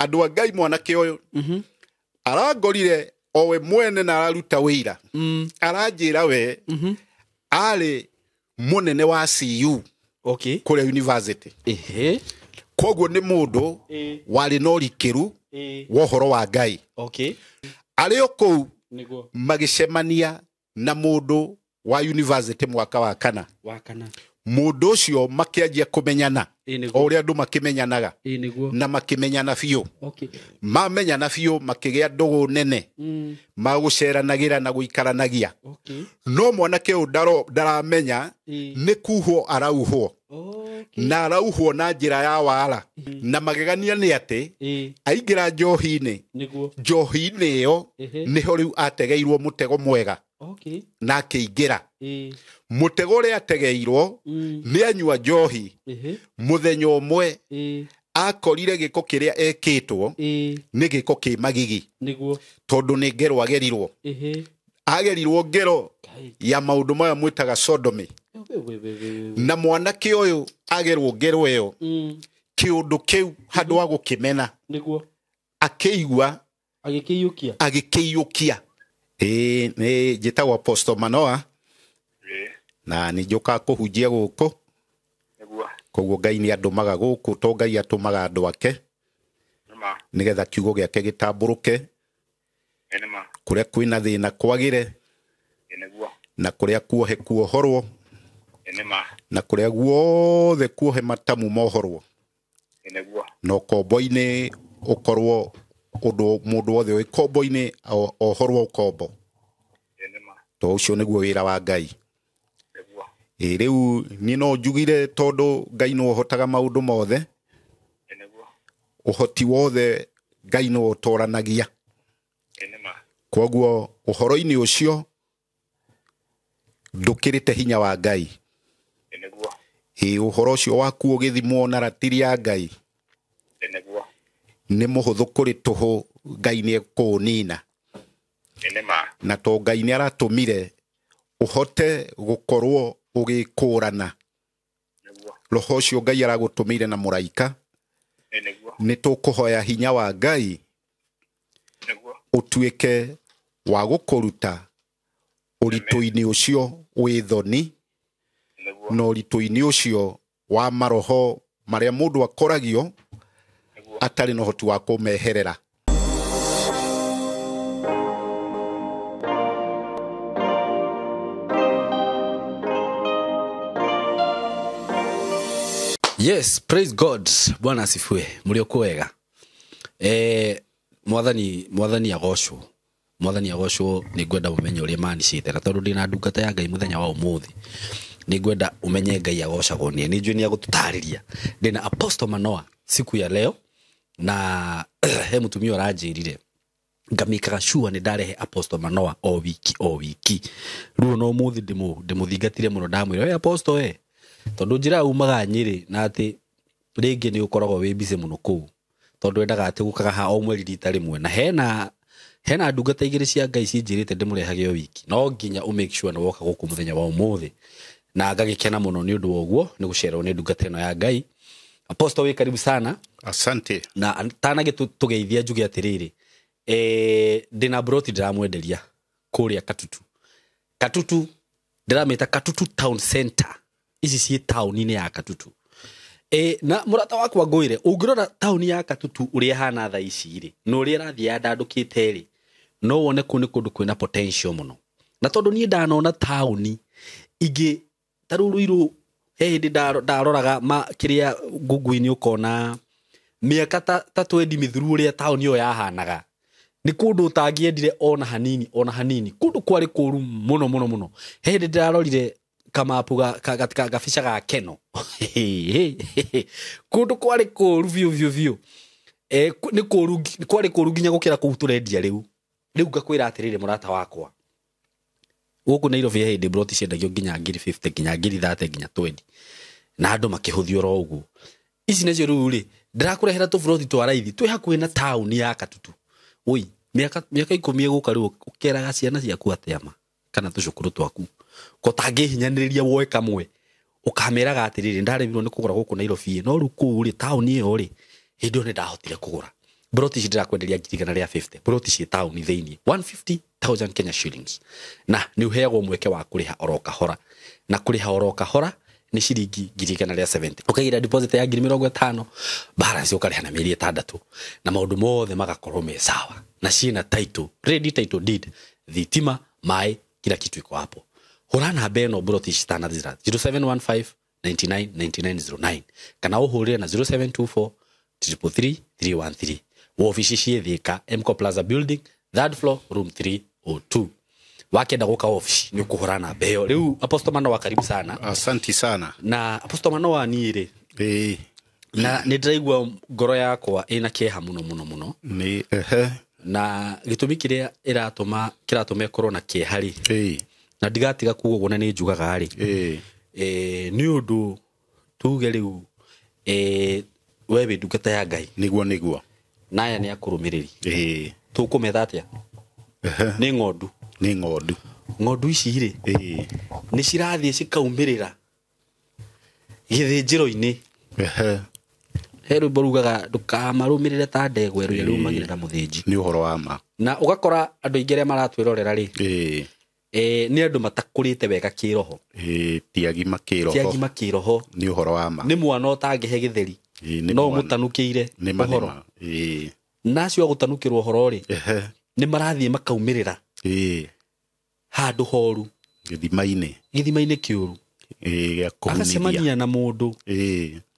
Andũ a Ngai mwanake ũyũ arangorire owe mwene na araruta wĩira. Aranjĩra we arĩ mũnene wa CU kũrĩa university. Koguo nĩ mũndũ warĩ na ũrikĩru wa ũhoro wa Ngai. Arĩ o kũu magĩcemania na mũndũ wa university mwaka wa kana. Mũndũ ũcio makĩanjia kũmenyana o ũrĩa andũ makĩmenyanaga na makĩmenyana biũ. Mamenyana biũ makĩgĩa ndũgũ nene magũceranagĩra na gũikaranagia. No mwanake ũyũ ndaramenya nĩ kuhwo arauhwo. Na arauhwo na njĩra ya wara. Na magegania nĩ atĩ aingĩra njohi-inĩ. Njohi-inĩ ĩyo nĩho rĩu ategeirwo mũtego mwega. Na akĩingĩra. Mũtego ũrĩa ategeirwo nĩ anyua njohi. Mũthenya ũmwe akorire gĩko kĩrĩa ekĩtwo nĩ gĩko kĩ magigi. Tondũ nĩ ngero agerirwo. Agerirwo ngero ya maũndũ maya mwĩtaga sodomy. Na mwanake ũyũ agerwo ngero ĩyo kĩũndũ kĩu handũ wa gũkĩmena akĩigua agĩkĩiyũkia. Nĩ njĩtagwo Apostle Manoa na nĩ njũkaga kũhunjia gũkũ. Koguo Ngai nĩ andũmaga gũkũ to Ngai atũmaga andũ ake nĩgetha kiugo gĩake gĩtambũrũke kũrĩa kwĩna thĩna kwagĩre na kũrĩa kuohe kuohorwo na kũrĩa guothe kuohe matamu mohorwo na ũkombo-inĩ ũkorwo ũndũ mũndũ wothe wĩ kombo-inĩ ohorwo ũkombo. To ũcio nĩguo wĩra wa Ngai. Rĩu niĩ no njugire tondũ Ngai nĩwe ũhotaga maũndũ mothe. Ũhoti wothe Ngai nĩwe ũtoranagia. Koguo ũhoro-inĩ ũcio ndũkĩrĩte hinya wa Ngai. Ũhoro ũcio waku ũgĩthimwo na ratiri ya Ngai nĩ mũhũthũ kũrĩ tũhũ Ngai nĩ ekũũnina. Na to Ngai nĩ aratũmire ũhote gũkorwo ũgĩkũrana. Roho ũcio Ngai aragũtũmĩire na mũraika. Nĩ tũkũhoya hinya wa Ngai ũtuĩke wa gũkũruta ũritũ-inĩ ũcio wĩ thoni na ũritũ-inĩ ũcio wa maroho marĩa mũndũ akoragio atarĩ na ũhoti wa kũmeherera. Yes, praise God. Bwana asifiwe. Mliokuwa wega. Mwathani agocwo. Mwathani agocwo nĩ ngwenda ũmenye ũrĩa manicĩte na tondũ ndĩna ndungata ya Ngai mũthenya wa ũmũthĩ. Nĩ ngwenda ũmenye Ngai agocagwo nĩ nĩ njũĩ nĩ agũtũtarĩria. Ndĩna Apostle Manoa siku ya leo na he mũtumia ũranjĩrire ngamĩkaga sure nĩ ndarehe Apostle Manoa o wiki o wiki. Rĩu no ũmũthĩ ndĩmũthingatire mũno ndamwĩra we Apostle we tondũ njĩra umaga Nyĩrĩ na atĩ rĩngĩ nĩ ũkoragwo wĩ busy mũno kũu tondũ endaga atĩ gũkaga ha o mweri rita rĩmwe na hena ndungata igĩrĩ cia Ngai cinjĩrĩte ndĩmũrehage o wiki no nginya ũ make sure nĩ woka gũkũ mũthenya wa ũmũthĩ na ngagĩkena mũno nĩ ũndũ wa ũguo nĩ gũcererwo nĩ ndungata ĩno ya Ngai. Apostle wĩ karibu sana. Asante. Na tanagĩtũgeithia njuge atĩrĩrĩ ndĩna broti ndĩramwenderia kũrĩa Katutu. Katutu ndĩramĩta Katutu Town Center. Ici ciĩ taũni-inĩ ya Katutu. Na mũrata wakwa ngwĩre ũngĩrora taũni ya Katutu ũrĩa ĩhana thaa ici rĩ na ũrĩa ĩrathiĩ yandandũkĩte rĩ no wone kũu nĩ kũndũ kwĩna potential mũno. Na tondũ niĩ ndanona taũni ingĩ ta rĩu Ruiru he hĩndĩ ndaroraga kĩrĩa Google-inĩ ũkona mĩaka ta 20 mĩthiru ũrĩa taũni ĩyo yahanaga nĩ kũndũ ũtangĩendire ona hanini ona hanini kũndũ kwarĩ kũru mũno mũno mũno. He hĩndĩ ndĩrarorire kamapu gabica ga Keno kũndũ kwarĩ kũru biũ biũ biũ. Nĩ kũru kwarĩ kũru nginya gũkĩra kũu tũrendia rĩu. Rĩu ngakwĩra atĩrĩrĩ mũrata wakwa gũkũ Nairobi he hĩndĩ broti ciendagio nginya ngiri 50 nginya ngiri 30 nginya 20 na andũ makĩhũthio oro ũguo. Ici nacio rĩu rĩ ndĩrakũrehera tũburoti twa raithi twĩ hakuhĩ na taũni ya Katutu. Oi mĩaka 10 ĩgũka rĩu ũkeraga ciana ciaku atĩa ma kana tũcũkũrũ twaku ko tangĩhinyanĩrĩria woe kamwe ũkameraga atĩrĩrĩ ndaremirwo nĩ kũgũra gũkũ Nairobi no rĩu kũu rĩ taũni ĩyo rĩ hĩndĩ ĩyo nĩ ndahotire kũgũra. Broti ici ndĩrakwenderia 150,000, broti ciĩ taũni thĩinĩ 150,000 Kenya shillings, na nĩ ũheagwo mweke wa kũrĩha oro kahora, na kũrĩha oro kahora nĩ ciringi 170,000. Ũkaigĩra deposit ya 50,000, balance ũkarĩha na mĩeri 6, na maũndũ mothe magakorwo me sawa, na ciĩna title ready, title deed, thitima, maĩ, kila kitu iko hapo. Hũra namba ĩno broti citanathira, 0715 99 99 09, kana ũhũrĩre na 0724 333 313. Wobici ciĩ Thika, Mco Plaza Building, third floor, room 302. Wakenda gũka obici nĩ ũkũhũra namba ĩyo. Rĩu Apostle Manoa, karibu sana. Asanti sana. Na Apostle Manoa, niĩ rĩ, Ĩĩ. na nĩ ndĩraigua ngoro yakwa ĩna kĩeha mũno mũno mũno. Nĩ ehe. Na gĩtũmi kĩrĩa ĩratũma kĩratũma ĩkorwo na kĩeha rĩ, na ndigatiga kuga ũguo na nĩ njugaga rĩ, nĩ ũndũ tuge rĩu, we wĩ ndungata ya Ngai. Nĩguo nĩguo. Na aya nĩ akũrũmĩrĩri. Tũkũmetha atĩa? Nĩ ng'ondu. Nĩ ng'ondu. Ng'ondu ici rĩ, nĩ cirathiĩ cikaumĩrĩra gĩthĩnjĩro-inĩ. He rwĩmbo rugaga ndũkamarũmĩrĩre ta ndegwa ĩrĩa rũmagĩrĩra mũthĩnji. Nĩ ũhoro wa ma. Na ũgakora andũ aingĩ arĩa maratwĩrorera rĩ, nĩ andũ matakũrĩte wega kĩroho. Ĩĩ, ti agima kĩroho. Ti agima kĩroho. Nĩ ũhoro wa ma. Nĩ mwana ũtangĩhe gĩtheri, Ĩĩ, nĩ no mwana. mũtanukĩire Nĩ ma, nĩ ũhoro. ma. Ĩĩ. Na acio a gũtanukĩrwo ũhoro rĩ, nĩ marathiĩ makaumĩrĩra handũ horu, Gĩthima-inĩ. Gĩthima-inĩ kĩũru. Ĩĩ, gĩa kũhunithia. Agacemania na mũndũ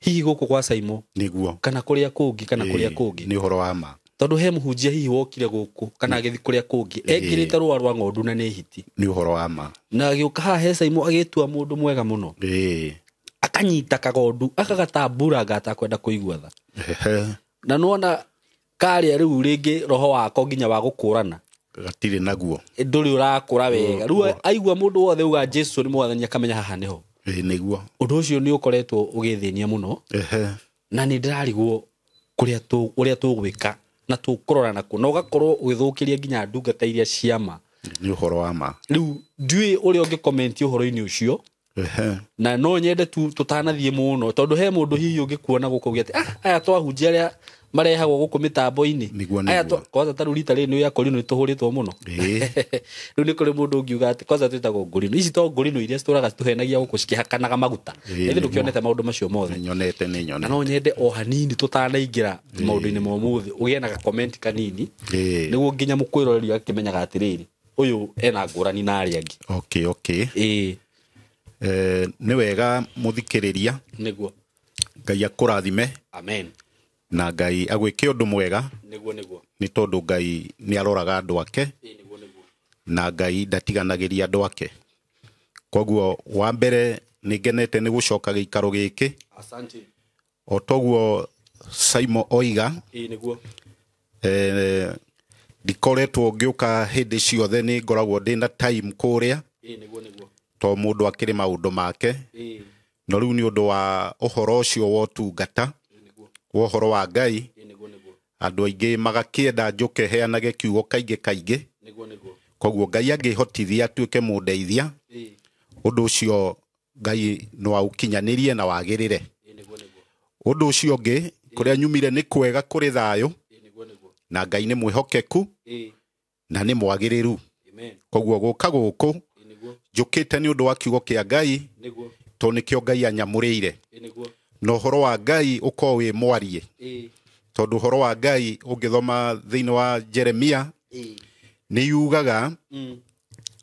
hihi gũkũ gwa Saimo, kana kũrĩa kũngĩ, kana kũrĩa kũngĩ. Nĩ ũhoro wa ma. Tondũ he mũhunjia hihi wokire gũkũ kana agĩthiĩ kũrĩa kũngĩ, ekĩrĩte rũa rwa ng'ondu na nĩ hiti. Nĩ ũhoro wa ma. Na agĩũka haha he Saimo agĩtua mũndũ mwega mũno, akanyita kagondu akagatamburanga atakwenda kũigua tha. Na nĩwona karĩa rĩu rĩngĩ roho wako nginya wa gũkũrana Gatirĩ naguo. Ndũrĩ ũrakũra wega. Rĩu aigua mũndũ wothe uga Jesu nĩ mwathani, akamenya haha nĩho. Ĩĩ, nĩguo. Ũndũ ũcio nĩ ũkoretwo ũgĩthĩnia mũno. Na nĩ ndĩrarigwo kũrĩa ũrĩa tũgwĩka na tũkũrora nakuo, na ũgakorwo ũgĩthũkĩria nginya ndungata iria ciama. Nĩ ũhoro wa ma. Rĩu ndiũĩ ũrĩa ũngĩkomenti ũhoro-inĩ ũcio. Na no nyende tu tũtanathiĩ mũno, tondũ he mũndũ hihi ũngĩkuona gũkũ ũgĩ atĩ, ah, aya twahunjia arĩa marehagwo gũkũ mĩtambo-inĩ. Aya kwanza ta rĩu rita rĩrĩ nĩ ya Ngorino nĩ tũhũrĩtwo mũno. Rĩu nĩ kũrĩ mũndũ ũngiuga atĩ kwanza twĩtagwo Ngorino ici, to Ngorino iria citũraga citũhenagia gũkũ cikĩhakanaga maguta. Ĩthĩ ndũkĩonete maũndũ macio mothe? Nyonete, nĩ Na nyonete. no nyende o hanini tũtanaingĩra maũndũ-inĩ ma ũmũthĩ ũgĩe na gakomenti kanini, nĩguo nginya mũkwĩroreri akĩmenyaga atĩrĩrĩ, ũyũ ena ngũrani na arĩa angĩ. Okay. Ĩĩ. Nĩ wega mũthikĩrĩria. Nĩguo. Ngai akũrathime. Amen. Na Ngai agwĩke ũndũ mwega. Nĩguo nĩguo. Nĩ tondũ Ngai nĩ aroraga andũ ake. Ĩĩ, nĩguo nĩguo. Na Ngai ndatiganagĩria andũ ake. Koguo wa mbere nĩ ngenete nĩ gũcoka gĩikaro gĩkĩ. Asante. O toguo Saimo oiga, Ĩĩ, nĩguo. Ndikoretwo ngĩũka hĩndĩ ciothe, nĩ ngoragwo ndĩna time kũrĩa. Ĩĩ, nĩguo nĩguo. To mũndũ akĩrĩ maũndũ make. No rĩu nĩ ũndũ wa ũhoro ũcio wa ũtungata, Ĩĩ, nĩguo. wa ũhoro wa Ngai, Ĩĩ, nĩguo nĩguo. andũ aingĩ magakĩenda njũke heanage kiugo kaingĩ kaingĩ. Nĩguo nĩguo. Koguo Ngai angĩhotithia atuĩke mũndeithia, ũndũ ũcio Ngai no aũkinyanĩrie na wagĩrĩre. Ĩĩ, nĩguo nĩguo. Ũndũ ũcio ũngĩ, kũrĩa nyumire nĩ kwega, kũrĩ thayũ. Ĩĩ, nĩguo nĩguo. Na Ngai nĩ mwĩhokeku na nĩ mwagĩrĩru. Amen. Koguo gũka gũkũ, Ĩĩ, nĩguo. njũkĩte nĩ ũndũ wa kiugo kĩa Ngai, Nĩguo. tondũ nĩkĩo Ngai anyamũrĩire. Ĩĩ, nĩguo. Na ũhoro wa Ngai ũkorwo wĩ mwarie, tondũ ũhoro wa Ngai ũngĩthoma thĩinĩ wa Jeremia, nĩ yugaga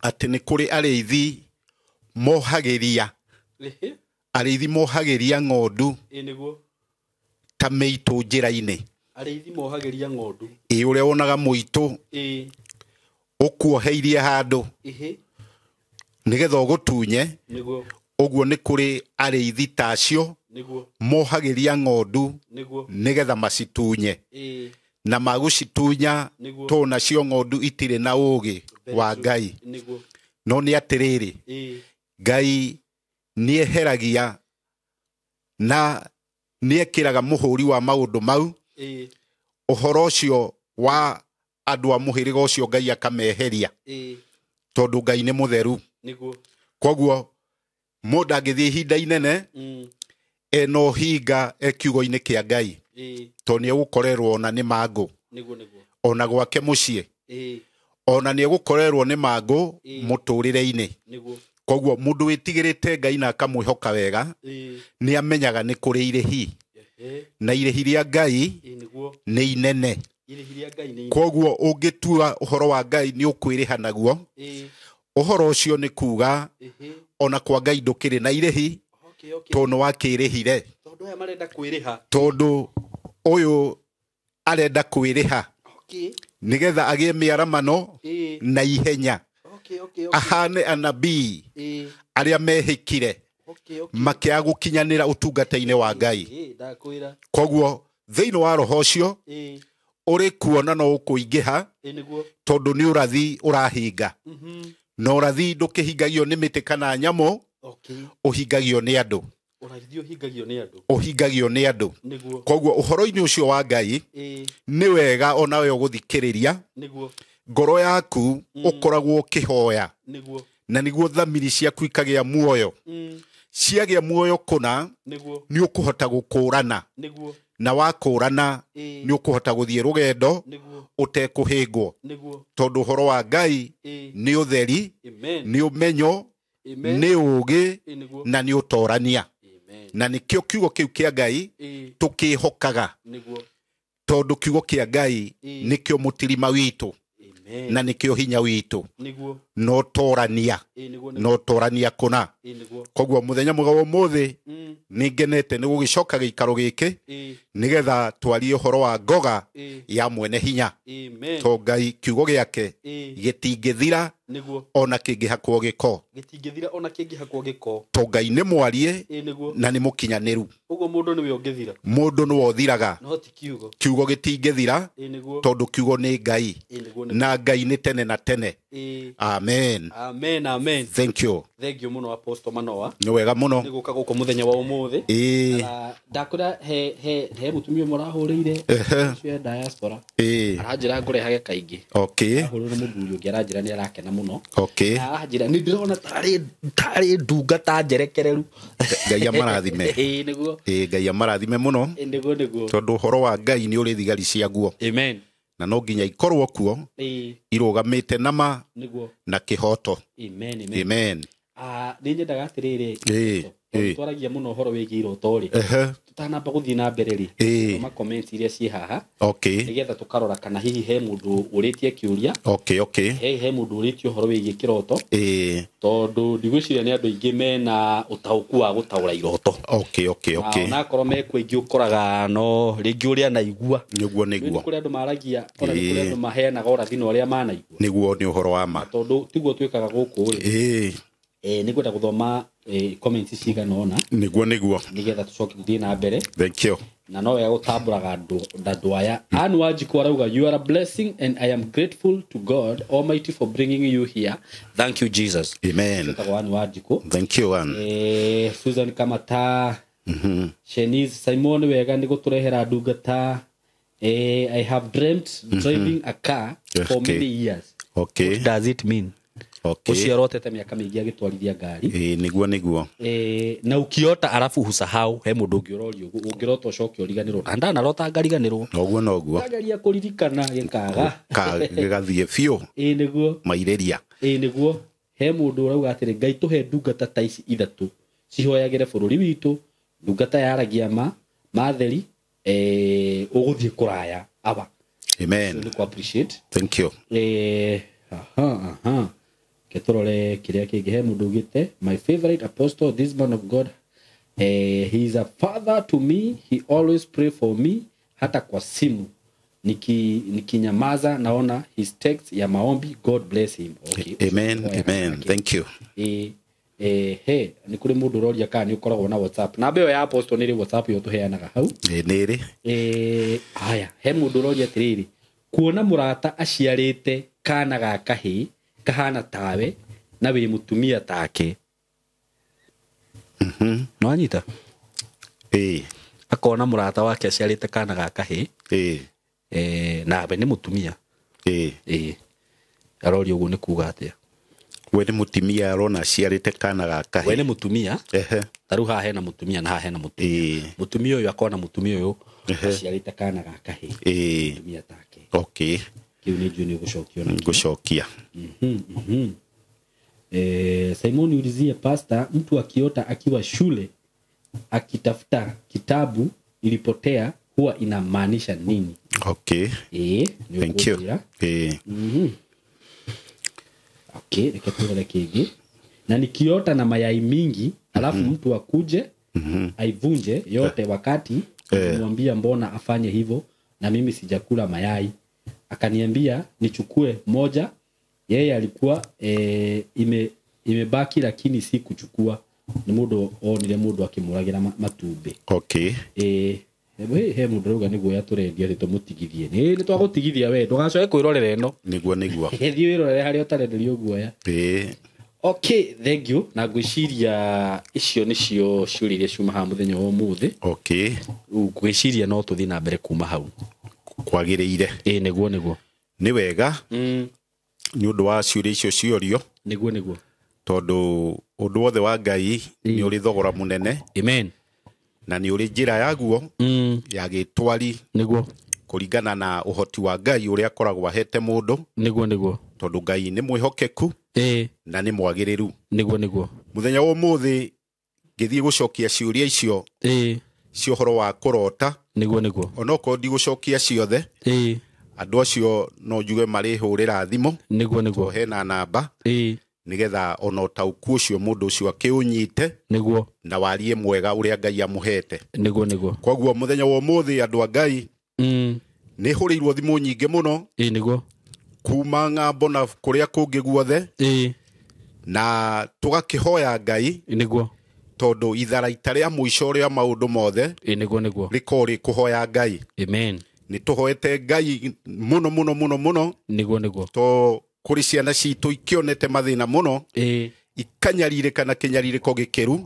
atĩ nĩ kũrĩ arĩithi mohagĩria, arĩithi mohagĩria ng'ondu Ĩĩ, nĩguo. ta mĩitũ njĩra-inĩ. Arĩithi mohagĩria ng'ondu. Ĩ, ũrĩa wonaga mũitũ ũkuoheirie handũ nĩgetha ũgũtunye. Nĩguo. Ũguo nĩ kũrĩ arĩithi ta acio Nĩguo. mohagĩria ng'ondu Nĩguo. nĩgetha macitunye, na magũcitunya, Nĩguo. tondũ nacio ng'ondu itirĩ na ũũgĩ wa Ngai. Nĩguo. No nĩ atĩrĩrĩ, Ngai nĩeheragia na nĩekĩraga mũhũri wa maũndũ mau, ũhoro ũcio wa andũ a mũhĩrĩga ũcio Ngai akameheria, tondũ Ngai nĩ mũtheru. Nĩguo. Koguo mũndũ angĩthiĩ ihinda inene ena ũhinga e kiugo-inĩ kĩa Ngai, tondũ nĩ egũkorerwo ona nĩ mangũ. Nĩguo nĩguo. Ona gwake mũciĩ. Ona nĩ egũkorerwo nĩ mangũ mũtũrĩre-inĩ. Nĩguo. Koguo mũndũ wĩtigĩrĩte Ngai na akamwĩhoka wega nĩ amenyaga nĩ kũrĩ irĩhi. Na irĩhi rĩa Ngai nĩ inene. Koguo ũngĩtua ũhoro wa Ngai nĩ ũkwĩrĩha naguo. Ũhoro ũcio nĩ kuga ona kwa Ngai ndũkĩrĩ na irĩhi tondũ nĩ wakĩrĩhire. Tondũ aya marenda kwĩrĩha. Tondũ ũyũ arenda kwĩrĩha. Nĩgetha agĩe mĩaramano na ihenya. Ahane anabii arĩa mehĩkire makĩaga gũkinyanĩra ũtungata-inĩ wa Ngai. Koguo thĩinĩ wa roho ũcio ũrĩ kuona no ũkũingĩha tondũ nĩ ũrathi ũrahinga. Na ũrathi ndũkĩhingagio nĩ mĩtĩ kana nyamũ, ũhingagio nĩ andũ. Ũhingagio nĩ andũ. Koguo ũhoro-inĩ ũcio wa Ngai nĩ wega onawe ũgũthikĩrĩria. Ngoro yaku ũkoragwo ũkĩhoya. Na nĩguo thamiri ciaku ikagĩa muoyo. Ciagĩa muoyo kũna nĩ ũkũhota gũkũrana. Na wakũrana nĩ ũkũhota gũthiĩ rũgendo ũtekũhĩngwo. Tondũ ũhoro wa Ngai nĩ ũtheri, nĩ ũmenyo, nĩ ũũgĩ na nĩ ũtorania. Na nĩkĩo kiugo kĩu kĩa Ngai tũkĩhokaga. Tondũ kiugo kĩa Ngai nĩkĩo mũtirima witũ. Na nĩkĩo hinya witũ. No torania. No torania kũna. Koguo mũthenya mwega wa ũmũthĩ nĩ ngenete nĩ gũgĩcoka gĩikaro gĩkĩ nĩgetha twarie ũhoro wa ngoga ya mwene hinya. To Ngai kiugo gĩake gĩtingĩthira ona kĩngĩhakwo gĩko. Gĩtingĩthira ona kĩngĩhakwo gĩko. To Ngai nĩ mwarie na nĩ mũkinyanĩru. Ũguo mũndũ nĩwe ũngĩthira. Mũndũ nĩwe ũthiraga. No ti kiugo. Kiugo gĩtingĩthira tondũ kiugo nĩ Ngai. Na Ngai nĩ tene na tene. Amen. Amen, amen. Thank you. Thank you mũno Apostle Manoa. Nĩ wega mũno. Nĩ gũka gũkũ mũthenya wa ũmũthĩ. Ndakwĩra he mũtumia ũmwe ũrahũrĩire ũcio diaspora. Aranjĩra ngũrehage kaingĩ. Ahũrĩrwo nĩ mũthuri ũngĩ aranjĩra nĩ arakena mũno. Aranjĩra nĩ ndĩrona tarĩ ndungata njerekereru. Ngai amarathime. Nĩguo. Ngai amarathime mũno. Nĩguo nĩguo. Tondũ ũhoro wa Ngai nĩ ũrĩ thigari ciaguo. Amen. Na no nginya ikorwo kuo irũgamĩte na ma na kĩhoto. Amen, amen. Amen. Nĩ nyendaga atĩrĩrĩ, twaragia mũno ũhoro wĩgiĩ iroto rĩ, tũtanamba gũthiĩ na mbere rĩ, thoma comments iria ciĩ haha, nĩgetha tũkarora kana hihi he mũndũ ũrĩtie kĩũria, he mũndũ ũrĩtie ũhoro wĩgiĩ kĩroto, tondũ ndigwĩciria nĩ andũ aingĩ mena ũtaũku wa gũtaũra iroto. Onakorwo mekuo aingĩ ũkoraga no rĩngĩ ũrĩa anaigua. Nĩguo nĩguo. Nĩ kũrĩ andũ maragia, ona nĩ kũrĩ andũ maheanaga ũrathi na ũrĩa manaigua. Nĩguo nĩ ũhoro wa ma. Tondũ tiguo twĩkaga gũkũ rĩ. Nĩ ngwenda gũthoma comments cigana ũna. Nĩguo nĩguo. Nĩgetha tũcoke tũthiĩ na mbere. Thank you. Na no wega gũtambũraga andũ aya. Ann Wanjikũ arauga you are a blessing and I am grateful to God Almighty for bringing you here. Thank you Jesus. Amen. Etagwo Ann Wanjikũ. Thank you Ann. Susan Kamata. Shenice Simon wega nĩ gũtũrehera ndungata. I have dreamt driving a car for many years. What does it mean? Ũcio arotete mĩaka mĩingĩ agĩtwarithia ngari. Nĩguo nĩguo. Na ũkiota arabu husahau he mũndũ ũngĩ ũrorio ũngĩrota ũcoke ũriganĩrwo. Na ndanarota ngariganĩrwo. Noguo noguo. Ndageria kũririkana gĩkaga. Gĩgathiĩ biũ. Nĩguo. Mairĩria. Nĩguo. He mũndũ ũrauga atĩrĩ Ngai tũhe ndungata ta ici ithatũ cihoyagĩre bũrũri witũ, ndungata yaragia ma matheri, ũgũthiĩ kũraya awa. Amen. Nĩ kũ appreciate. Thank you. Aha. Ketorore kiria kĩngĩ he mũndũ ugĩte my favorite apostle, this man of God, he is a father to me, he always pray for me hata kwa simu nikinyamaza naona his text ya maombi, God bless him. Okay. Amen, amen. Thank you. He nĩ kũrĩ mũndũ ũroria kana nĩ ũkoragwo na WhatsApp. Namba ĩyo ya apostle nĩ ĩrĩ WhatsApp ĩyo tũheanaga hau. Nĩ ĩrĩ. Haya, he mũndũ ũroria atĩrĩrĩ, kuona mũrata aciarĩte kana ga kahĩĩ kahana tawe na wĩ mũtumia take. No anyita? Akona mũrata wake aciarĩte kana ga kahĩĩ. Nawe nĩ mũtumia. Aroria ũguo nĩ kuga atĩa? We nĩ mũtumia arona aciarĩte kana ga kahĩĩ. We nĩ mũtumia. Ta rĩu haha hena mũtumia na haha hena mũtumia. Mũtumia ũyũ akona mũtumia ũyũ aciarĩte kana ga kahĩĩ. Mũtumia take. Okay. Kĩu nĩ njũĩ nĩ ũgũcokia ona. Ngũcokia. Simon ulizie pastor, mtu akiota akiwa shule akitafuta kitabu ilipotea huwa inamaanisha nini? Okay. Nĩ Thank you. ũkũnjĩra. Okay, reke tũrore kĩngĩ. Na nikiota na mayai mingi alafu mtu akuje aivunje yote wakati nilimwambia mbona afanye hivyo na mimi sijakula mayai, akaniambia nichukue moja, yeye alikuwa imebaki lakini si kuchukua. Ni mundu onire mundu akimuragira matumbi. Okay. He mundu rauga niguo yaturendia ati tumutigithie. Ni twagutigithia we ndugacoke kwirorera ino. Niguo niguo. Thiĩ wĩrorere harĩa ũtarenderio guoya. Okay, thank you. Na ngwĩciria icio nĩcio ciũria iria ciuma haha mũthenya wa ũmũthĩ. Okay. Ngwĩciria no tũthiĩ na mbere kuma hau. Kwagĩrĩire. Nĩguo nĩguo. Nĩ wega. Nĩ ũndũ wa ciũria icio ciorio. Nĩguo nĩguo. Tondũ ũndũ wothe wa Ngai nĩ ũrĩ thogora mũnene. Amen. Na nĩ ũrĩ njĩra yaguo ya gĩtwari. Nĩguo. Kũringana na ũhoti wa Ngai ũrĩa akoragwo ahete mũndũ. Nĩguo nĩguo. Tondũ Ngai nĩ mwĩhokeku. Na nĩ mwagĩrĩru. Nĩguo nĩguo. Mũthenya wa ũmũthĩ ngĩthiĩ gũcokia ciũria icio cia ũhoro wa kũrota. Nĩguo nĩguo. Onokorwo ndigũcokia ciothe. Andũ acio no njuge marĩhũrĩra thimũ. Nĩguo nĩguo. Hena namba. Nĩgetha ona ũtaũku ũcio mũndũ ũcio akĩũnyite. Nĩguo. Na warie mwega ũrĩa Ngai amũhete. Nĩguo nĩguo. Koguo mũthenya wa ũmũthĩ andũ a Ngai nĩ hũrĩirwo thimũ nyingĩ mũno. Nĩguo. Kuma ng'ambo na kũrĩa kũngĩ guothe. Na tũgakĩhoya Ngai. Nĩguo. Tondũ itharaita rĩa mũico rĩa maũndũ mothe. Nĩguo nĩguo. Rĩkorwo rĩ kũhoya Ngai. Amen. Nĩ tũhoete Ngai mũno mũno mũno mũno. Nĩguo nĩguo. To kũrĩ ciana citũ ikĩonete mathĩna mũno. Ikanyarirĩka na kĩnyarirĩko gĩkĩru.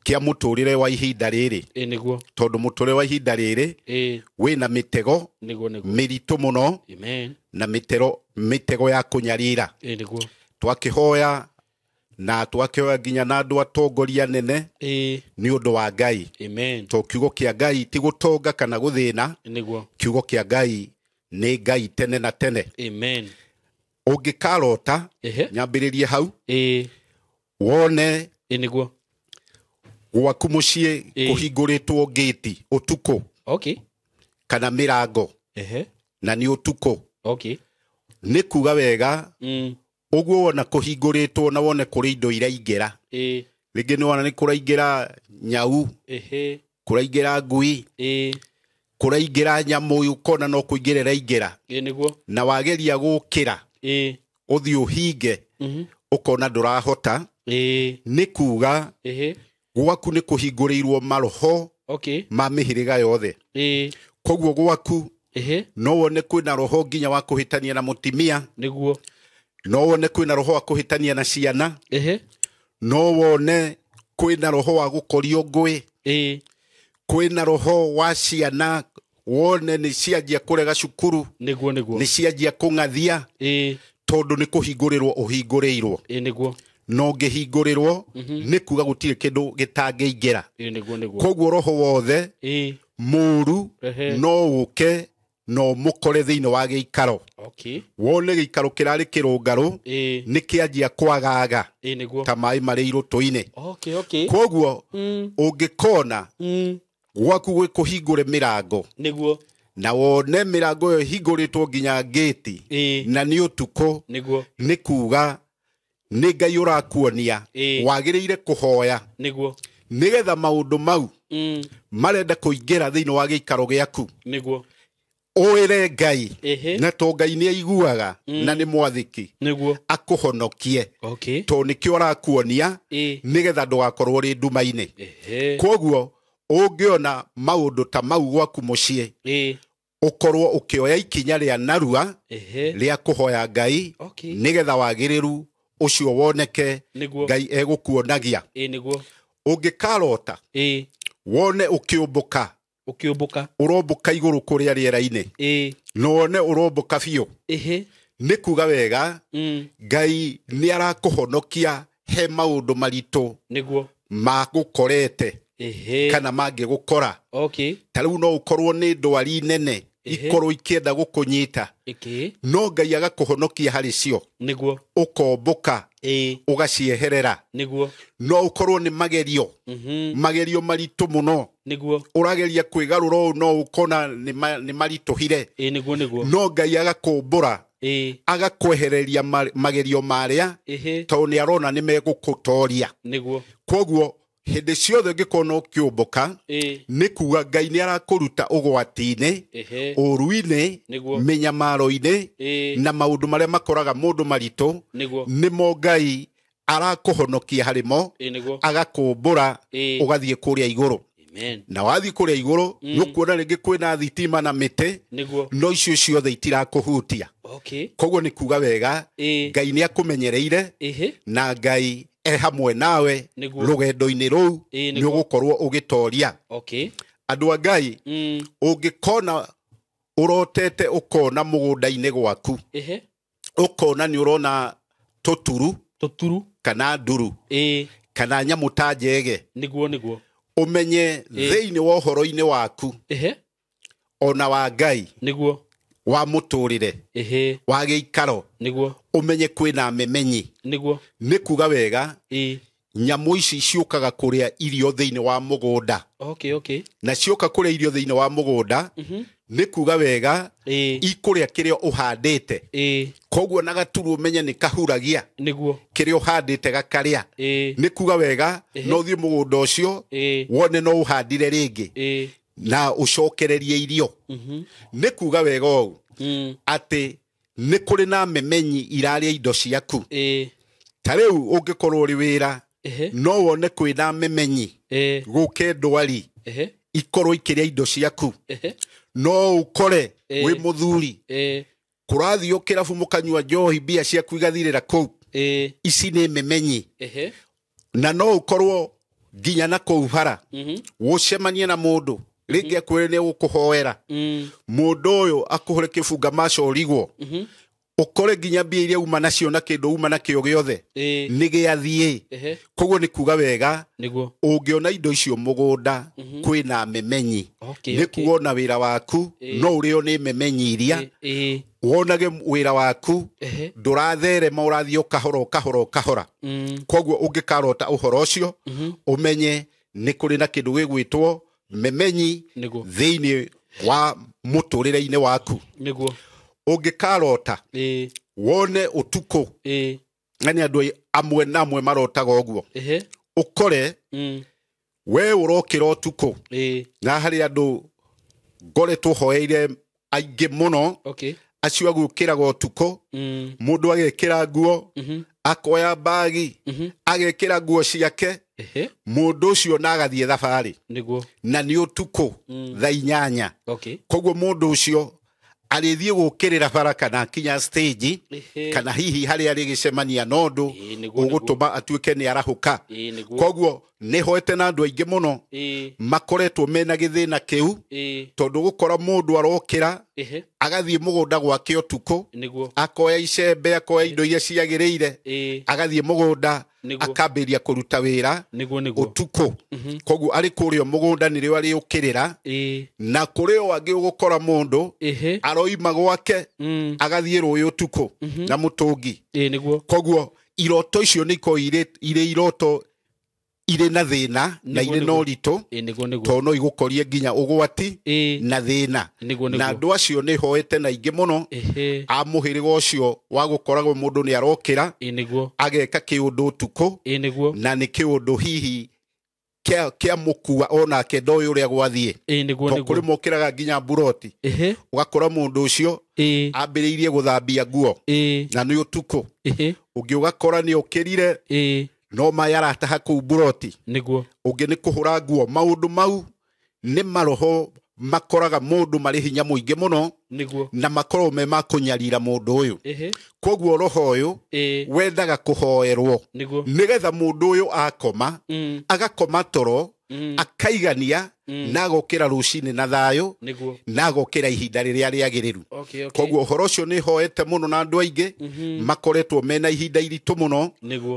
Kĩa mũtũrĩre wa ihinda rĩrĩ. Nĩguo. Tondũ mũtũrĩre wa ihinda rĩrĩ wĩna mĩtego Nĩguo nĩguo. mĩritũ mũno. Amen. Na mĩtego ya kũnyarira. Nĩguo. Twakĩhoya na twakĩhoya nginya na andũ atongoria nene nĩ ũndũ wa Ngai. Amen. To kiugo kĩa Ngai ti gũtonga kana gũthĩna. Nĩguo. Kiugo kĩa Ngai nĩ Ngai tene na tene. Amen. Ũngĩkarota nyambĩrĩrie hau. Wone Nĩguo. Gwaku mũciĩ kũhingũrĩtwo gĩti ũtukũ. Okay. Kana mĩrango. Na nĩ ũtukũ. Okay. Nĩ kuga wega. Ũguo wona kũhingũrĩtwo na wone kũrĩ indo iraingĩra. Rĩngĩ nĩ wona nĩ kũraingĩra nyau. Kũraingĩra ngui. Kũraingĩra nyamũ ũkona no kũingĩra ĩraingĩra. Nĩguo. Na wageria gũkĩra. Ũthiĩ ũhinge. Ũkona ndũrahota. Nĩ kuga gwaku nĩ kũhingũrĩirwo maroho ma mĩhĩrĩga yothe. Koguo gwaku no wone kwĩna roho nginya wa kũhĩtania na mũtimia. Nĩguo. No wone kwĩna roho wa kũhĩtania na ciana. No wone kwĩna roho wa gũkorio ngũĩ. Kwĩna roho wa ciana wone nĩ cianjia kũrega cukuru. Nĩguo nĩguo. Nĩ cianjia kũng'athia. Tondũ nĩ kũhingũrĩrwo ũhingũrĩirwo. Nĩguo. No ngĩhingũrĩrwo nĩ kuga gũtirĩ kĩndũ gĩtangĩingĩra. Nĩguo nĩguo. Koguo roho wothe mũru no ũke no mũkore thĩinĩ wa gĩikaro. Okay. Wone gĩikaro kĩrarĩ kĩrũngarũ nĩ kĩanjia kwagaga. Nĩguo. Ta maĩ marĩ irũtũ-inĩ. Okay, okay. Koguo ũngĩkona gwaku gwĩ kũhingũre mĩrango. Nĩguo. Na wone mĩrango ĩyo ĩhingũrĩtwo nginya ngĩti. Na nĩ ũtukũ. Nĩguo. Nĩ kuga nĩ Ngai ũrakuonia wagĩrĩire kũhoya. Nĩguo. Nĩgetha maũndũ mau marenda kũingĩra thĩinĩ wa gĩikaro gĩaku. Nĩguo. Ũĩre Ngai. Na to Ngai nĩ aiguaga na nĩ mwathĩki. Nĩguo. Akũhonokie. Okay. To nĩkĩo arakuonia nĩgetha ndũgakorwo ũrĩ nduma-inĩ. Koguo ũngĩona maũndũ ta mau gwaku mũciĩ ũkorwo ũkĩoya ikinya rĩa narua rĩa kũhoya Ngai nĩgetha wagĩrĩru ũcio woneke. Ngai egũkuonagia. Nĩguo. Ũngĩkarota wone ũkĩũmbũka. Ũkĩũmbũka. Ũrombũka igũrũ kũrĩa rĩera-inĩ. Na wone ũrombũka biũ. Nĩ kuga wega Ngai nĩ arakũhonokia he maũndũ maritũ. Nĩguo. Magũkorete. Kana mangĩgũkora. Okay. Ta rĩu no ũkorwo nĩ ndwari nene. Ikorwo ikĩenda gũkũnyita no Ngai agakũhonokia harĩ cio nĩguo ũkombũka ũgacieherera nĩguo no ũkorwo nĩ magerio magerio maritũ mũno nĩguo ũrageria kwĩgarũra ũũ no ũkona nĩ maritũhire nĩguo nĩguo no Ngai agakũmbũra agakwehereria magerio marĩa tondũ nĩ arona nĩ megũkũtoria nĩguo koguo hĩndĩ ciothe ũngĩkorwo no ũkĩũmbũka nĩ kuga Ngai nĩ arakũruta ũgwati-inĩ ũru-inĩ mĩnyamaro-inĩ na maũndũ marĩa makoraga mũndũ maritũ nĩmo Ngai arakũhonokia harĩ mo agakũmbũra ũgathiĩ kũrĩa igũrũ na wathiĩ kũrĩa igũrũ nĩ ũkuona rĩngĩ kwĩna thitima na mĩtĩ no icio ciothe itirakũhutia koguo nĩ kuga wega Ngai nĩ akũmenyereire na Ngai e hamwe nawe rũgendo-inĩ rũu nĩ ũgũkorwo ũgĩtoria andũ a Ngai ũngĩkona ũrotete ũkona mũgũnda-inĩ gwaku ũkona nĩ ũrona tũturu kana nduru kana nyamũ ta njege nĩguo nĩguo ũmenye thĩinĩ wa ũhoro-inĩ waku ona wa Ngai nĩguo wa mũtũrĩre wa gĩikaro nĩguo ũmenye kwĩna memenyi nĩguo nĩ kuga wega nyamũ ici ciũkaga kũrĩa irio thĩinĩ wa mũgũnda na cioka kũrĩa irio thĩinĩ wa mũgũnda nĩ kuga wega ikũrĩa kĩrĩa ũhandĩte koguo na gaturu ũmenye nĩ kahuragia nĩguo kĩrĩa ũhandĩte gakarĩa nĩ kuga wega no ũthiĩ mũgũnda ũcio wone no ũhandire rĩngĩ na ũcokererie irio nĩ kuga wega ũũ atĩ nĩ kũrĩ na memenyi irarĩa indo ciaku ta rĩu ũngĩkorwo ũrĩ wĩra no wone kwĩna memenyi gũke ndwari ikorwo ikĩrĩa indo ciaku no ũkore wĩ mũthuri kũrathiĩ kĩrabu mũkanyua njohi mbia ciaku igathirĩra kũu ici nĩ memenyi na no ũkorwo nginya na kũu bara ũcemanie na mũndũ rĩngĩ akwĩre nĩ gũkũhoera mũndũ ũyũ akũhũre kĩbunga maco ũrigwo ũkore nginya mbia iria uma nacio na kĩndũ uma nakĩo gĩothe nĩ gĩathiĩ koguo nĩ kuga wega ũngĩona indo icio mũgũnda kwĩna memenyi nĩ kuga ona wĩra waku no ũrĩo nĩ memenyi iria wonage wĩra waku ndũratherema ũrathiĩ o kahora o kahora o kahora koguo ũngĩkarota ũhoro ũcio ũmenye nĩ kũrĩ na kĩndũ gĩgwĩtwo memenyi thĩinĩ wa mũtũrĩre-inĩ waku nĩguo ũngĩkarota wone ũtukũ na nĩ andũ amwe na amwe marotaga ũguo ũkore we ũrokĩra ũtukũ na harĩ andũ ngoretwo hoeire aingĩ mũno acio agũkĩraga ũtukũ mũndũ agekĩra nguo akoya mbagi agekĩra nguo ciake mũndũ ũcio na agathiĩ thabarĩ na nĩ ũtukũ thaa 8 koguo mũndũ ũcio arĩthiĩ gũkĩrĩra bara kana kinya stage kana hihi harĩa arĩgĩcemania na ũndũ ũgũtũma atuĩke nĩ arahũka koguo nĩ hoete na andũ aingĩ mũno makoretwo mena gĩthĩna kĩu tondũ gũkora mũndũ arokĩra agathiĩ mũgũnda gwake ũtukũ akoya icembe akoya indo iria ciagĩrĩire agathiĩ mũgũnda akambĩrĩria kũruta wĩra ũtukũ koguo arĩ kũrĩa mũgũnda nĩrĩo arĩũkĩrĩra na kũrĩ o angĩ ũgũkora mũndũ aroima gwake agathiĩ rũĩ ũtukũ na mũtũngi koguo iroto icio nĩ ikoragwo irĩ iroto irĩ na thĩna na irĩ na ũritũ tondũ no igũkorie nginya ũgwati na thĩna na andũ acio nĩ hoete na aingĩ mũno a mũhĩrĩga ũcio wa gũkoragwo mũndũ nĩ arokĩra ageka kĩũndũ ũtukũ na nĩ kĩũndũ hihi kĩa mũkua onake ndoĩ ũrĩa gwathiĩ tondũ kũrĩ mokĩraga nginya mburoti ũgakora mũndũ ũcio ambĩrĩirie gũthambia nguo na nĩ ũtukũ ũngĩ ũgakora nĩ okĩrire no maĩ arataha kũu mburoti nĩguo ũngĩ nĩ kũhũra nguo maũndũ mau nĩ maroho makoraga mũndũ marĩ hinya mũingĩ mũno nĩguo na makorwo me ma kũnyarira mũndũ ũyũ koguo roho ũyũ wendaga kũhoerwo nĩgetha mũndũ ũyũ akoma agakoma toro akaigania na agokĩra rũcinĩ na thayũ na agokĩra ihinda rĩrĩa rĩagĩrĩru koguo ũhoro ũcio nĩ hoete mũno na andũ aingĩ makoretwo mena ihinda iritũ mũno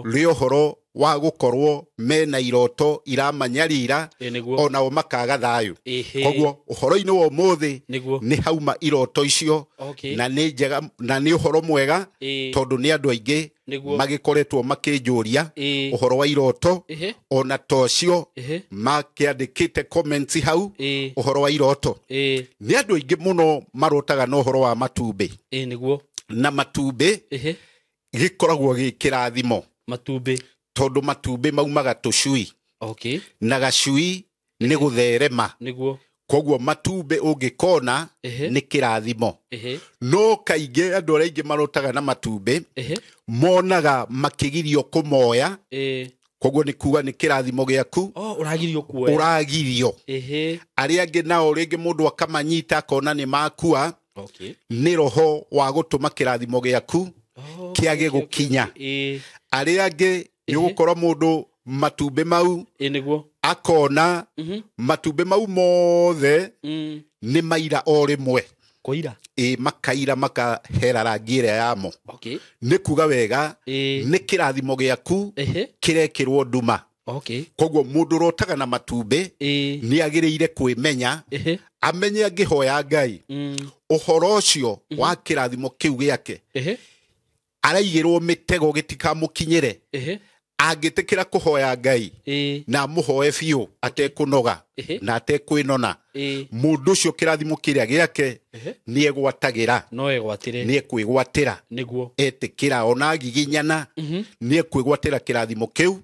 rĩa ũhoro wa gũkorwo mena iroto iramanyarira onao makaga thayũ. Koguo ũhoro-inĩ wa ũmũthĩ nĩ hauma iroto icio na nĩ njega na nĩ ũhoro mwega tondũ nĩ andũ aingĩ magĩkoretwo makĩnjũria ũhoro wa iroto ona tocio makĩandĩkĩte comments hau ũhoro wa iroto. Nĩ andũ aingĩ mũno marotaga na ũhoro wa matumbĩ. Na matumbĩ gĩkoragwo gĩ kĩrathimo. Matumbĩ tondũ matumbĩ maumaga tũcui. Na gacui nĩ gũtherema. Koguo matumbĩ ũngĩkona nĩ kĩrathimo. No kaingĩ andũ arĩa aingĩ marotaga na matumbĩ monaga makĩgirio kũmoya. Koguo nĩ kuga nĩ kĩrathimo gĩaku. Ũragirio kuoya. Ũragirio. Arĩa angĩ nao rĩngĩ mũndũ akamanyita akona nĩ makua. Nĩ roho wa gũtũma kĩrathimo gĩaku kĩage gũkinya. Arĩa angĩ nĩ ũgũkora mũndũ matumbĩ mau akona matumbĩ mau mothe nĩ maira o rĩmwe. Kũira? Makaira makahera rangi ĩrĩa yamo. Nĩ kuga wega nĩ kĩrathimo gĩaku kĩrekĩrwo nduma. Koguo mũndũ ũrotaga na matumbĩ nĩ agĩrĩire kwĩmenya amenye angĩhoya Ngai ũhoro ũcio wa kĩrathimo kĩu gĩake araigĩrwo mĩtego gĩtikamũkinyĩre. Angĩtĩkĩra kũhoya Ngai na amũhoe biũ atekũnoga na atekwĩnona mũndũ ũcio kĩrathimo kĩrĩa gĩake nĩ egwatagĩra. No egwatĩre. Nĩ ekwĩgwatĩra. Etĩkĩra ona agiginyana nĩ ekwĩgwatĩra kĩrathimo kĩu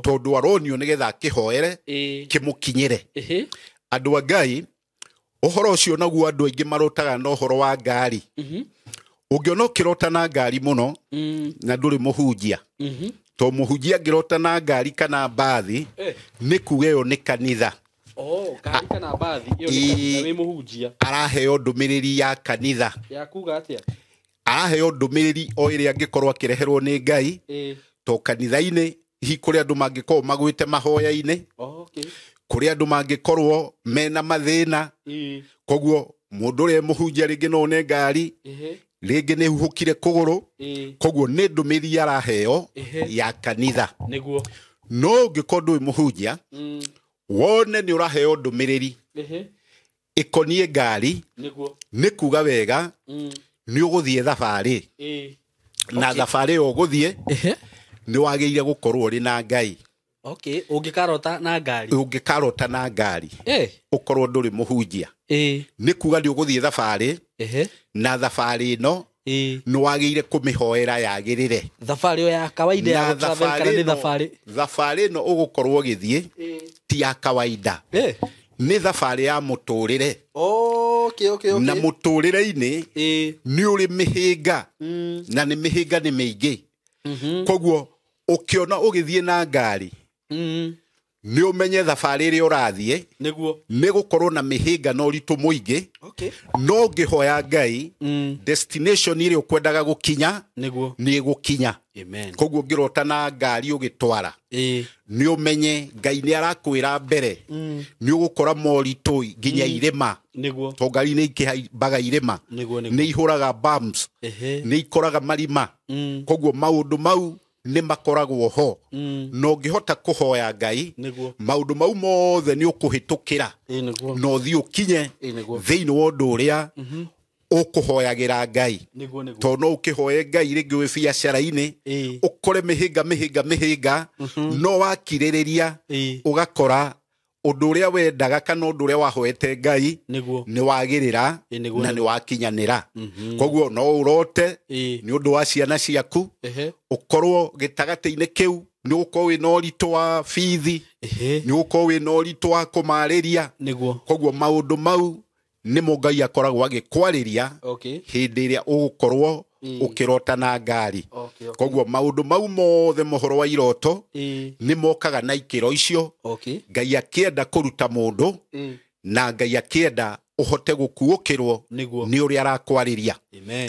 tondũ aronio nĩgetha akĩhoere kĩmũkinyĩre. Andũ a Ngai ũhoro ũcio naguo andũ aingĩ marotaga na ũhoro wa ngari. Ũngĩona ũkĩrota na ngari mũno na ndũrĩ mũhunjia to mũhunjia angĩrota na ngari kana mbathi nĩ kuga ĩyo nĩ kanitha. Ngari kana mbathi ĩyo nĩ kanitha wĩ mũhunjia. Araheo ndũmĩrĩri ya kanitha. Ya kuga atĩa? Araheo ndũmĩrĩri o ĩrĩa angĩkorwo akĩreherwo nĩ Ngai to kanitha-inĩ hihi kũrĩ andũ mangĩkorwo magwĩte mahoya-inĩ. Kũrĩ andũ mangĩkorwo mena mathĩna. Koguo mũndũ ũrĩa mũhunjia rĩngĩ no one ngari rĩngĩ nĩ huhũkire kũgũrũ. Koguo nĩ ndũmĩrĩri araheo ya kanitha. No ũngĩkorwo ndũrĩ mũhunjia wone nĩ ũraheo ndũmĩrĩri ĩkoniĩ ngari nĩ kuga wega nĩ ũgũthiĩ thabarĩ. Na thabarĩ ĩyo ũgũthiĩ nĩ wagĩrĩire gũkorwo ũrĩ na Ngai. Ũngĩkarota na ngari. Ũngĩkarota na ngari ũkorwo ndũrĩ mũhunjia nĩ kuga nĩ ũgũthiĩ thabarĩ na thabarĩ ĩno nĩ wagĩrĩire kũmĩhoera yagĩrĩre. Thabarĩ ĩyo ya kawaida ya gũtravel kana nĩ thabarĩ? Thabarĩ ĩno ũgũkorwo ũgĩthiĩ ti ya kawaida. Nĩ thabarĩ ya mũtũrĩre. Na mũtũrĩre-inĩ nĩ ũrĩ mĩhĩnga na nĩ mĩhĩnga nĩ mĩingĩ. Koguo ũkĩona ũgĩthiĩ na ngari nĩ ũmenye thabarĩ ĩrĩa ũrathiĩ nĩ gũkorwo na mĩhĩnga na ũritũ mũingĩ. No ũngĩhoya Ngai destination ĩrĩa ũkwendaga gũkinya nĩ ĩgũkinya. Koguo ũngĩrota na ngari ũgĩtwara nĩ ũmenye Ngai nĩ arakwĩra mbere nĩ ũgũkora moritũ nginya irĩma. To ngari nĩ ikĩhambaga irĩma nĩ ihũraga bumps nĩ ikoraga marima. Koguo maũndũ mau nĩ makoragwo ho. Na ũngĩhota kũhoya Ngai maũndũ mau mothe nĩ ũkũhĩtũkĩra na ũthiĩ ũkinye thĩinĩ wa ũndũ ũrĩa ũkũhoyagĩra Ngai. Tondũ no ũkĩhoe Ngai rĩngĩ wĩ biacara-inĩ ũkore mĩhĩnga mĩhĩnga mĩhĩnga no wakirĩrĩria ũgakora ũndũ ũrĩa wendaga kana ũndũ ũrĩa wahoete Ngai nĩ wagĩrĩra na nĩ wakinyanĩra. Koguo no ũrote nĩ ũndũ wa ciana ciaku ũkorwo gĩtagatĩ-inĩ kĩu nĩ ũgũkorwo wĩna ũritũ wa bithi nĩ ũgũkorwo wĩna ũritũ wa kũmarĩria. Koguo maũndũ mau nĩmo Ngai akoragwo agĩkwarĩria hĩndĩ ĩrĩa ũgũkorwo ũkĩrota na ngari. Koguo maũndũ mau mothe mohoro wa iroto nĩ mokaga na ikĩro icio. Ngai akĩenda kũruta mũndũ na Ngai akĩenda ũhote gũkuũkĩrwo nĩ ũrĩa arakwarĩria.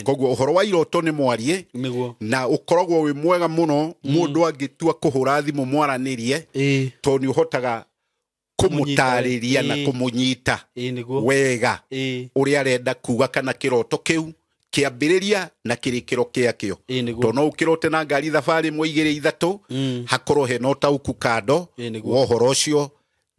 Koguo ũhoro wa iroto nĩ mwarie na ũkoragwo wĩ mwega mũno mũndũ angĩtua kũhũra thimũ mwaranĩrie tondũ nĩ ũhotaga kũmũtarĩria na kũmũnyita wega ũrĩa arenda kuga kana kĩroto kĩu Kĩambĩrĩria na kĩrĩkĩro kĩakĩo. Ĩĩ nĩguo. Tondũ no ũkĩrote na ngari thabarĩ ĩmwe, igĩrĩ, ithatũ, hakorwo hena ũtaũku kando Ĩĩ nĩguo. wa ũhoro ũcio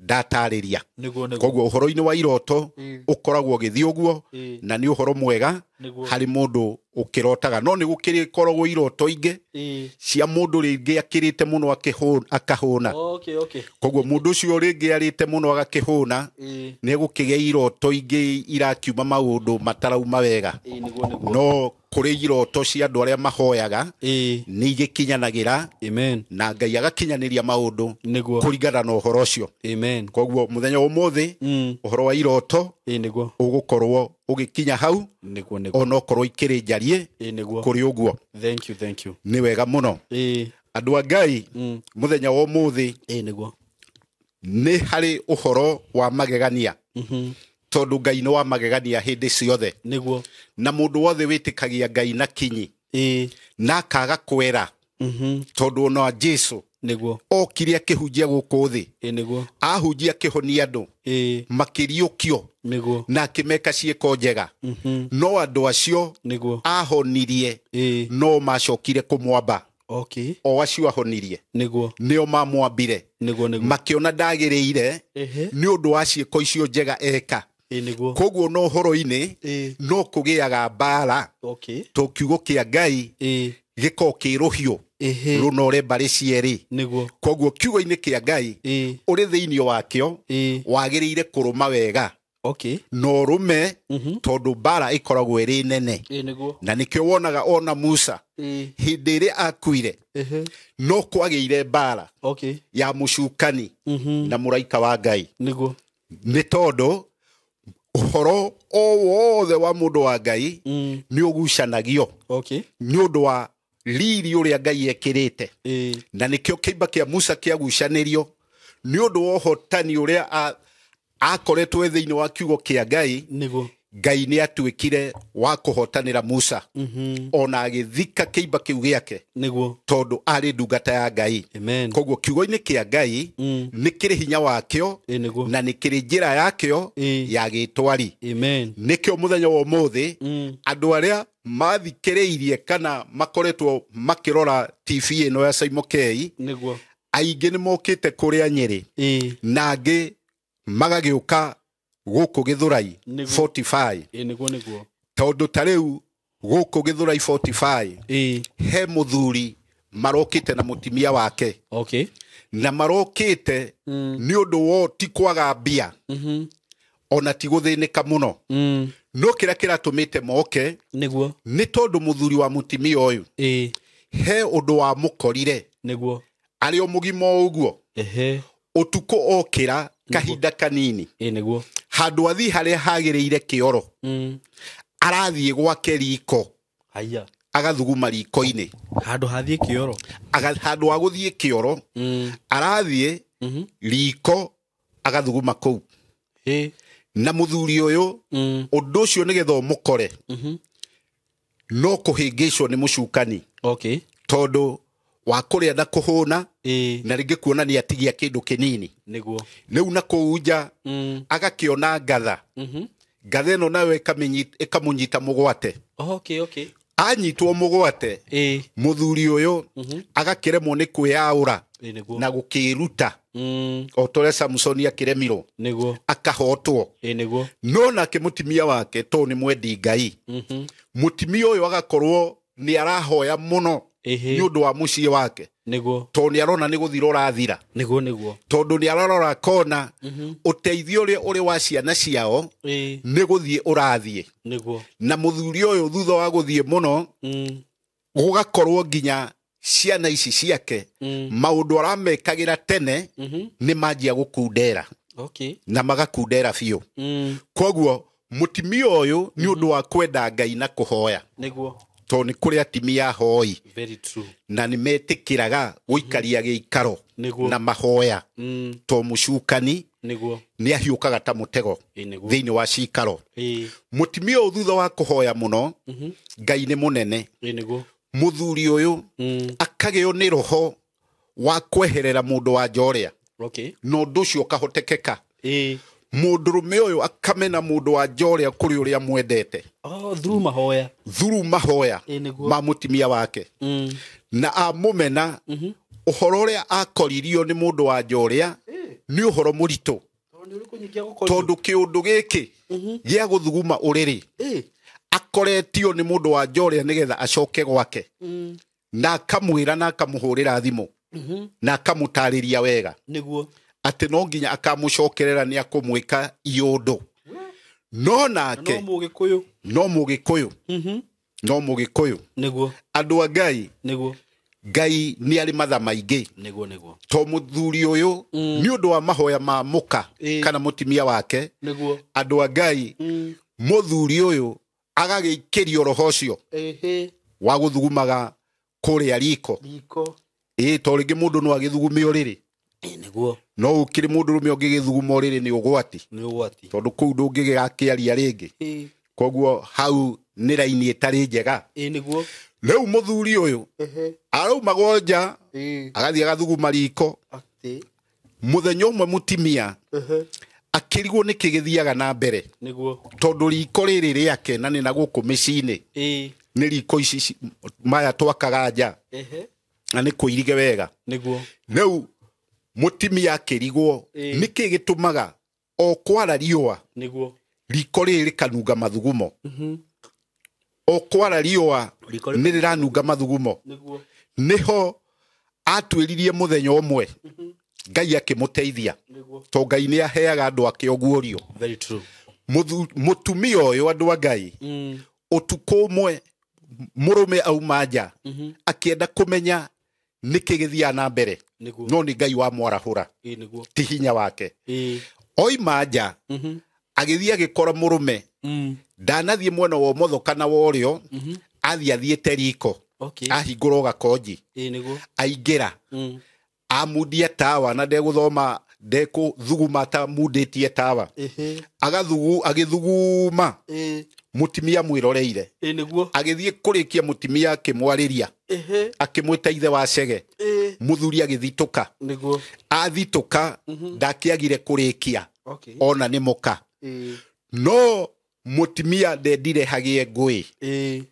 ndatarĩria. Nĩguo nĩguo. Koguo ũhoro-inĩ wa iroto ũkoragwo ũgĩthiĩ ũguo, na nĩ ũhoro mwega harĩ mũndũ ũkĩrotaga, no nĩ gũkĩrĩ koragwo iroto ingĩ cia mũndũ rĩngĩ akĩrĩte mũno akahũna. Koguo mũndũ ũcio rĩngĩ arĩte mũno agakĩhũna, nĩ egũkĩgĩa iroto ingĩ irakiuma maũndũ matarauma wega. Ĩĩ nĩguo nĩguo. No kũrĩ iroto cia andũ arĩa mahoyaga, nĩ igĩkinyanagĩra, na Ngai agakinyanĩria maũndũ kũringana na ũhoro ũcio. Koguo mũthenya wa ũmũthĩ, ũhoro wa iroto Ĩĩ nĩguo. ũgũkorwo ũgĩkinya hau, Nĩguo nĩguo. onokorwo ikĩrĩ njarie Ĩĩ nĩguo. kũrĩ ũguo. Thank you, thank you. Nĩ wega mũno. Andũ a Ngai, mũthenya wa ũmũthĩ Ĩĩ nĩguo. nĩ harĩ ũhoro wa magegania, tondũ Ngai nĩ wa magegania hĩndĩ ciothe, na mũndũ wothe wĩtĩkagia Ngai na kinyi na akaga kwera, tondũ ona Jesu okire akĩhunjia gũkũ thĩ, Ĩĩ nĩguo. ahunjia akĩhonia andũ, makĩriũkio, na akĩmeka ciĩko njega, no andũ acio ahonirie no macokire kũmwamba. O acio ahonirie nĩo mamwambire, Nĩguo nĩguo. makĩona ndagĩrĩire nĩ ũndũ wa ciĩko icio njega eka. Koguo no ũhoro-inĩ no kũgĩaga mbara, to kiugo kĩa Ngai gĩkorwo kĩ rũhiũ rũnore mbarĩ cierĩ. Koguo kiugo-inĩ kĩa Ngai ũrĩ thĩinĩ wakĩo, wagĩrĩire kũrũma wega na ũrũme, tondũ mbara ĩkoragwo ĩrĩ nene. Ĩĩ nĩguo. Na nĩkĩo wonaga ona Musa, hĩndĩ ĩrĩa akuire, no kwagĩire mbara ya mũcukani na mũraika wa Ngai, nĩ tondũ ũhoro o wothe wa mũndũ wa Ngai nĩ ũgucanagio nĩ ũndũ wa riri ũrĩa Ngai ekĩrĩte. Na nĩkĩo kĩimba kĩa Musa kĩagucanĩrio nĩ ũndũ wa ũhotani ũrĩa akoretwo e thĩinĩ wa kiugo kĩa Ngai. Ngai nĩ atuĩkire wa kũhotanĩra Musa, ona agĩthika kĩimba kĩu gĩake, tondũ arĩ ndungata ya Ngai. Koguo kiugo-inĩ kĩa Ngai nĩ kĩrĩ hinya wakĩo, Ĩĩ nĩguo. na nĩ kĩrĩ njĩra yakĩo ya gĩtwari. Nĩkĩo mũthenya wa ũmũthĩ, andũ arĩa mathikĩrĩirie kana makoretwo makĩrora TV ĩno ya Saimo K, aingĩ nĩ mokĩte kũrĩa Nyĩrĩ, na angĩ magagĩũka gũkũ Gĩthũrai 45. Ĩĩ nĩguo nĩguo. Tondũ ta rĩu gũkũ Gĩthũrai 45, he mũthuri marokĩte na mũtimia wake, na marokĩte nĩ ũndũ wo ti kwaga mbia, ona ti gũthĩnĩka mũno, no kĩrĩa kĩratũmĩte moke nĩ tondũ mũthuri wa mũtimia ũyũ, he ũndũ wa mũkorire arĩ o mũgima o ũguo. Ũtukũ okĩra kahinda kanini, Ĩĩ nĩguo. handũ athiĩ harĩa hagĩrĩire kĩoro, arathiĩ gwake riko, Haya. agathuguma riko-inĩ. Handũ hathiĩ kĩoro. Handũ ha gũthiĩ kĩoro, arathiĩ riko agathuguma kũu. Na mũthuri ũyũ, ũndũ ũcio nĩgetha ũmũkore, no kũhĩngĩcwo nĩ mũcukani, tondũ wa kũrĩa na kũhũna, na rĩngĩ kuona nĩ atigia kĩndũ kĩnini. Rĩu na kũu nja agakĩona ngatha. Ngatha ĩno nayo ĩkamũnyita mũgwate. Okay okay. Anyitwo mũgwate, mũthuri ũyũ agakĩremwo nĩ kwĩyaũra Ĩĩ nĩguo. na gũkĩruta, o ta ũrĩa Samsoni akĩremirwo, akahotwo. Ĩĩ nĩguo. No nake mũtimia wake, tondũ nĩ mwendi Ngai, mũtimia ũyũ agakorwo nĩ arahoya mũno nĩ ũndũ wa mũciĩ wake, tondũ nĩ arona nĩ gũthira ũrathira, Nĩguo nĩguo. tondũ nĩ ararora akona ũteithio ũrĩa ũrĩ wa ciana ciao nĩ gũthiĩ ũrathiĩ. Na mũthuri ũyũ thutha wa gũthiĩ mũno, gũgakorwo nginya ciana ici ciake, maũndũ aramekagĩra tene nĩ manjia gũkundera, na magakundera biũ. Koguo mũtimia ũyũ nĩ ũndũ wa kwenda Ngai na kũhoya, tondũ nĩ kũrĩ atimia ahoi, Very true. na nĩ metĩkĩraga gũikaria gĩikaro na mahoya, to mũcukani nĩ ahiũkaga ta mũtego thĩinĩ wa cikaro. Mũtimia ũyũ thutha wa kũhoya mũno, Ngai nĩ mũnene, Ĩĩ nĩguo. mũthuri ũyũ akagĩo nĩ roho wa kweherera mũndũ wa nja ũrĩa, na ũndũ ũcio ũkahotekeka. Mũndũrũme ũyũ akamena mũndũ wa nja ũrĩa kũrĩ ũrĩa mwendete. Oh, through mahoya. Through mahoya ma mũtimia wake. Na amũmena ũhoro ũrĩa akoririo nĩ mũndũ wa nja ũrĩa nĩ ũhoro mũritũ. Tondũ kĩũndũ gĩkĩ gĩa gũthuguma ũrĩrĩ akoretio nĩ mũndũ wa nja ũrĩa nĩgetha acoke gwake. Na akamwĩra na akamũhũrĩra thimũ. Na akamũtarĩria wega. Nĩguo. Atĩ no nginya akamũcokerera nĩ akũmwĩka iũndũ. No nake no Mũgĩkũyũ. No Mũgĩkũyũ. Nĩguo. Andũ a Ngai. Nĩguo. Ngai nĩ arĩ matha maingĩ. Nĩguo nĩguo. To mũthuri ũyũ nĩ ũndũ wa mahoya ma mũka kana mũtimia wake. Nĩguo. Andũ a Ngai mũthuri ũyũ agagĩikĩrio roho ũcio wa gũthugumaga kũrĩa riko. Ĩĩ to rĩngĩ mũndũ no agĩthugume ũrĩrĩ. Nĩguo. No ũkĩrĩ mũndũrũme ũngĩgĩthuguma ũrĩrĩ nĩ ũgwati. Nĩ ũgwati. Tondũ kũu ndũngĩgĩakĩaria rĩngĩ. Koguo hau nĩ raini ĩtarĩ njega. Nĩguo. Rĩu mũthuri ũyũ araumagwo nja agathiĩ agathuguma riko. Mũthenya ũmwe mũtimia akĩrigwo nĩkĩ gĩthiaga na mbere. Nĩguo. Tondũ riko rĩrĩ rĩake na nĩ na gũkũ mĩciĩ-inĩ. Nĩ riko ici maya twakaga nja. Na nĩ kũirige wega. Nĩguo. Rĩu mũtimia akĩrigwo nĩkĩ gĩtũmaga o kwara riũa. Nĩguo. Riko rĩrĩ rĩkanunga mathugumo. O kwara riũa nĩ rĩranunga mathugumo. Nĩguo. Nĩho atuĩririe mũthenya ũmwe. Ngai akĩmũteithia. To Ngai nĩ aheaga andũ ake ũguũrio. Very true. Mũtumia ũyũ andũ a Ngai ũtukũ ũmwe mũrũme auma nja akĩenda kũmenya nĩkĩ gĩthiaga na mbere. No nĩ Ngai wamwarahũra. Ti hinya wake. Oima nja agĩthiĩ agĩkora mũrũme ndanathiĩ mwena wa ũmotho kana wa ũrĩo, athiĩ athiĩte riko. Ahingũra gakonji. Aingĩra. Amundia tawa na ndegũthoma ndekũthuguma ta mundĩtie tawa. Agathugu agĩthuguma. Mũtimia mwĩroreire. Agĩthiĩ kũrĩkia mũtimia akĩmwarĩria. Akĩmwĩta ithe wa Chege. Mũthuri agĩthitũka. Nĩguo. Athitũka ndakĩagire kũrĩkia. Ona nĩ mũka. No mũtimia ndendire hagĩe ngũĩ.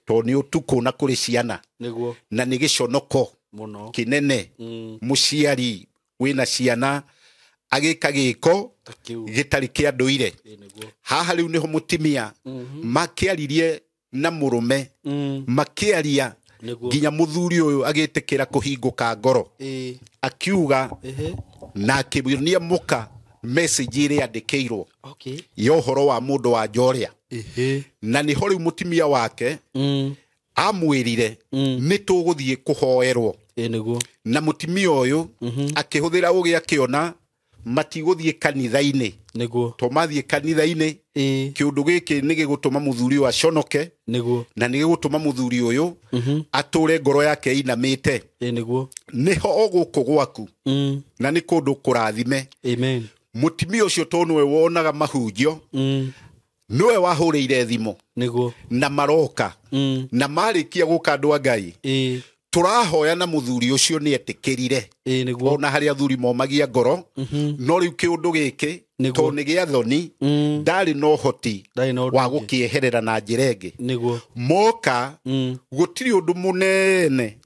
Tondũ nĩ ũtukũ na kũrĩ ciana. Nĩguo. Na nĩ gĩconoko mũno kĩnene. Mũciari wĩna ciana agĩka gĩko gĩtarĩ kĩa ndũire. Haha rĩu nĩho mũtimia makĩaririe na mũrũme. Makĩaria nginya mũthuri ũyũ agĩtĩkĩra kũhingũka ngoro. Akiuga na akĩonia mũka message ĩrĩa yandĩkĩirwo ya ũhoro wa mũndũ wa nja ũrĩa. Na nĩho rĩu mũtimia wake amwĩrire nĩ tũgũthiĩ kũhoerwo. Nĩguo. Na mũtimia ũyũ akĩhũthĩra ũgĩ akĩona matigũthiĩ kanitha-inĩ. Nĩguo. To mathiĩ kanitha-inĩ kĩũndũ gĩkĩ nĩ gĩgũtũma mũthuri ũyũ aconoke. Nĩguo. Na nĩ gĩgũtũma mũthuri ũyũ atũre ngoro yake ĩinamĩte. Nĩguo. Nĩho o gũkũ gwaku. Na nĩ kũndũ kũrathime. Amen. Mũtimia ũcio to nĩwe wonaga mahunjio. Nĩwe wahũrĩire thimũ. Nĩguo. Na maroka. Na marĩkia gũka andũ a Ngai. Tũrahoya na mũthuri ũcio nĩ etĩkĩrire. Nĩguo. Ona harĩa athuri momagia ngoro. No rĩu kĩũndũ gĩkĩ to nĩ gĩa thoni ndarĩ na ũhoti wa gũkĩeherera na njĩra ĩngĩ. Nĩguo. Moka gũtirĩ ũndũ mũnene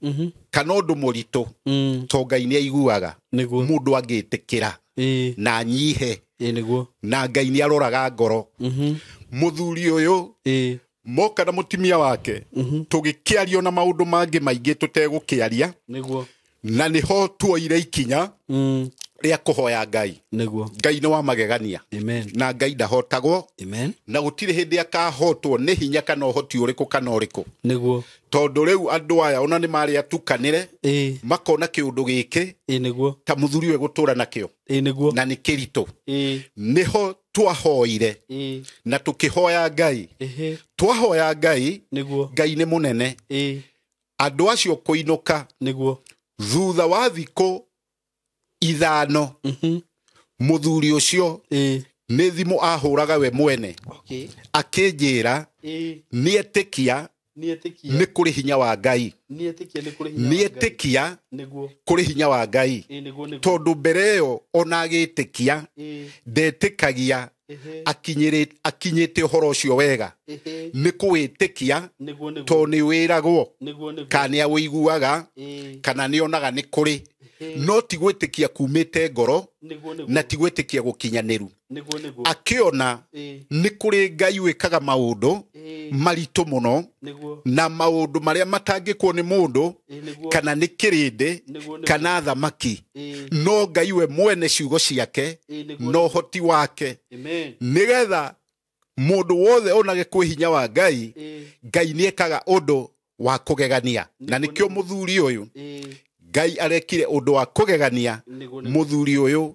kana ũndũ mũritũ to Ngai nĩ aiguaga. Nĩguo. Mũndũ angĩtĩkĩra na anyihe. Nĩguo. Na Ngai nĩ aroraga ngoro. Mũthuri ũyũ moka na mũtimia wake tũgĩkĩario na maũndũ mangĩ maingĩ tũtegũkĩaria. Nĩguo. Na nĩho tuoire ikinya rĩa kũhoya Ngai. Nĩguo. Ngai nĩ wa magegania. Amen. Na Ngai ndahotagwo. Amen. Na gũtirĩ hĩndĩ akahotwo nĩ hinya kana ũhoti ũrĩkũ kana ũrĩkũ. Nĩguo. Tondũ rĩu andũ aya ona nĩ marĩ atukanĩre. Makona kĩũndũ gĩkĩ. Nĩguo. Ta mũthuri ũyũ gũtũra nakĩo. Nĩguo. Na nĩ kĩritũ. Nĩho twahoire. Na tũkĩhoya Ngai. Twahoya Ngai. Nĩguo. Ngai nĩ mũnene. Andũ acio kũinũka. Nĩguo. Thutha wa thikũ 5 mũthuri ũcio nĩ thimũ ahũraga we mwene. Akĩnjĩra nĩ etĩkia Nĩ kũrĩ hinya wa Ngai. Nĩetĩkia kũrĩ hinya wa Ngai. Tondũ mbere ĩyo ona agĩtĩkia ndetĩkagia akinyĩte ũhoro ũcio wega. Nĩ kũwĩtĩkia tondũ nĩ wĩragwo kana nĩ awĩiguaga kana nĩ onaga nĩ kũrĩ. No ti gwĩtĩkia kumĩte ngoro na ti gwĩtĩkia gũkinyanĩru. Akĩona nĩ kũrĩ Ngai wĩkaga maũndũ maritũ mũno na maũndũ marĩa matangĩkwo nĩ mũndũ kana nĩ kĩrĩndĩ kana thamaki. No Ngai we mwene ciugo ciake na ũhoti wake nĩgetha mũndũ wothe onage kwĩ hinya wa Ngai. Ngai nĩekaga ũndũ wa kũgegania. Na nĩkĩo mũthuri ũyũ Ngai arekire ũndũ wa kũgegania. Mũthuri ũyũ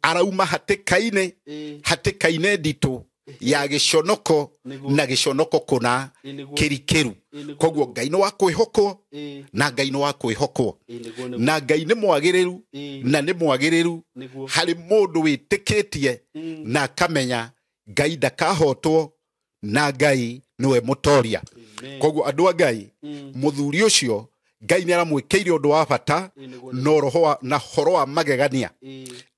arauma hatĩka-inĩ hatĩka-inĩ nditũ ya gĩconoko na gĩconoko kũna kĩrikĩru. Koguo Ngai nĩ wa kwĩhokwo na Ngai nĩ wa kwĩhokwo na Ngai nĩ mwagĩrĩru na nĩ mwagĩrĩru harĩ mũndũ wĩtĩkĩtie na akamenya Ngai ndakahotwo na Ngai nĩwe mũtoria. Koguo andũ a Ngai, mũthuri ũcio Ngai nĩ aramwĩkĩire ũndũ wa bata na roho na horo wa magegania.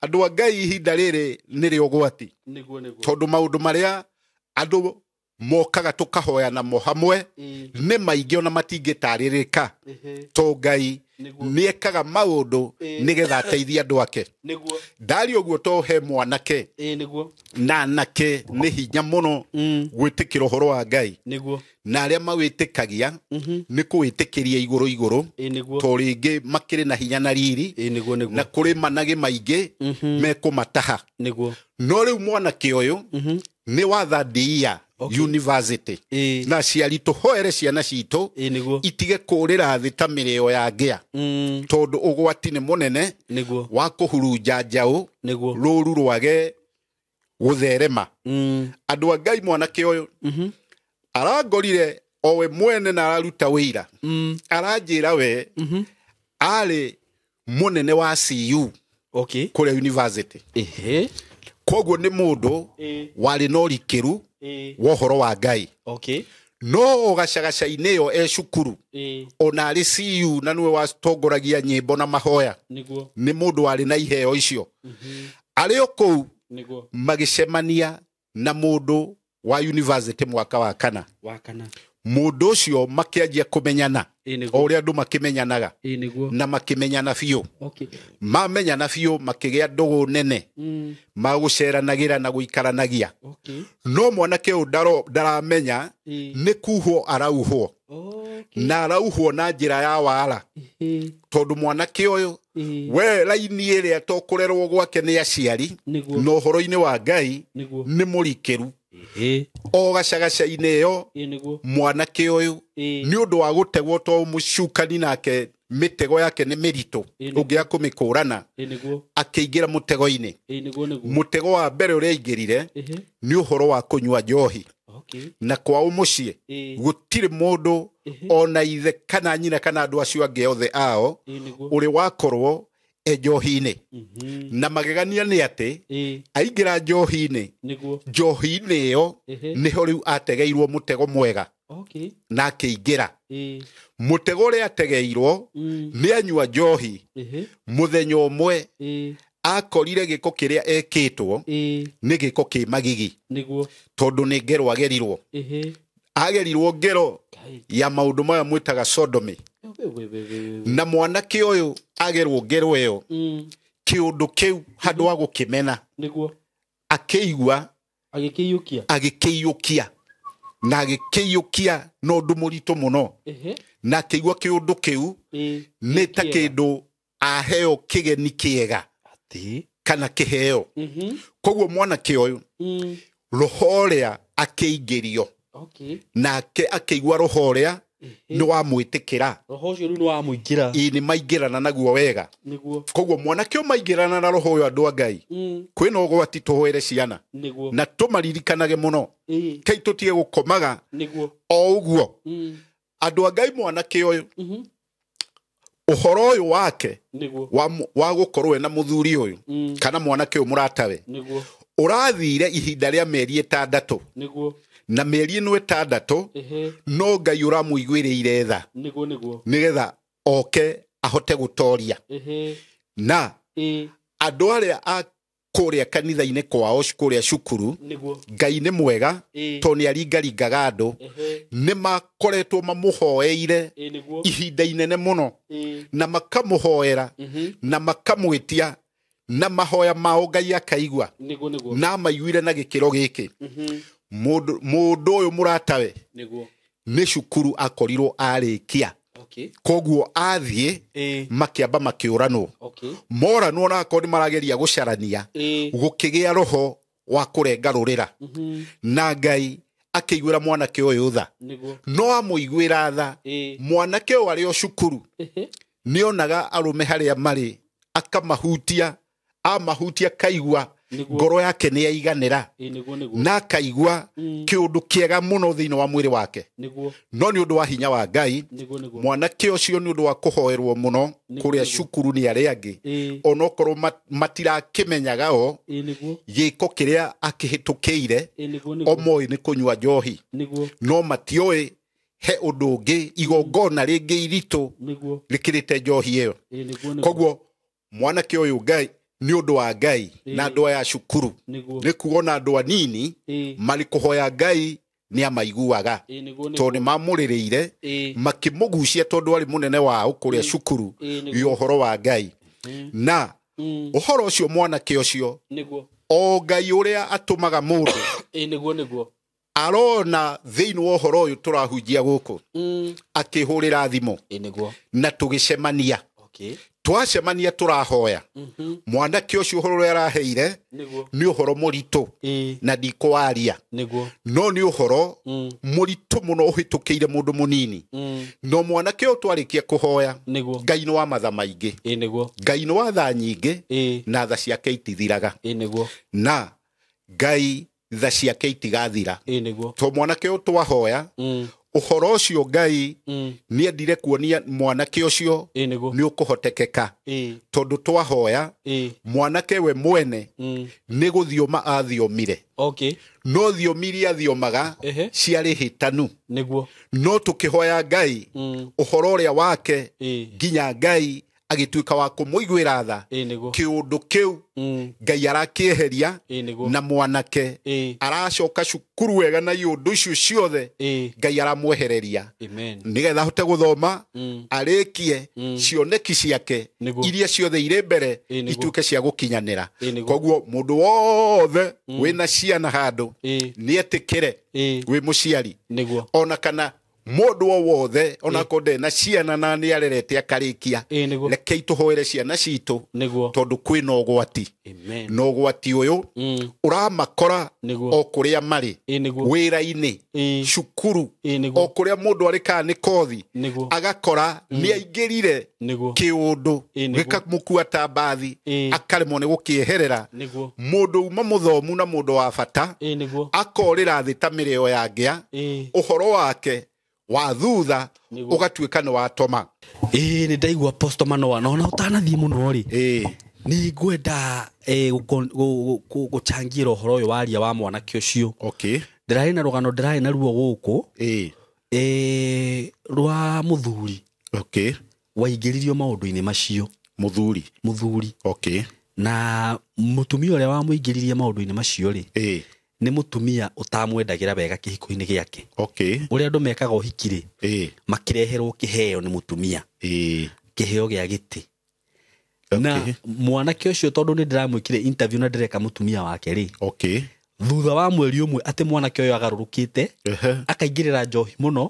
Andũ a Ngai ihinda rĩrĩ nĩ rĩa ũgwati tondũ maũndũ marĩa andũ mokaga tũkahoya namo hamwe nĩ maingĩ ona matingĩtarĩrĩka to Ngai nĩekaga maũndũ nĩgetha ateithie andũ ake. Ndari ũguo to he mwanake na anake nĩ hinya mũno gwĩtĩkĩra ũhoro wa Ngai na arĩa mawĩtĩkagia nĩ kũwĩtĩkĩria igũrũ igũrũ to rĩngĩ makĩrĩ na hinya na riri na kũrĩ managĩ maingĩ mekũmataha. No rĩu mwanake ũyũ nĩ wa Thandia University na aciari tũhoere ciana citũ itige kũrĩra thĩ ta mĩrĩo ya ngĩa tondũ ũgwati nĩ mũnene wa kũhurunja njaũ rũru rwage gũtherema. Andũ a Ngai mwanake ũyũ arangorire o we mwene na araruta wĩira. Aranjĩra we arĩ mũnene wa CU kũrĩa university. Koguo nĩ mũndũ warĩ na ũrikĩru wa ũhoro wa Ngai. No gacagaca-inĩ ĩyo e cukuru ona arĩ CU na nĩwe watongoragia nyĩmbo na mahoya nĩ mũndũ warĩ na iheo icio. Arĩ o kũu magĩcemania na mũndũ wa university mwaka wa kana. Mũndũ ũcio makĩanjia kũmenyana o ũrĩa andũ makĩmenyanaga na makĩmenyana biũ. Mamenyana biũ makĩgĩa ndũgũ nene magũceranagĩra na gũikaranagia. No mwanake ũyũ ndaramenya nĩ kuhwo arauhwo na arauhwo na njĩra ya wara tondũ mwanake ũyũ we raini ĩrĩa to kũrerwo gwake nĩ aciari na ũhoro-inĩ wa Ngai nĩ mũrikĩru. O gacagaca-inĩ ĩyo mwanake ũyũ nĩ ũndũ wa gũtegwo to mũcukani nake mĩtego yake nĩ mĩritũ ũngĩaga kũmĩkũrana akĩingĩra mũtego-inĩ. Mũtego wa mbere ũrĩa aingĩrire nĩ ũhoro wa kũnyua njohi na kwao mũciĩ gũtirĩ mũndũ ona ithe kana nyina kana andũ acio angĩ othe ao ũrĩ wakorwo e njohi-inĩ. Na magegania nĩ atĩ aingĩra njohi-inĩ njohi-inĩ ĩyo nĩho rĩu ategeirwo mũtego mwega na akĩingĩra. Mũtego ũrĩa ategeirwo nĩ anyua njohi mũthenya ũmwe akorire gĩko kĩrĩa ekĩtwo nĩ gĩko kĩ magigi tondũ nĩ ngero agerirwo. Agerirwo ngero ya maũndũ maya mwĩtaga sodomy. Na mwanake ũyũ agerwo ngero ĩyo kĩũndũ kĩu handũ wa gũkĩmena akĩigua agĩkĩiyũkia na agĩkĩiyũkia na ũndũ mũritũ mũno na akĩigua kĩũndũ kĩu nĩ ta kĩndũ aheo kĩgeni kĩega kana kĩheo. Koguo mwanake ũyũ roho ũrĩa akĩingĩrio nake akĩigua roho ũrĩa nĩ wamwĩtĩkĩra. Roho ũcio rĩu nĩ wamũingĩra. Ĩĩ nĩ maingĩrana naguo wega. Koguo mwanake ũyũ maingĩrana na roho ũyũ andũ a Ngai kwĩna ũgwati tũhoere ciana na tũmaririkanage mũno kei tũtige gũkomaga o ũguo. Andũ a Ngai mwanake ũyũ ũhoro ũyũ wake wa gũkorwo ena mũthuri ũyũ kana mwanake ũyũ mũratawe ũrathire ihinda rĩa mĩeri 6 Na mĩeri ĩno 6 no Ngai ũramũiguĩrĩire tha nĩguo nĩguo nĩgetha oke ahote gũtoria. Na andũ arĩa a kũrĩa kanitha-inĩ kwao kũrĩa cukuru, nĩguo Ngai nĩ mwega tondũ nĩ aringaringaga andũ, nĩ makoretwo mamũhoeire nĩguo ihinda inene mũno, na makamũhoera na makamwĩtia, na mahoya mao Ngai akaigua, nĩguo nĩguo na amaiguire na gĩkĩro gĩkĩ. Mũndũ ũyũ mũratawe nĩguo nĩ cukuru akorirwo arĩkia. Okay. Koguo athiĩ makĩamba makĩũranwo, Okay. moranwo na akorwo nĩ marageria gũcarania, gũkĩgĩa roho wa kũrenga rũrĩra, na Ngai akĩiguĩra mwanake ũyũ tha. Nĩguo No amũiguĩra tha, mwanake ũyũ arĩ o cukuru nĩonaga arũme harĩa marĩ akamahutia, amahutia kaigua Nĩguo. ngoro yake nĩ yaiganĩra, nĩguo nĩguo na akaigua kĩũndũ kĩega mũno thĩinĩ wa mwĩrĩ wake. Nĩguo No nĩ ũndũ wa hinya wa Ngai, nĩguo nĩguo mwanake ũcio nĩ ũndũ wa kũhoerwo mũno kũrĩa cukuru nĩ arĩa angĩ, onokorwo matirakĩmenyaga o nĩguo gĩko kĩrĩa akĩhĩtũkĩire, nĩguo o nĩguo moĩ nĩ kũnyua njohi, nĩguo no matiũĩ he ũndũ ũngĩ igongona rĩngĩ iritũ nĩguo rĩkĩrĩte njohi ĩyo. Nĩguo nĩguo Koguo mwanake ũyũ Ngai nĩ ũndũ wa Ngai na andũ aya a cukuru, nĩguo nĩ kuona andũ anini marĩ kũhoya Ngai nĩ amaiguaga, nĩguo tondũ nĩ mamũrĩrĩire makĩmũgucia tondũ arĩ mũnene wao kũrĩa cukuru ya ũhoro wa Ngai. Na ũhoro ũcio mwanake ũcio nĩguo o Ngai ũrĩa atũmaga mũndũ nĩguo nĩguo arona thĩinĩ wa ũhoro ũyũ tũrahunjia gũkũ, akĩhũrĩra thimũ nĩguo na tũgĩcemania. Okay. Twacemania tũrahoya, mwanake ũcio ũhoro ũrĩa araheire nĩguo nĩ ũhoro mũritũ na ndikwaria, nĩguo no nĩ ũhoro mũritũ mũno ũhĩtũkĩire mũndũ mũnini. No mwanake ũyũ twarĩkia kũhoya, nĩguo Ngai nĩ wa matha maingĩ, nĩguo Ngai nĩ wa tha nyingĩ, na tha ciake itithiraga, nĩguo na Ngai tha ciake itigathira. Nĩguo To mwanake ũyũ twahoya ũhoro ũcio Ngai nĩ endire kuonia mwanake ũcio nĩguo nĩ ũkũhotekeka, tondũ twahoya mwanake we mwene nĩ gũthioma athiomire, Okay. no thiomi iria athiomaga ciarĩ hĩtanu. Nĩguo No tũkĩhoya Ngai ũhoro ũrĩa wake, nginya Ngai agĩtuĩka wa kũmũiguĩra tha, nĩguo kĩũndũ kĩu Ngai arakĩeheria, nĩguo na mwanake aracoka cukuru wega na iũndũ icio ciothe Ngai aramwehereria, Amen. nĩgetha ahote gũthoma arĩkie cioneki ciake Nĩguo. iria ciothe irĩ mbere Nĩguo. ituĩke cia gũkinyanĩra. Nĩguo. Koguo mũndũ wothe wĩna ciana handũ nĩ etĩkĩre wĩ mũciari, Nĩguo ona kana mũndũ o wothe onakorwo ndarĩ na ciana na nĩ arerete akarĩkia, nĩguo rekei tũhoere ciana citũ, nĩguo tondũ kwĩna ũgwati, Amen. na ũgwati ũyũ ũramakora Nĩguo. o kũrĩa marĩ, Nĩguo wĩra-inĩ, cukuru, nĩguo o kũrĩa mũndũ arĩ kana nĩ kothi, nĩguo agakora nĩ aingĩrire nĩguo kĩũndũ Nĩguo. gĩkamũkua ta mbathi, akaremwo nĩ gũkĩeherera. Nĩguo Mũndũ uma mũthomu na mũndũ wa bata nĩguo akorĩra thĩ ta mĩrĩo ya ngĩa, ũhoro wake wa thutha Nĩguo. ũgatuĩka nĩ watoma. Nĩ ndaigua Apostle Manoa, na ona ũtanathiĩ mũno rĩ, nĩ ngwenda gũchangira ũhoro ũyũ waria wa mwanake ũcio. Okay. Ndĩrarĩ na rũgano ndĩrarĩ naruo gũkũ rwa mũthuri Okay. waingĩririo maũndũ-inĩ macio. Mũthuri. Mũthuri. Okay. Na mũtumia ũrĩa wamũingĩririe maũndũ-inĩ macio rĩ, nĩ mũtumia ũtamwendagĩra wega kĩhiko-inĩ gĩake. Okay. Ũrĩa andũ mekaga ũhiki rĩ, makĩreherwo kĩheo nĩ mũtumia, kĩheo gĩa gĩtĩ. Na mwanake ũcio tondũ nĩ ndĩramwĩkire interview na ndĩreka mũtumia wake rĩ, Okay. thutha wa mweri ũmwe atĩ mwanake ũyũ agarũrũkĩte, akaingĩrĩra njohi mũno,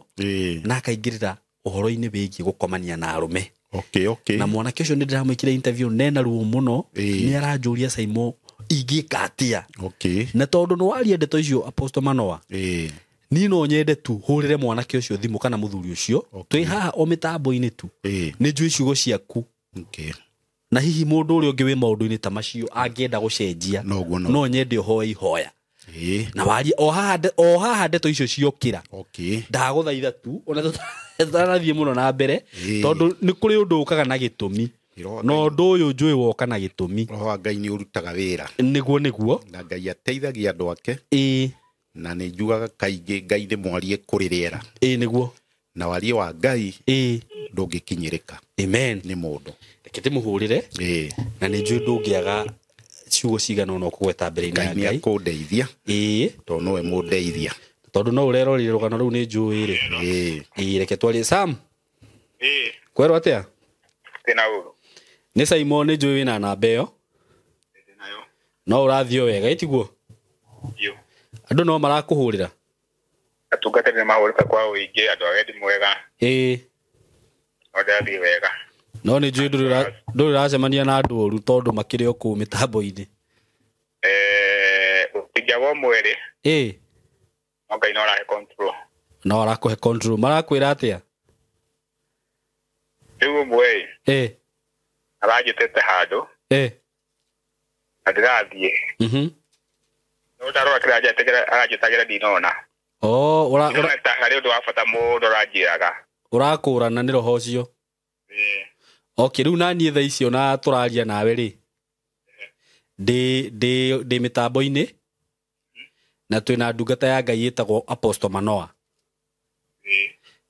na akaingĩrĩra ũhoro-inĩ wĩgiĩ gũkomania na arũme. Okay, okay. Na mwanake ũcio nĩ ndĩramwĩkire interview nena ruo mũno, nĩ aranjũria Saimo ingĩka atĩa. Okay. Na tondũ nĩ waria ndeto icio Apostle Manoa, niĩ no nyende tu hũrĩre mwanake ũcio thimũ kana mũthuri ũcio, twĩ haha o mĩtambo-inĩ tu, nĩ njũĩ ciugo ciaku. Okay. Na hihi mũndũ ũrĩa ũngĩ wĩ maũndũ-inĩ ta macio angĩenda gũcenjia, Noguo, no nyende ũhoe ihoya. Na warie o haha ndeto icio ciokĩra. Okay. Ndagũthaitha tu ona tũtanathiĩ mũno na mbere, tondũ nĩ kũrĩ ũndũ ũkaga na gĩtũmi. Na ũndũ ũyũ njũĩ woka na gĩtũmi. Roho wa Ngai nĩ ũrutaga wĩra. Nĩguo nĩguo. Na Ngai ateithagia andũ ake. Na nĩ njugaga kaingĩ Ngai nĩ mwarie kũrĩ rĩera. Ĩĩ nĩguo. Na warie wa Ngai Ĩĩ. ndũngĩkinyĩrĩka. Amen. Nĩ mũndũ. Reke ndĩmũhũrĩre. Ĩĩ. Na nĩ njũĩ ndũngĩaga ciugo cigana ũna ũkũgweta mbere-inĩ ya Ngai nĩ Ngai. akũndeithia. Ĩĩ. Tondũ nowe mũndeithia. Tondũ no ũrerorire rũgano rũu nĩ njũĩ rĩ. Ĩĩ. Ĩĩ reke twarie. Sam. Ĩĩ. Kwerwo atĩa? Ndĩna ũru. Nĩ Simon nĩ njũĩ wĩna namba ĩyo. Ndĩnayo. No ũrathiĩ o wega ĩtiguo? Biũ. Andũ no marakũhũrĩra. Atungatĩri nĩ mahũrĩte kwa ũingĩ, andũ a wendi mwega. Ĩĩ. No ndĩrathiĩ wega. No nĩ njũĩ ndũrĩ ũracemania na andũ oru tondũ makĩrĩ o kũu mĩtambo-inĩ. Ũngĩaga ũmwe rĩ. Ĩĩ. No Ngai no arahe control. No arakũhe control. Marakwĩra atĩa? Rĩu ũmwe ĩ. Ĩĩ. Aranjĩtĩte handũ. Ĩĩ. Na ndĩrathiĩ. No ndarora kĩrĩa aranjĩtagĩra ndinona. Oh, Ndĩrona ta harĩ ũndũ wa bata mũno ũranjĩraga. Ũrakũrana nĩ roho ũcio. Ĩĩ. Okay, rĩu naniĩ thaa icio na tũraria nawe rĩ. Ndĩ mĩtambo-inĩ. Na twĩna ndungata ya Ngai ĩtagwo Apostle Manoa.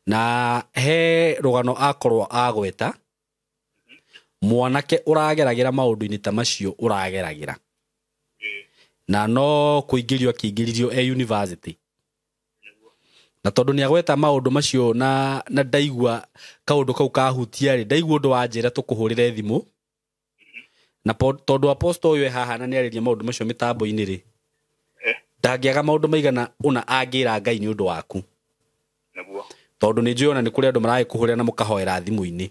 Na he rũgano akorwo agweta mwanake ũrageragĩra maũndũ-inĩ ta macio ũrageragĩra. Na no kũingĩrio akĩingĩririo e university. Na tondũ nĩ agweta maũndũ macio na ndaigua kaũndũ kau kahutia rĩ, ndaigua ũndũ wa njĩra tũkũhũrĩre thimũ. Na tondũ Apostle ũyũ e haha na nĩarĩria maũndũ macio mĩtambo-inĩ rĩ, ndangĩaga maũndũ maigana ũna angĩra Ngai nĩ ũndũ waku. Nĩguo. Tondũ nĩ njũĩ ona nĩ kũrĩ andũ maragĩkũhũrĩra na mũkahoera thimũ-inĩ.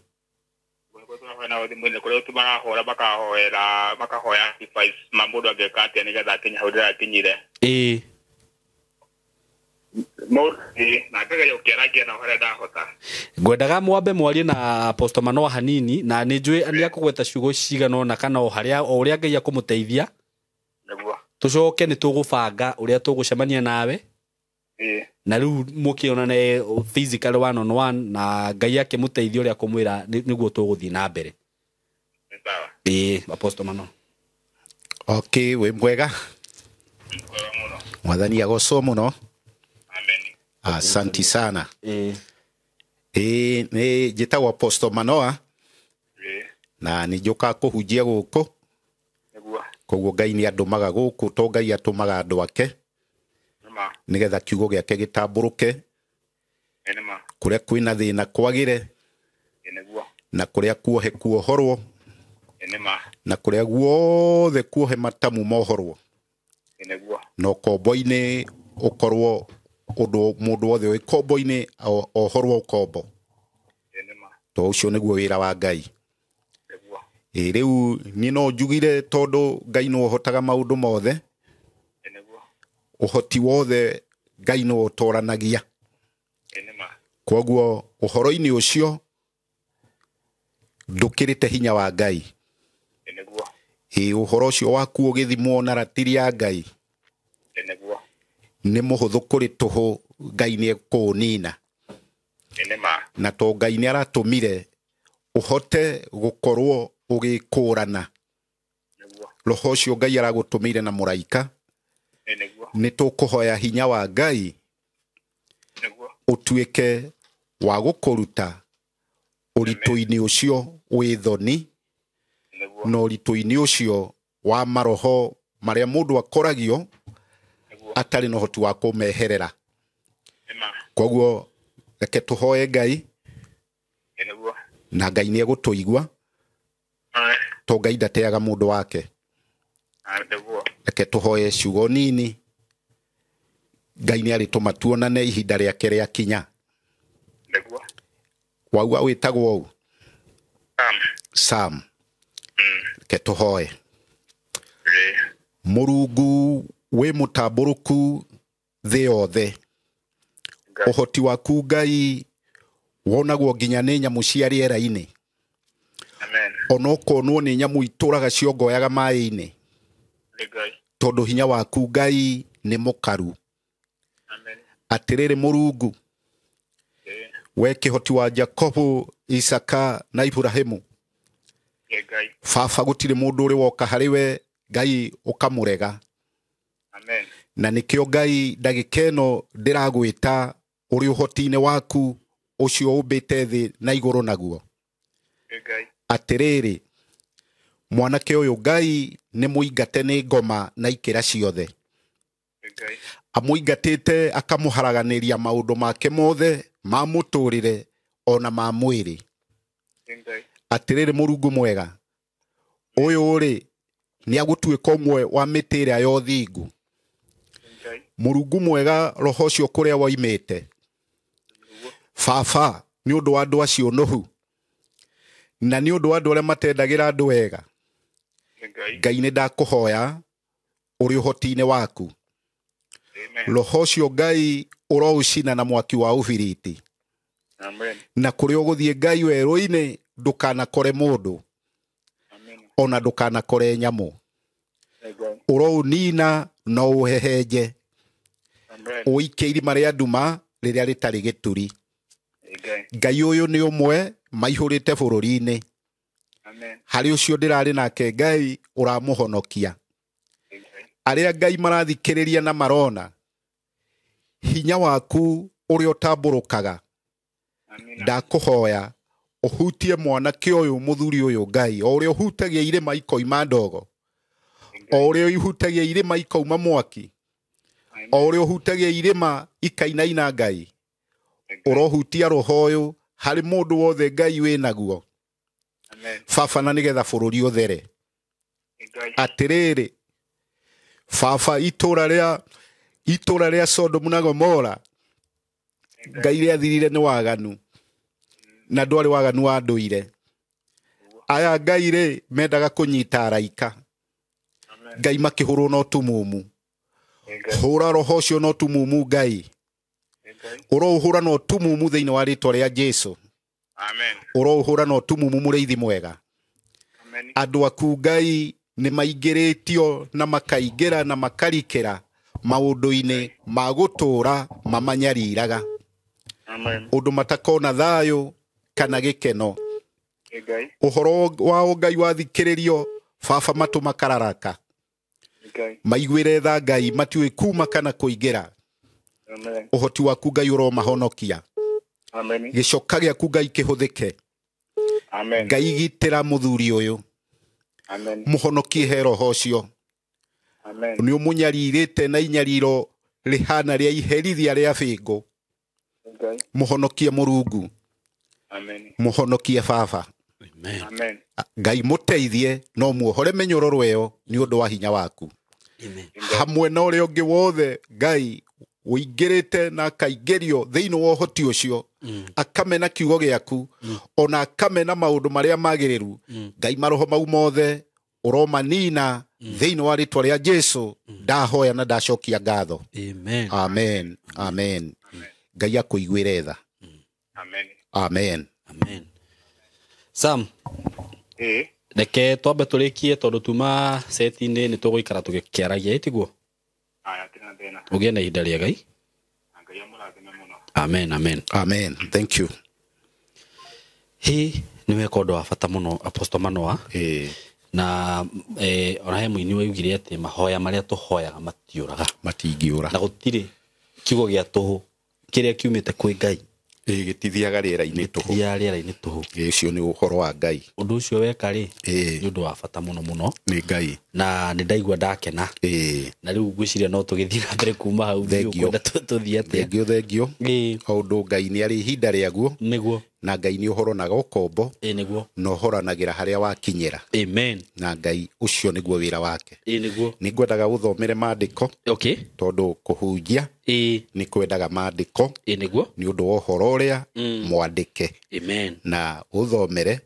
Tũrahoera thimũ-inĩ, kũrĩa marahũra makahoera, makahoya advice ma mũndũ angĩka atĩa nĩgetha akinye hau ndĩrakinyire. Ĩĩ. Na ngageria gũkĩarangia nao harĩa ndahota. Ngwendaga mwambe mwarie na Apostle Manoa hanini na nĩ njũĩ nĩ akũgweta ciugo cigana ũna kana o harĩa o ũrĩa Ngai akũmũteithia. Nĩguo. Tũcoke nĩ tũgũbanga ũrĩa tũgũcemania nawe. Ĩĩ. Na rĩu mũkĩonane physical one on one na Ngai akĩmũteithia ũrĩa akũmwĩra nĩguo tũgũthiĩ na mbere. Nĩ sawa. Ĩĩ, Apostle Manoa. Okay, wĩ mwega. Mwega mũno. Mwathani agocwo mũno. Amen. Asanti sana. Ĩĩ. Ĩĩ, nĩ njĩtagwo Apostle Manoa. Ĩĩ. Na nĩ njũkaga kũhunjia gũkũ. Nĩguo. Koguo Ngai nĩ andũmaga gũkũ to Ngai atũmaga andũ ake. Nĩma. Nĩgetha kiugo gĩake gĩtambũrũke. Nĩma. Kũrĩa kwĩna thĩna kwagĩre. Nĩguo. Na kũrĩa kuohe kuohorwo. Nĩma. Na kũrĩa guothe kuohe matamu mohorwo. Nĩguo. Na ũkombo-inĩ ũkorwo ũndũ mũndũ wothe wĩ kombo-inĩ ohorwo ũkombo. Nĩma. To ũcio nĩguo wĩra wa Ngai. Nĩguo. Ĩ rĩu niĩ no njugire tondũ Ngai nĩwe ũhotaga maũndũ mothe. Nĩguo. Ũhoti wothe Ngai nĩwe ũtoranagia. Nĩma. Koguo ũhoro-inĩ ũcio ndũkĩrĩte hinya wa Ngai. Nĩguo. Ĩ ũhoro ũcio waku ũgĩthimwo na ratiri ya Ngai. Nĩguo. Nĩ mũhũthũ kũrĩ tũhũ Ngai nĩ ekũũnina. Nĩma. Na to Ngai nĩ aratũmire ũhote gũkorwo ũgĩkũrana. Nĩguo. Roho ũcio Ngai aragũtũmĩire na mũraika. Nĩguo. Nĩ tũkũhoya hinya wa Ngai. Nĩguo. Ũtuĩke wa gũkũruta ũritũ-inĩ ũcio wĩ thoni. Nĩguo. Na ũritũ-inĩ ũcio wa maroho marĩa mũndũ akoragio atarĩ na ũhoti wa kũmeherera. Nĩma. Koguo reke tũhoe Ngai. Nĩguo. Na Ngai nĩ egũtũigua. To Ngai ndateaga mũndũ wake. Nĩguo. Reke tũhoe ciugo nini. Ngai nĩ arĩtũma tuonane ihinda rĩake rĩakinya. Nĩguo. Wauga wĩtagwo ũ? Sam. Sam. Reke tũhoe. Ĩĩ. Mũrungu wĩ mũtambũrũku thĩ yothe. Ũhoti waku Ngai wonagwo nginya nĩ nyamũ cia rĩera-inĩ. Amen. Ona ũkonwo nĩ nyamũ itũraga ciongoyaga maĩ-inĩ. Nĩ Ngai. Tondũ hinya waku Ngai nĩ mũkaru. Amen. Atĩrĩrĩ Mũrungu, we kĩhoti wa Jakobu, Isaka na Ibrahimu. Nĩ Ngai. Baba gũtirĩ mũndũ ũrĩ woka harĩ we Ngai ũkamũrega. Amen. Na nĩkĩo Ngai ndagĩka ĩno ndĩragwĩta ũrĩ ũhoti-inĩ waku ũcio ũmbĩte thĩ na igũrũ naguo. Ngai. Atĩrĩrĩ, mwanake ũyũ Ngai nĩ mũingate nĩ ngoma na ikĩra ciothe. Ngai. Amũingatĩte akamũharaganĩria maũndũ make mothe ma mũtũrĩre ona ma mwĩrĩ. Ngai. Atĩrĩrĩ Mũrungu mwega, ũyũ rĩ nĩ agũtuĩka ũmwe wa mĩtĩ ĩrĩa ya ũthingu. Ngai. Mũrungu mwega, roho ũcio kũrĩa woimĩte baba, nĩ ũndũ wa andũ acio nũhu na nĩ ũndũ wa andũ arĩa matendagĩra andũ wega, Ngai. Ngai nĩ ndakũhoya ũrĩ ũhoti-inĩ waku. Amen. Roho ũcio Ngai ũroũcina na mwaki wa ũbiriti. Amen. Na kũrĩa ũgũthiĩ Ngai werũ-inĩ ndũkanakore mũndũ Amen. ona ndũkanakore nyamũ. Ngai. Ũroũnina na ũũhehenje, Amen. ũikie irima rĩa nduma rĩrĩa rĩtarĩ gĩturi. Ngai. Ngai ũyũ nĩ ũmwe maihũrĩte bũrũri-inĩ. Amen. Harĩ ũcio ndĩrarĩ nake Ngai ũramũhonokia. Ngai. Arĩa Ngai marathikĩrĩria na marona hinya waku ũrĩa ũtambũrũkaga, Amen. ndakũhoya ũhutie mwanake ũyũ mũthuri ũyũ Ngai, o ũrĩa ũhutagia irĩma ikoima ndogo, o ũrĩa ũhutagia irĩma ikauma mwaki, o ũrĩa ũhutagia irĩma ikainaina Ngai, ũrohutia roho ũyũ harĩ mũndũ wothe Ngai wĩnaguo. Amen. Baba, na nĩgetha bũrũri ũthere. Ngai. Atĩrĩrĩ baba, itũra rĩa Sodomu na Gomora Ngai rĩathirire nĩ waganu na ndwarĩ waganu wa ndũire. Aya Ngai rĩ mendaga kũnyita araika, Amen. Ngai makĩhũrwo na ũtumumu. Ngai. Hũra roho ũcio na ũtumumu Ngai, Ngai. ũroũhũra na ũtumumu thĩinĩ wa rĩtwa rĩa Jesu. Amen. Ũroũhũra na ũtumumu mũrĩithi mwega. Amen. Andũ aku Ngai nĩ maingĩrĩtio na makaingĩra na makarikĩra maũndũ-inĩ ma gũtũũra mamanyariraga, Amen. ũndũ matakona thayũ kana gĩkeno. Ngai. Ũhoro wa Ngai wathikĩrĩrio baba, matũ makararaka, Ngai. maiguĩre tha Ngai, matiũĩ kuma kana kũingĩra. Amen. Ũhoti waku Ngai ũromahonokia. Amen. Gĩcoka gĩaku Ngai kĩhũthĩke. Amen. Ngai gitĩra mũthuri ũyũ, Amen. mũhonokie he roho ũcio. Amen. Nĩ ũmũnyarirĩte na inyariro rĩhana rĩa iherithia rĩa bĩngũ. Ngai. Mũhonokie Mũrungu, Amen. mũhonokie baba. Amen. Amen. Ngai mũteithie no muohore mĩnyororo ĩyo nĩ ũndũ wa hinya waku. Amen. Hamwe na ũrĩa ũngĩ wothe Ngai ũingĩrĩte na akaingĩrio thĩinĩ wa ũhoti ũcio, akamena kiugo gĩaku, ona akamena maũndũ marĩa magĩrĩru, Ngai maroho mau mothe ũromanina thĩinĩ wa rĩtwa rĩa Jesu. Ndahoya na ndacokia ngatho. Amen. Amen. Amen. Ngai akũiguĩre tha. Amen. Amen. Amen. Sam, Eh. reke twambe tũrĩkie tondũ tuma seti-inĩ nĩ tũgũikara tũgĩkĩaragia ĩtiguo. Aya tina thĩna. Ũgĩe na ihinda rĩega. Ngai amũrathime mũno. Amen. Amen. Amen. Thank you. Hi nĩ weka ũndũ wa bata mũno Apostle Manoa. Na ona he mũini waugire atĩ mahoya marĩa tũhoyaga matiũraga, Matingĩũra. na gũtirĩ kiugo gĩa tũhũ kĩrĩa kiumĩte kwĩ Ngai Gĩtithiaga rĩera-inĩ tũhũ. gĩtithiaga rĩera-inĩ tũhũ. Ũcio nĩ ũhoro wa Ngai. Ũndũ ũcio weka rĩ nĩ ũndũ wa bata mũno mũno, Nĩ Ngai. na nĩ ndaigua ndakena, na rĩu ngwĩciria no tũgĩthiĩ na mbere kuma hau. Thank you. Ũkwenda tũthiĩ atĩa? Thengio, thengio. O ũndũ Ngai nĩ arĩ ihinda rĩaguo, Nĩguo. na Ngai nĩ ũhoronaga ũkombo, Nĩguo. na ũhoranagĩra harĩa wakinyĩra. Amen. Na Ngai ũcio nĩguo wĩra wake. Nĩguo. Nĩ ngwendaga gũthomere maandĩko, Okay. tondũ kũhunjia nĩ kwendaga maandĩko Nĩguo. nĩ ũndũ wa ũhoro ũrĩa mwandĩke. Amen. Na ũthomere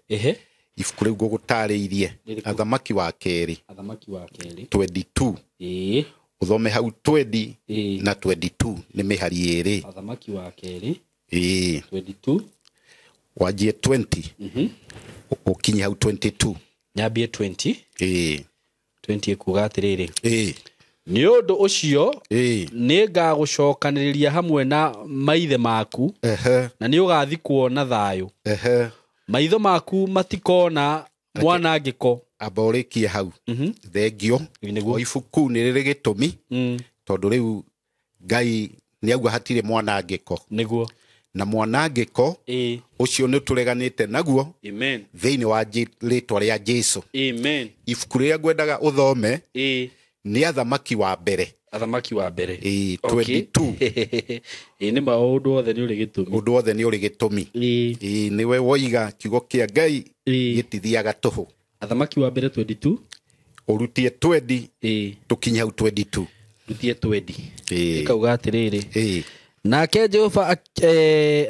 ibuku rĩu ngũgũtarĩirie, Rĩrĩkũ? Athamaki wa kerĩ Athamaki wa kerĩ 22. Ũthome hau 20 na 22 nĩ mĩhari ĩrĩ. Athamaki wa kerĩ 22. Wanjie 20 ũkinye hau 22. Nyambie 20. 20 ĩkuga atĩrĩrĩ, nĩ ũndũ ũcio nĩ ngagũcokanĩrĩria hamwe na maithe maku, na nĩ ũgathikwo na thayũ. Maitho maku matikona mwanangĩko. Amba ũrĩkie hau. Thengio. Nĩguo. O ibuku nĩ rĩrĩ gĩtũmi Tondũ rĩu Ngai nĩ auga hatirĩ mwanangĩko. Nĩguo. Na mwanangĩko Ĩĩ. ũcio nĩ tũreganĩte naguo Amen. thĩinĩ wa rĩtwa rĩa Jesu. Amen. Ibuku rĩrĩa ngwendaga ũthome Ĩĩ. nĩ Athamaki wa mbere. Athamaki wa mbere. Ĩĩ, 22. Ĩĩ, nĩ ma ũndũ wothe nĩ ũrĩ gĩtũmi. Ũndũ wothe nĩ ũrĩ gĩtũmi. Ĩĩ. Ĩĩ, nĩwe woiga kiugo kĩa Ngai Ĩĩ. gĩtithiaga tũhũ. Athamaki wa mbere 22. Ũrutie 20 Ĩĩ. tũkinye hau 22. Rutie 20. Ĩĩ. Ĩkauga atĩrĩrĩ. Ĩĩ. Nake Jehova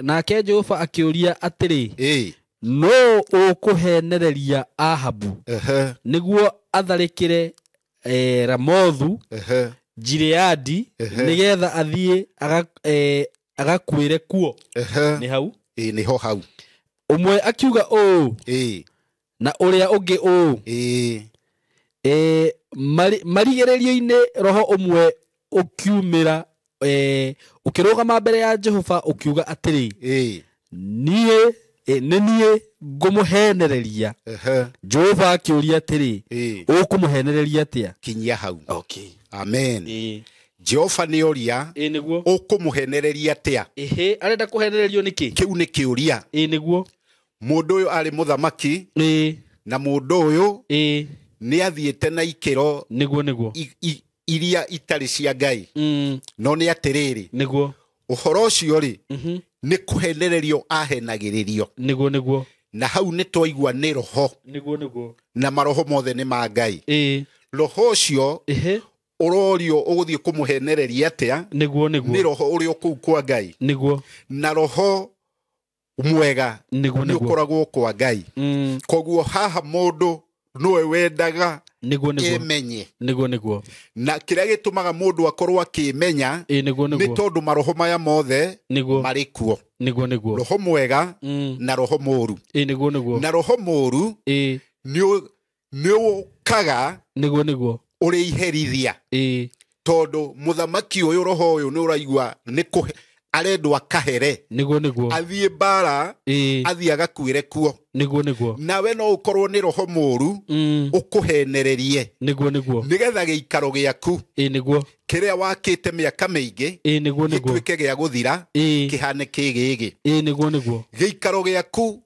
nake Jehova akĩũria atĩrĩ, Ĩĩ. nũ ũkũhenereria Ahabu Ehe. nĩguo atharĩkĩre Ramothu Ehe. Gileadi nĩgetha athiĩ agakuĩre kuo. Ehe. Nĩ hau. Ĩĩ, nĩho hau. Ũmwe akiuga ũũ Ĩĩ. na ũrĩa ũngĩ ũũ. Ĩĩ. Marigĩrĩrio-inĩ roho ũmwe ũkiumĩra ũkĩrũgama mbere ya Jehova ũkiuga atĩrĩ, Ĩĩ. niĩ nĩ niĩ ngũmũhenereria. Ehe. Jehova akĩũria atĩrĩ, Ĩĩ. ũkũmũhenereria atĩa? Kinyia hau. Okay. Amen. Ĩĩ. Jehova nĩ oria Ĩĩ, nĩguo. ũkũmũhenereria atĩa? Ĩhĩ, arenda kũhenererio nĩkĩ? Kĩu nĩ kĩũria. Ĩĩ, nĩguo. Mũndũ ũyũ arĩ mũthamaki Ĩĩ. na mũndũ ũyũ Ĩĩ. nĩ athiĩte na ikĩro Nĩguo, nĩguo. iria itarĩ cia Ngai. No nĩ atĩrĩrĩ, Nĩguo. ũhoro ũcio rĩ nĩ kũhenererio ahenagĩrĩrio. Nĩguo, nĩguo. Na hau nĩ twaigua nĩ roho. Nĩguo, nĩguo. Na maroho mothe nĩ ma Ngai. Ĩĩ. Roho ũcio Ĩhĩ. ũrorio ũgũthiĩ kũmũhenereria atĩa? Nĩguo, Nĩ nĩguo. roho ũrĩa ũkũu kwa Ngai. Nĩguo. Na roho mwega Nĩguo, nĩ nĩguo. ũkoragwo kwa Ngai. Koguo haha mũndũ nĩwe wendaga Nĩguo, nĩguo. emenye. Nĩguo, nĩguo. Na kĩrĩa gĩtũmaga mũndũ akorwo akĩmenya Ĩĩ, nĩguo, nĩ nĩguo. tondũ maroho maya mothe Nĩguo. marĩ kuo. Nĩguo, nĩguo. Roho mwega na roho mũũru. Ĩĩ, nĩguo, nĩguo. Na roho mũũru Ĩĩ. nĩ ũkaga Nĩguo, nĩguo. ũrĩ iherithia. Ĩĩ. Tondũ mũthamaki ũyũ roho ũyũ nĩ ũraigua nĩ arendwo akahere. Nĩguo, nĩguo. Athiĩ mbara, Ĩĩ. athiĩ agakuĩre kuo. Nĩguo, nĩguo. Nawe no ũkorwo nĩ roho mũũru ũkũhenererie. Nĩguo, nĩguo. Nĩgetha gĩikaro gĩaku Ĩĩ, nĩguo. kĩrĩa wakĩte mĩaka mĩingĩ Ĩĩ, nĩguo, nĩguo. gĩtuĩke gĩa gũthira Ĩĩ. kĩhane kĩgĩgĩ. Ĩĩ, nĩguo, nĩguo. Gĩikaro gĩaku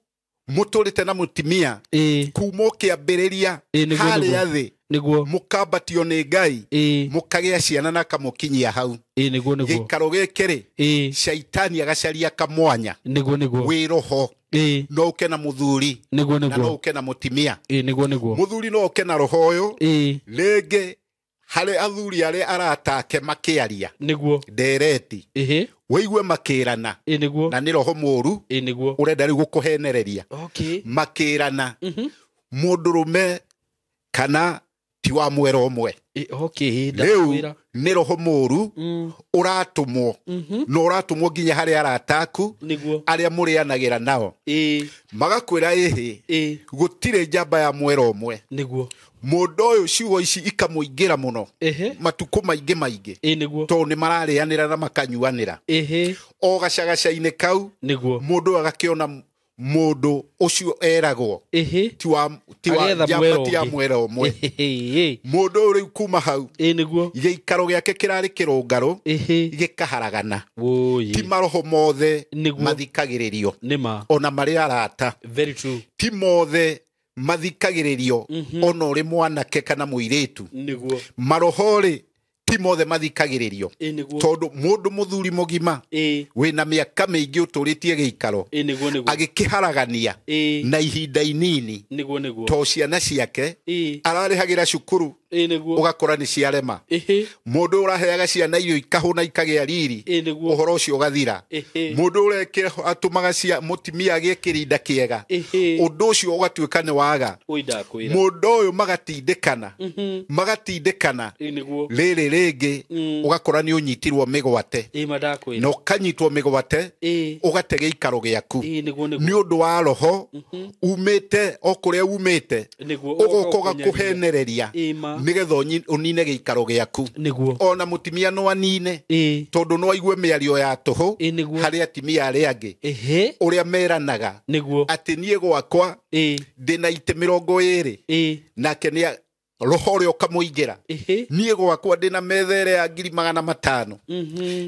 mũtũrĩte na mũtimia Ĩĩ. kuma ũkĩambĩrĩria Ĩĩ, nĩguo, harĩa nĩguo. thĩ Nĩguo. mũkambatio nĩ Ngai Ĩĩ. mũkagĩa ciana na akamũkinyia hau. Ĩĩ, nĩguo, nĩguo. Gĩikaro gĩkĩ rĩ Ĩĩ. caitani agacaria kamwanya Nĩguo, nĩguo. wĩ roho. Ĩĩ. No ũke na mũthuri Nĩguo, na no nĩguo. ũke na mũtimia. Ĩĩ, nĩguo, nĩguo. Mũthuri no ũke na roho ũyũ. Ĩĩ. Rĩngĩ harĩ athuri arĩa aratake makĩaria Nĩguo. ndereti Ĩhĩ. wĩigue makĩrana Ĩĩ, nĩguo. na nĩ roho mũũru Ĩĩ, nĩguo. ũrenda rĩu gũkũhenereria. Okay. Makĩrana mũndũrũme kana ti wa mwera ũmwe. Ĩĩ, okay, Rĩu ndakwĩra. nĩ roho mũũru ũratũmwo na ũratũmwo nginya harĩ arata aku Nĩguo. arĩa mũrĩanagĩra nao Ĩĩ. magakwĩra ĩhĩ Ĩĩ. gũtirĩ njamba ya mwera ũmwe. Nĩguo. Mũndũ ũyũ ciugo ici ikamũingĩra mũno Ĩhĩ. matukũ maingĩ maingĩ Ĩĩ, nĩguo. tondũ nĩ mararĩanĩra na makanyuanĩra. Ĩhĩ. O gacagaca-inĩ kau Nĩguo. mũndũ ũyũ agakĩona mũndũ ũcio eragwo Ĩhĩ. ti wa Agĩetha njamba mwera ti ya ũngĩ. mwera ũmwe. Ĩhĩ. Mũndũ ũyũ rĩu kuma hau Ĩĩ, nĩguo. gĩikaro gĩake kĩrarĩ kĩrũngarũ Ĩhĩ. gĩkaharagana. Wũi. Ti maroho mothe Nĩguo. mathikagĩrĩrio Nĩ ma. ona marĩ arata. Very true. Ti mothe mathikagĩrĩrio ona ũrĩ mwanake kana mũirĩtu. Nĩguo. Maroho rĩ ti mothe mathikagĩrĩrio Ĩĩ, nĩguo. tondũ mũndũ mũthuri mũgima Ĩĩ. wĩna mĩaka mĩingĩ ũtũrĩtie gĩikaro Ĩĩ, nĩguo, nĩguo. agĩkĩharagania Ĩĩ. na ihinda inini Nĩguo, nĩguo. to ciana ciake Ĩĩ. ararĩhagĩra cukuru Ĩĩ, nĩguo. ũgakora nĩ ciarema. Ĩhĩ. Mũndũ ũraheaga ciana irio ikahũna ikagĩa riri Ĩĩ, nĩguo. ũhoro ũcio ũgathira. Ĩhĩ. Mũndũ ũrĩa atũmaga mũtimia agĩe kĩrinda kĩega Ĩhĩ. ũndũ ũcio ũgatuĩka nĩ waga. Ũi, ndakwĩra. Mũndũ ũyũ magatindĩkana magatindĩkana Ĩĩ, nĩguo. rĩrĩ rĩngĩ ũgakora nĩ ũnyitirwo mĩgwate Ĩĩ, ma ndakwĩra. na ũkanyitwo mĩgwate Ĩĩ. ũgate gĩikaro gĩaku Ĩĩ, nĩguo, nĩ nĩguo. ũndũ wa roho umĩte o kũrĩa umĩte Nĩguo. ũgoka Ũgoka ũgakũhenereria Ĩĩ, ma. nĩgetha ũnine gĩikaro gĩaku. Nĩguo. Ona mũtimia no anine Ĩĩ. tondũ no aigue mĩario ya tũhũ Ĩĩ, nĩguo. harĩ atimia arĩa angĩ Ĩhĩ. ũrĩa meranaga Nĩguo. atĩ niĩ gwakwa Ĩĩ. ndĩna itĩ 20 Ĩĩ. nake nĩ Roho ũrĩa ũkamũingĩra. Ĩhĩ. Niĩ gwakwa ndĩna metha ĩrĩa ya 500,000.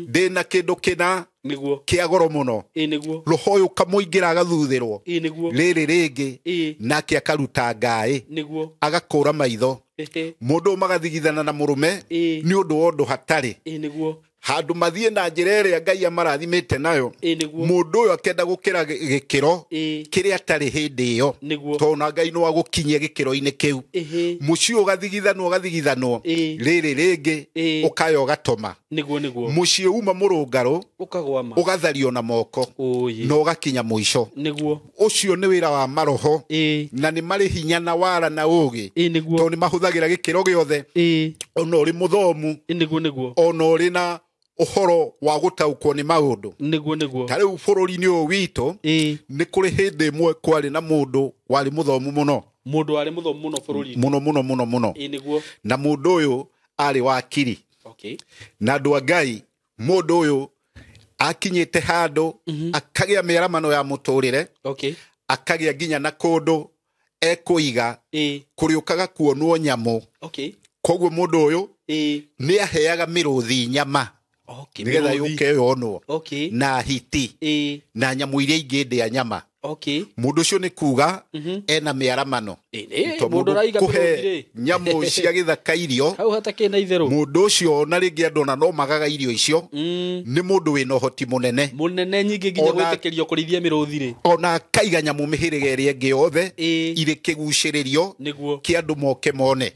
Ndĩna kĩndũ kĩna Nĩguo. kĩa goro mũno. Ĩ nĩguo. Roho ũyũ ũkamũingĩra agathuthĩrwo. Ĩ nĩguo. Rĩrĩ rĩngĩ Ĩ. nake akaruta ngaĩ Nĩguo. agakũra maitho. Ĩhĩ. Mũndũ ũyũ magathigithana na mũrũme Ĩ. nĩ ũndũ wa ũndũ hatarĩ. Ĩ nĩguo. Handũ mathiĩ na njĩra ĩrĩa Ngai amarathimĩte nayo. Ĩ nĩguo. Mũndũ ũyũ akenda gũkĩra gĩkĩro Ĩ. kĩrĩa atarĩ hĩndĩ ĩyo. Nĩguo. Tondũ na Ngai no agũkinyie gĩkĩro-inĩ kĩu. Ĩhĩ. Mũciĩ ũgathigithanwo ũgathigithanwo. Ĩ. Rĩrĩ rĩngĩ Ĩ. ũkaya ũgatoma. Nĩguo nĩguo. Mũciĩ uma mũrũngarũ Ũkagwama. ũgathario na moko Ũyĩ. na ũgakinya mũico. Nĩguo. Ũcio nĩ wĩra wa maroho Ĩ. na nĩ marĩ hinya na wara na ũgĩ. Ĩ nĩguo. Tondũ nĩ mahũthagĩra gĩkĩro gĩothe Ĩ. ona ũrĩ mũthomu Ĩ nĩguo nĩguo. ona ũrĩ na ũhoro wa gũtaũkwo nĩ maũndũ. Nĩguo nĩguo. Ta rĩu bũrũri-inĩ ũyũ witũ Ĩ. nĩ kũrĩ hĩndĩ ĩmwe kwarĩ na mũndũ warĩ mũthomu mũno. Mũndũ warĩ mũthomu mũno bũrũri-inĩ. Mũno mũno mũno mũno. Ĩ nĩguo. Na mũndũ ũyũ arĩ wakiri. Okay. Na andũ a Ngai mũndũ ũyũ akinyĩte handũ akagĩa mĩaramano ya mũtũrĩre. Okay. Akagĩa nginya na kũndũ ekũiga Ĩ. kũrĩũkaga kuonwo nyamũ. Okay. Koguo mũndũ ũyũ Ĩ. nĩ aheaga mĩrũthi nyama. Okay. Nĩgetha mĩrũthi. yũke yonwo. Okay. Na hiti. Ĩ. Na nyamũ iria ingĩ ndĩa nyama. Okay. Mũndũ ũcio nĩ kuga ena mĩaramano. Ĩ To mũndũ mũndũ ũraiga kũhe mĩrũthi rĩ. nyamũ cia gĩthaka irio. Hau hatakĩrĩ na itherũ. Mũndũ ũcio na rĩngĩ andũ ona no magaga irio icio. Nĩ mũndũ wĩna ũhoti mũnene. Mũnene nyingĩ nginya gwĩtĩkĩrio kũrĩithia mĩrũthi rĩ. Ona akaiga nyamũ mĩhĩrĩga ĩrĩa ĩngĩ yothe Ĩ. irĩ kĩgucĩrĩrio Nĩguo. kĩa andũ moke mone.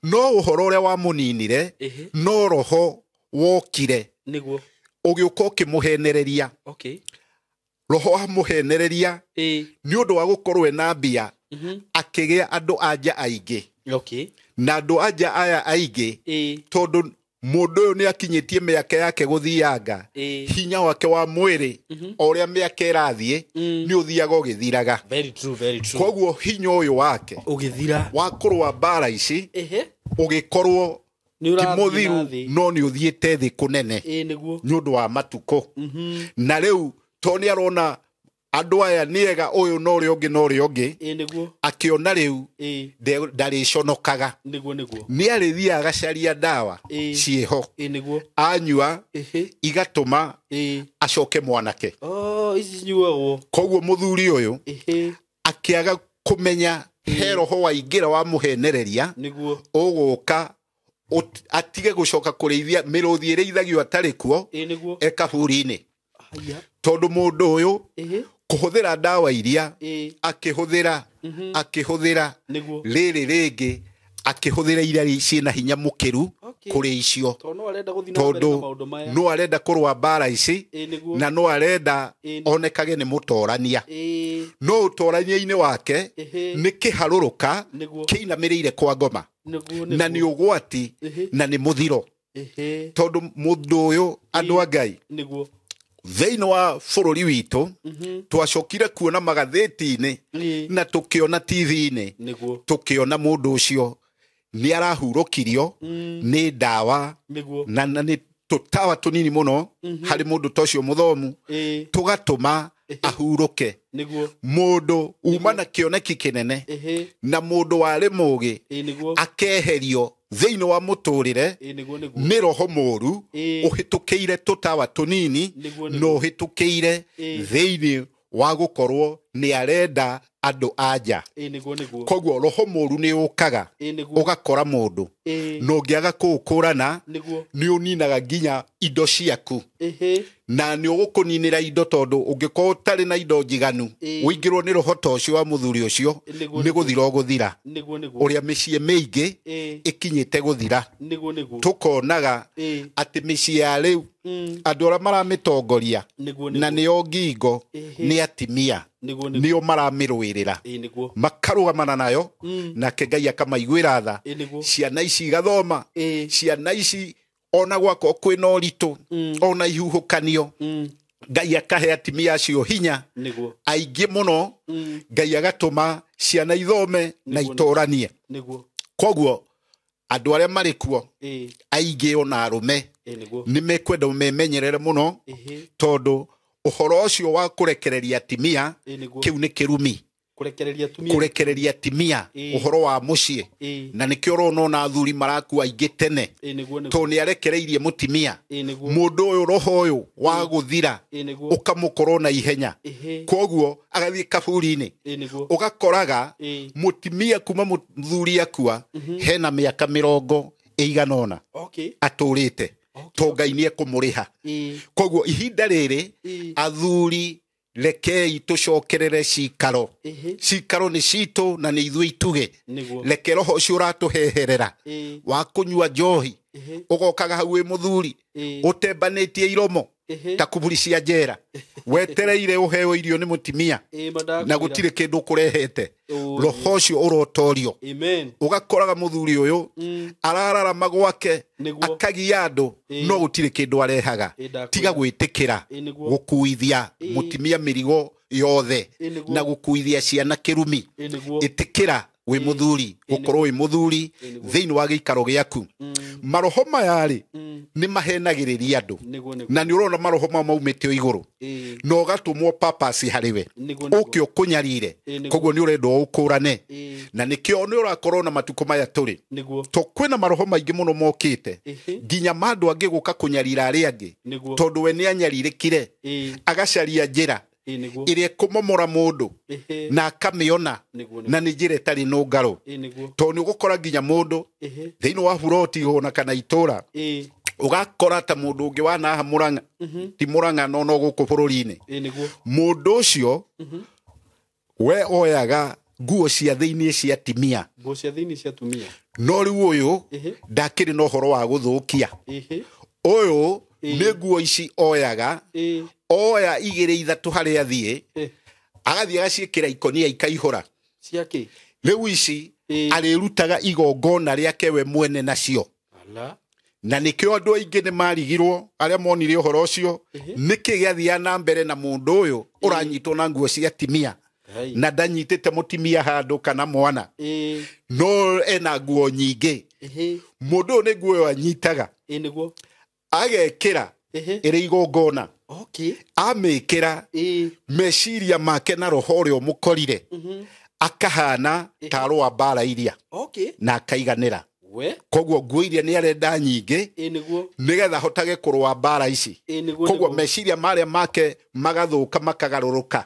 No ũhoro ũrĩa wamũninire Ĩhĩ. no roho wokire Nĩguo. ũgĩũka ũkĩmũhenereria. Okay. Roho wamũhenereria Ĩ. nĩ ũndũ wa gũkorwo ena mbia akĩgĩa andũ anja aingĩ. Okay. Na andũ anja aya aingĩ Ĩ. tondũ mũndũ ũyũ nĩ akinyĩtie mĩaka yake gũthianga. Ĩ. Hinya wake wa mwĩrĩ o ũrĩa mĩaka ĩrathiĩ nĩ ũthiaga ũgĩthiraga. Very true, very true. Koguo hinya ũyũ wake Ũgĩthira. wa kũrũa mbara ici Ĩhĩ. ũgĩkorwo Nĩ ti ũrathiĩ na mũthiru thĩ. no nĩ ũthiĩte thĩ kũnene Ĩ nĩguo. nĩ ũndũ wa matukũ. Na rĩu tondũ nĩ arona andũ aya nĩ ega ũyũ na ũrĩa ũngĩ na ũrĩa ũngĩ Ĩ nĩguo. akĩona rĩu Ĩ. ndarĩconokaga. Nĩguo nĩguo. Nĩ arĩthiaga agacaria ndawa Ĩ. ciĩho. Ĩ nĩguo. Anyua Ĩhĩ. igatũma Ĩ. acoke mwanake. Oh, ici cinyuagwo. Koguo mũthuri ũyũ Ĩhĩ. akĩaga kũmenya he roho waingĩra wamũhenereria Nĩguo. ũgũka atige gũcoka kũrĩithia mĩrũthi ĩrĩithagio atarĩ kuo Ĩ nĩguo. e kaburi-inĩ. Haya. Tondũ mũndũ ũyũ Ĩhĩ. kũhũthĩra ndawa iria Ĩ. akĩhũthĩra akĩhũthĩra Nĩguo. rĩrĩ rĩngĩ akĩhũthĩra iria ciĩna hinya mũkĩru Okay. kũrĩ icio. Tondũ no arenda gũthiĩ na mbere na Tondũ maũndũ maya. no arenda kũrũa mbara ici Ĩ nĩguo. na no arenda Ĩ. onekage nĩ mũtorania. Ĩ. No ũtorania-inĩ wake Ĩhĩ. nĩ kĩharũrũka Nĩguo. kĩinamĩrĩire kwa ngoma. Nĩguo Na nĩ nĩguo. ũgwati Ĩhĩ. na nĩ mũthiro. Ĩhĩ. Tondũ mũndũ ũyũ andũ a Ngai Nĩguo. thĩinĩ wa bũrũri witũ twacokire kuona magathĩti-inĩ Ĩ. na tũkĩona TV-inĩ Nĩguo. tũkĩona mũndũ ũcio nĩ arahurũkirio nĩ ndawa Nĩguo. na nĩ tũtawa tũnini mũno harĩ mũndũ ta ũcio mũthomu Ĩ. tũgatũma ahurũke. Nĩguo. Mũndũ uma na kĩoneki kĩnene Ĩhĩ. na mũndũ warĩ mũgĩ Ĩ nĩguo. akeherio thĩinĩ wa mũtũrĩre Ĩ nĩguo nĩguo. nĩ roho mũru Ĩ. ũhĩtũkĩire tũtawa tũnini Nĩguo na nĩguo. ũhĩtũkĩire Ĩ. thĩinĩ wa gũkorwo nĩ arenda andũ anja. Ĩ nĩguo nĩguo. Koguo roho mũru nĩ ũkaga Ĩ nĩguo. ũgakora mũndũ Ĩ. na ũngĩaga kũũkũrana Nĩguo. nĩ ũninaga nginya indo ciaku. Ĩhĩ. Na nĩ ũgũkũninĩra indo tondũ ũngĩkorwo ũtarĩ na indo njiganu Ĩ. ũingĩrwo nĩ roho ta ũcio wa mũthuri ũcio Nĩguo nĩ gũthira ũgũthira. Nĩguo nĩguo. Ũrĩa mĩciĩ mĩingĩ Ĩ. ĩkinyĩte gũthira. Nĩguo nĩguo. Tũkonaga Ĩ. atĩ mĩciĩ ya rĩu andũ arĩa maramĩtongoria Nĩguo na nĩguo. nĩo ngingo Ĩhĩ. nĩ atimia Nĩguo nĩguo. nĩo maramĩrũĩrĩra. Ĩ nĩguo. Makarũgamana nayo nake Ngai akamaiguĩra tha. Ĩ nĩguo. Ciana ici igathoma. Ĩ. Ciana ici ona gwakorwo kwĩna ũritũ ona ihuhũkanio Ngai akahe atimia acio hinya Nĩguo. aingĩ mũno. Ngai agatũma ciana ithome na Nĩguo. itoranie. Nĩguo. Koguo andũ arĩa marĩ kuo Ĩ. aingĩ ona arũme Ĩ nĩguo. nĩ mekwenda memenyerere mũno Ĩhĩ. tondũ ũhoro ũcio wa kũrekereria atimia Ĩ nĩguo. kĩu nĩ kĩrumi. Kurekereria atumia uhoro wa muciĩ. Na nikio ũrona ona athuri marakua aingĩ tene tondũ nĩ arekereirie mũtimia. Mũndũ ũyũ roho ũyũ wa gũthira ũkamũkorwo na ihenya, koguo agathiĩ kaburi-inĩ. Ũgakoraga mũtimia kuma mũthuri akua hena mĩaka 80 ĩigana ũna atũrĩte, to Ngai nĩ ekũmũrĩha. Koguo ihinda rĩrĩ athuri rekei tũcokerere cikaro. Cikaro nĩ citũ na nĩ ithuĩ ituge. Reke roho ũcio ũratũheherera wa kũnyua njohi, ũgokaga hau wĩ mũthuri ũtembanĩtie iromo ta kuburi cia njera, wetereire ũheo irio nĩ mũtimia na gũtirĩ kĩndũ ũkũrehete. Roho ũcio ũrotorio. Ũgakoraga mũthuri ũyũ arararama gwake akagia andũ no gũtirĩ kĩndũ arehaga. Tiga gwĩtĩkĩra gũkuithia mũtimia mĩrigo yothe na gũkuithia ciana kĩrumi. Ĩtĩkĩra wĩ mũthuri, gũkorwo wĩ mũthuri thĩinĩ wa gĩikaro gĩaku. Maroho maya rĩ nĩ mahenagĩrĩria andũ, na nĩ ũrona maroho mau maumĩte o igũrũ na ũgatũmwo purpose harĩ we ũke ũkũnyarire, koguo nĩ ũrendwo ũkũrane. Na nĩkĩo nĩ ũrakorwo na matukũ maya tũrĩ to kwĩna maroho maingĩ mũno mokĩte nginya ma andũ angĩ gũka kũnyarira arĩa angĩ, tondũ we nĩ anyarirĩkire agacaria njĩra ĩrĩa ĩkũmomora mũndũ na akamĩona na nĩ njĩra ĩtarĩ nũngarũ. Tondũ nĩ ũgũkora nginya mũndũ thĩinĩ wa buroti ona kana itũra ũgakora ta mũndũ ũngĩ wa naha Mũrang'a, ti Mũrang'a no no gũkũ bũrũri-inĩ, mũndũ ũcio we oyaga nguo cia thĩinĩ cia atimia, no rĩu ũyũ ndakĩrĩ na ũhoro wa gũthũkia. Ũyũ nĩ nguo ici oyaga, oya 2 3 harĩa athiĩ, agathiĩ agaciĩkĩra ikonia ikaihũra. Rĩu ici arĩrutaga igongona rĩake we mwene nacio. Na nĩkĩo andũ aingĩ nĩ marigirwo arĩa monire ũhoro ũcio, nĩkĩ gĩathiaga na mbere na mũndũ ũyũ ũranyitwo na nguo cia atimia na ndanyitĩte mũtimia handũ kana mwana, no ena nguo nyingĩ. Mũndũ ũyũ nĩ nguo ĩyo anyitaga agekĩra ĩrĩ igongona, amĩkĩra meciria make na roho ũrĩa ũmũkorire akahana ta arũa mbara iria na akaiganĩra. Koguo nguo iria nĩ arenda nyingĩ nĩgetha ahotage kũrũa mbara ici. Koguo meciria marĩa make magathũka makagarũrũka.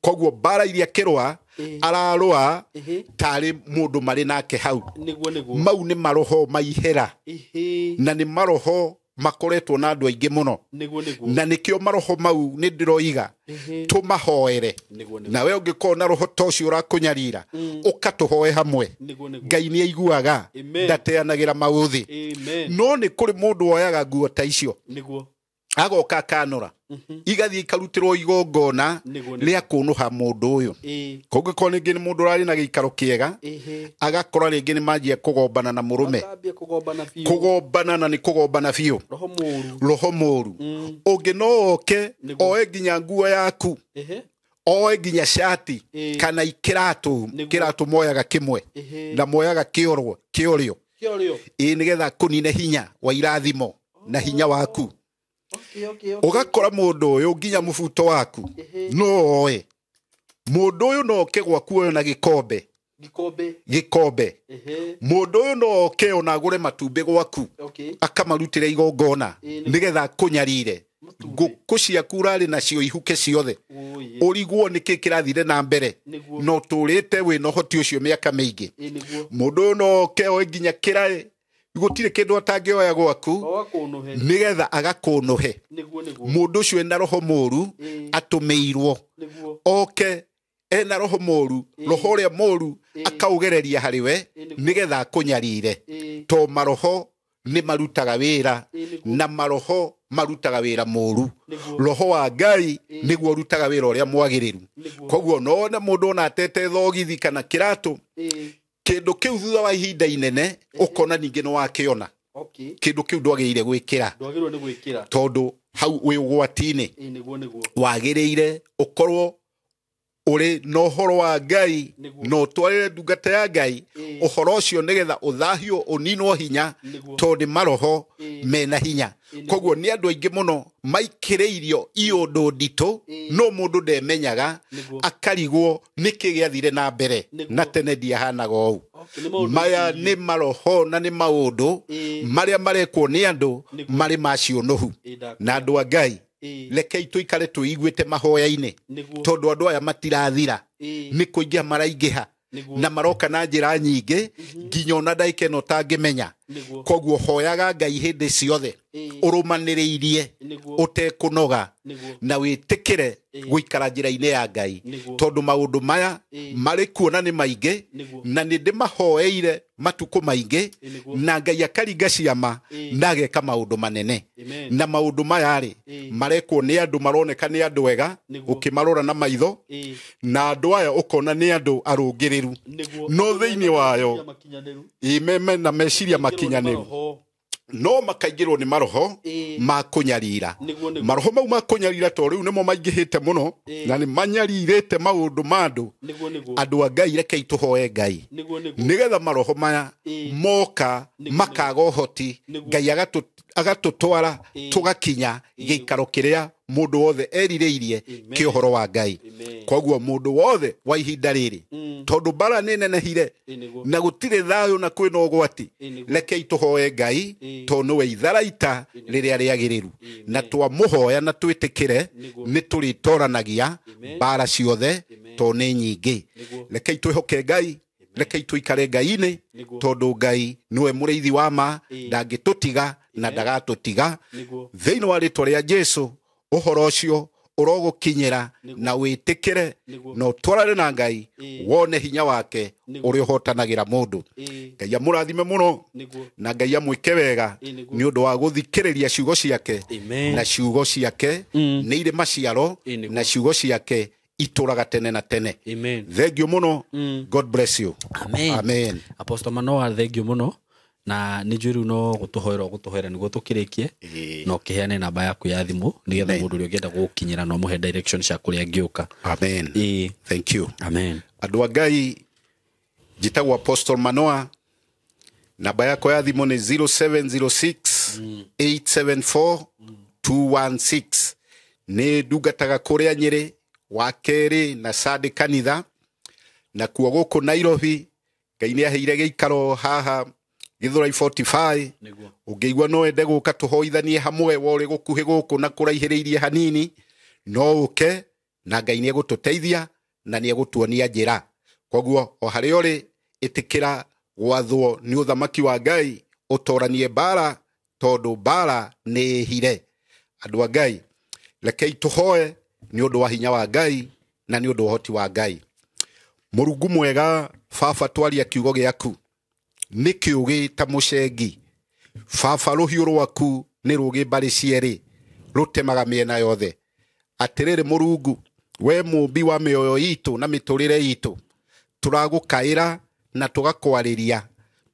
Koguo mbara iria akĩrũa ararũa tarĩ mũndũ marĩ nake hau. Mau nĩ maroho maihera na nĩ maroho makoretwo na andũ aingĩ mũno, na nĩkĩo maroho mau nĩ ndĩroiga tũmahoere. Nawe ũngĩkorwo na roho ta ũcio ũrakũnyarira, ũkatũhoe hamwe. Ngai nĩ aiguaga, ndateanagĩra maũthĩ. No nĩ kũrĩ mũndũ woyaga nguo ta icio agoka akanora, igathiĩ ikarutĩrwo igongona rĩa kũnũha mũndũ ũyũ. Kũngĩkorwo rĩngĩ nĩ mũndũ ũrarĩ na gĩikaro kĩega, agakora rĩngĩ nĩ manjia kũgombana na mũrũme, kũgombana na nĩ kũgombana biũ, roho mũru. Ũngĩ no oke oe nginya nguo yaku, oe nginya cati kana kĩratũ. Kĩratũ moyaga kĩmwe na moyaga kĩorwo kĩorio, ĩ nĩgetha kũnine hinya wa irathimo na hinya waku. Ũgakora mũndũ ũyũ nginya mũbuto waku no oe. Mũndũ ũyũ no oke gwaku oyo na gĩkombe, gĩkombe. Mũndũ ũyũ no oke ona agũre matumbĩ gwaku akamarutĩra igongona nĩgetha akũnyarire. Ngũkũ ciaku ũrarĩ nacio ihuke ciothe, ũrigwo nĩkĩ kĩrathire na mbere, no ũtũrĩte wĩna ũhoti ũcio mĩaka mĩingĩ. Mũndũ ũyũ no oke oe nginya kĩraĩ, gũtirĩ kĩndũ atangĩoya gwaku nĩgetha agakũnũhe. Mũndũ ũcio ena roho mũru atũmĩirwo oke ena roho mũru, roho ũrĩa mũru akaũgereria harĩ we nĩgetha akũnyarire. To maroho nĩ marutaga wĩra, na maroho marutaga wĩra mũru. Roho wa Ngai nĩguo ũrutaga wĩra ũrĩa mwagĩrĩru. Koguo no wone mũndũ ona atete thogithi kana kĩratũ, kĩndũ kĩu thutha wa ihinda inene ũkona ningĩ nĩ wakĩona kĩndũ kĩu ndwagĩrĩire gwĩkĩra, tondũ hau wĩ ũgwati-inĩ. Wagĩrĩire ũkorwo Ũrĩ na ũhoro wa Ngai na ũtwarĩre ndungata ya Ngai ũhoro ũcio nĩgetha ũthahio ũninwo hinya, tondũ nĩ maroho mena hinya. Koguo nĩ andũ aingĩ mũno maikĩrĩirio iũndũ nditũ, no mũndũ ndemenyaga, akarigwo nĩkĩ gĩathire na mbere na tene ndiahanaga ũũ. Maya nĩ maroho na nĩ maũndũ marĩa marekwo nĩ andũ marĩ maciũnũhu. Na andũ a Ngai, rekei tũikare tũiguĩte mahoya-inĩ, tondũ andũ aya matirathira, nĩ kũingĩha maraingĩha na maroka na njĩra nyingĩ nginya ona ndagĩka ĩno ũtangĩmenya. Koguo hoyaga Ngai hĩndĩ ciothe, ũrũmanĩrĩirie ũtekũnoga, na wĩtĩkĩre gũikara njĩra-inĩ ya Ngai, tondũ maũndũ maya marĩ kuo na nĩ maingĩ, na nĩ ndĩmahoeire matukũ maingĩ, na Ngai akaringa ciama na ageka maũndũ manene. Na maũndũ maya rĩ marekwo nĩ andũ maroneka nĩ andũ ega ũkĩmarora na maitho, na andũ aya ũkona nĩ andũ arũngĩrĩru, no thĩinĩ wayo na meciria makinyanĩru, no makaingĩrwo nĩ maroho ma kũnyarira. Maroho mau ma kũnyarira to rĩu nĩmo maingĩhĩte mũno, na nĩ manyarirĩte maũndũ ma andũ. Andũ a Ngai, rekei tũhoe Ngai nĩgetha maroho maya moka makaga ũhoti, Ngai agatũtwara tũgakinya gĩikaro kĩrĩa mũndũ wothe erirĩirie kĩ ũhoro wa Ngai. Koguo mũndũ wothe wa ihinda rĩrĩ, tondũ mbara nĩ nenehire na gũtirĩ thayũ na kwĩna ũgwati, rekei tũhoe Ngai, tondũ nĩwe itharaita rĩrĩa rĩagĩrĩru. Na twamũhoya na twĩtĩkĩre, nĩ tũrĩtoranagia mbara ciothe, tondũ nĩ nyingĩ. Rekei twĩhoke Ngai, rekei tũikare Ngai-inĩ, tondũ Ngai nĩwe mũrĩithi wa ma, ndangĩtũtiga na ndagatũtiga. Thĩinĩ wa rĩtwa rĩa Jesu, ũhoro ũcio ũrogũkinyĩra na wĩtĩkĩre na ũtwarane na Ngai, wone hinya wake ũrĩa ũhotanagĩra mũndũ. Ngai amũrathime mũno na Ngai amwĩke wega nĩ ũndũ wa gũthikĩrĩria ciugo ciake, na ciugo ciake nĩ irĩ maciaro, na ciugo ciake itũraga tene na tene. Thank you mũno. God bless you. Amen. Amen. Apostle Manoa, thank you mũno. Na nĩ njũĩ rĩu no gũtũhoera ũgũtũhoera nĩguo tũkĩrĩkie, na ũkĩheane namba yaku ya thimũ nĩgetha mũndũ ũrĩa ũngĩenda gũgũkinyĩra no mũhe direction cia kũrĩa angĩũka. Amen. Thank you. Amen. Andũ a Ngai, njĩtagwo Apostle Manoa, namba yakwa ya thimũ nĩ 0706 874 216. Nĩ ndungataga kũrĩa Nyĩrĩ wa kerĩ na Sunday kanitha, na kuo gũkũ Nairobi Ngai nĩ aheire gĩikaro haha Githurai 45. Ũngĩigua no wende gũka tũhoithanie hamwe, worĩ gũkuhĩ gũkũ na kũraihĩrĩirie hanini, no ũke na Ngai nĩ egũtũteithia na nĩ egũtuonia njĩra. Koguo o harĩa ũrĩ, ĩtĩkĩra gwathwo nĩ ũthamaki wa Ngai, ũtoranie mbara, tondũ mbara nĩ ĩhire. Andũ a Ngai, rekei tũhoe nĩ ũndũ wa hinya wa Ngai na nĩ ũndũ wa ũhoti wa Ngai. Mũrungu mwega, Baba, twaria kiugo gĩaku nĩ kĩũgĩ ta mũcengi. Baba, rũhiũ rwaku nĩ rũgĩ mbarĩ cierĩ, rũtemaga mĩena yothe. Atĩrĩrĩ Mũrungu, we mũmbi wa mĩoyo itũ na mĩtũrĩre itũ, tũragũkaĩra na tũgakwarĩria,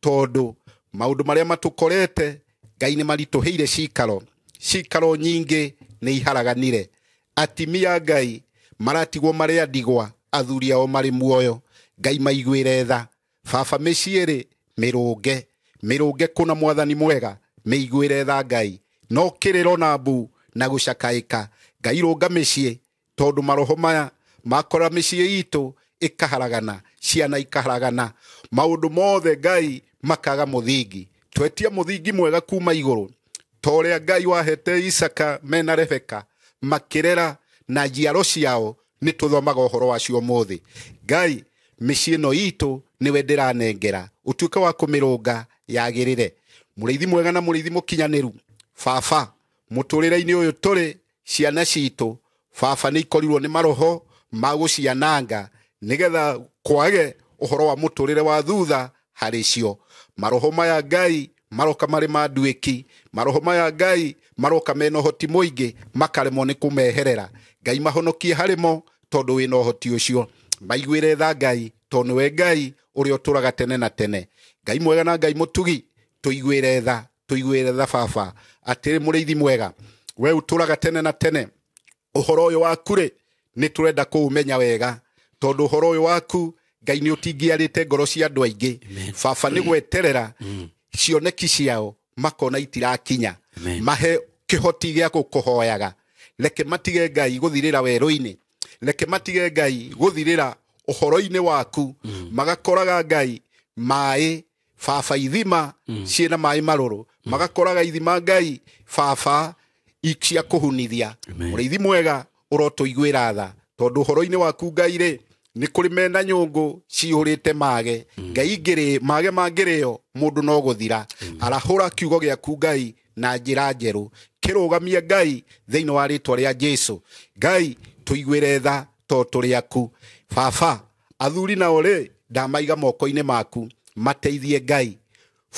tondũ maũndũ marĩa matũkorete Ngai nĩ maritũhĩire cikaro. Cikaro nyingĩ nĩ iharaganire. Atimia Ngai maratigwo marĩ a ndigwa, athuri ao marĩ muoyo. Ngai maiguĩre tha. Baba, mĩciĩ rĩ mĩrũnge, mĩrũnge kũna mwathani mwega, mĩiguĩre tha Ngai. No kĩrĩro na mbu na gũcakaĩka. Ngai rũnga mĩciĩ, tondũ maroho maya makora mĩciĩ itũ ĩkaharagana, ciana ikaharagana, maũndũ mothe Ngai makaga mũthingi. Twetia mũthingi mwega kuma igũrũ, ta ũrĩa Ngai wahete Isaka mena Rebeka makĩrera na njiaro ciao, nĩ tũthomaga ũhoro wacio ũmũthĩ. Ngai, mĩciĩ ĩno itũ nĩwe ndĩranengera, ũtuĩke wa kũmĩrũnga yagĩrĩre. Mũrĩithi mwega na mũrĩithi mũkinyanĩru, Baba, mũtũrĩre-inĩ ũyũ tũrĩ, ciana citũ Baba nĩ ikorirwo nĩ maroho ma gũciananga, nĩgetha kwage ũhoro wa mũtũrĩre wa thutha harĩ cio. Maroho maya Ngai maroka marĩ ma nduĩki, maroho maya Ngai maroka mena ũhoti mũingĩ, makaremwo nĩ kũmeherera. Ngai mahonokie harĩ mo, tondũ wĩna ũhoti ũcio. Maiguĩre tha Ngai, tondũ nĩwe Ngai ũrĩa ũtũraga tene na tene. Ngai mwega na Ngai mũtugi, tũiguĩre tha, tũiguĩre tha Baba. Atĩrĩ mũrĩithi mwega, we ũtũraga tene na tene, ũhoro ũyũ waku rĩ nĩ tũrenda kũũmenya wega. Tondũ ũhoro ũyũ waku Ngai nĩ ũtingiarĩte ngoro cia andũ aingĩ. Baba nĩ gweterera cioneki ciao makona itirakinya. Mahe kĩhoti gĩa gũkũhoyaga. Reke matige Ngai gũthirĩra werũ-inĩ. Reke matige Ngai gũthirĩra ũhoro-inĩ waku. Magakoraga Ngai maĩ baba ithima ciĩna maĩ marũrũ. Magakoraga ithima Ngai baba cia kũhunithia. Ũrĩithi mwega ũrotũiguĩra tha tondũ ũhoro-inĩ waku Ngai rĩ nĩ kũrĩ mena nyũngũ cihũrĩte mage. Ngai ngĩrĩ mage mangĩrĩo mũndũ no gũthira. Arahũra kiugo gĩaku Ngai na njĩra njerũ. Kĩrũgamie Ngai thĩinĩ wa rĩtwa rĩa Jesu. Ngai tũiguĩre tha tondũ tũrĩ aku. Baba athuri nao rĩ ndamaiga moko-inĩ maku mateithie Ngai.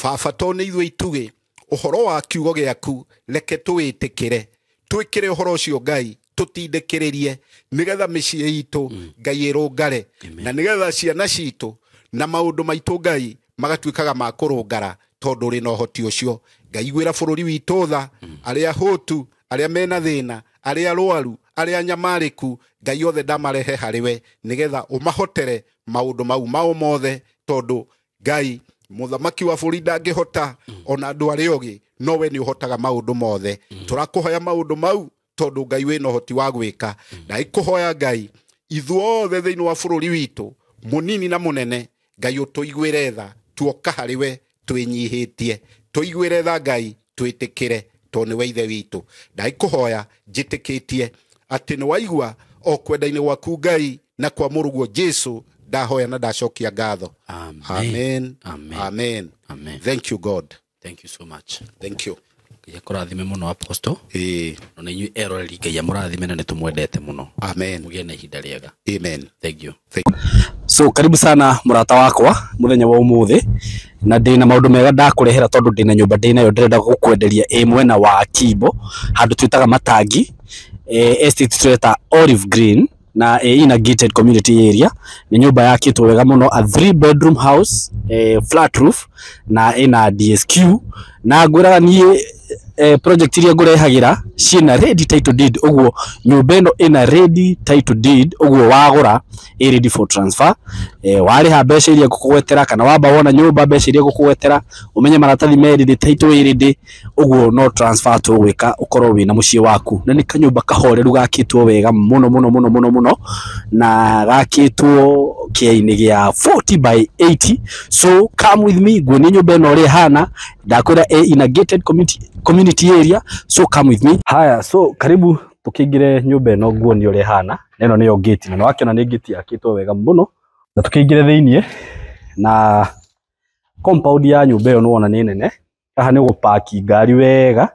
Baba to nĩ ithuĩ itugĩ ũhoro wa kiugo gĩaku reke tũwĩtĩkĩre. Twĩkĩre ũhoro ũcio Ngai tũtindĩkĩrĩrie nĩgetha mĩciĩ itũ Ngai ĩrũngare na nĩgetha ciana citũ na maũndũ maitũ Ngai magatuĩkaga ma kũrũngara tondũ ũrĩ na ũhoti ũcio. Ngai iguĩra bũrũri witũ tha, arĩa hũtu, arĩa mena thĩna, arĩa rwaru, arĩa nyamarĩku, Ngai othe ndamarehe harĩwe nĩgetha ũmahotere maũndũ mau mao mothe tondũ Ngai mũthamaki wa bũrũri ndangĩhota ona andũ arĩa ogĩ no we nĩ ũhotaga maũndũ mothe. Tũrakũhoya maũndũ mau tondũ Ngai wĩna ũhoti wa gwĩka. Na ikũhoya Ngai ithuothe thĩinĩ wa bũrũri witũ mũnini na mũnene Ngai ũtũiguĩre tha tuoka harĩwe twĩnyihĩtie. Tũiguĩre tha Ngai twĩtĩkĩre tondũ nĩwe ithe witũ. Ndaikũhoya njĩtĩkĩtie atĩ nĩ waigua o kwenda-inĩ gwaku Ngai na kwa mũrũguo Jesu ndahoya na ndacokia ngatho. Amen. Amen. Amen. Amen. Amen. Thank you God. Thank you so much. Thank you. Ngai akũrathime mũno Apostle. Na inyuĩ eroreri Ngai amũrathime na nĩtũmwendete mũno. Amen. Mũgĩe na ihinda rĩega. Amen. Thank you. Thank So karibu sana mũrata wakwa mũthenya wa ũmũthĩ na ndĩna maũndũ mega ndakũrehera tondũ ndĩna nyũmba ndĩnayo ndĩrenda gũkwenderia ĩ mwena wa Kimbo handũ twĩtaga Matangi, estate twĩta Olive Green na ina gated community area. Nĩ nyũmba yakĩtwo wega mũno, a 3 bedroom house, flat roof na ina DSQ na ngwĩraga niĩ project iria ngũrehagĩra ciĩna ready title deed, ũguo nyũmba ĩno ĩna ready title deed, ũguo wagũra ĩ ready for transfer. Warĩha mbeca iria ngũkũgwetera kana wamba wona nyũmba mbeca iria ngũkũgwetera ũmenye maratathi me ready, title ĩ ready, ũguo no transfer tũgwĩka ũkorwo wĩna mũciĩ waku. Na nĩ kanyũmba kahoreru gakĩtwo wega mũno mũno mũno mũno mũno na gakĩtwo kĩainĩ gĩa 40 by 80. So come with me nguonie nyũmba ĩno ũrĩa ĩhana. Ndakwĩra ĩ in a gated community area, so come with me. Haya, so karibu tukingire nyũmba ĩno nguonie ũrĩa ĩhana. Na ĩno nĩyo gate, na nĩwakĩona nĩ gate yakĩtwo wega mũno. Na tukĩingire thĩiniĩ na compound ya nyũmba ĩyo nĩwona nĩ nene. Haha nĩ ũgũpaki ngari wega,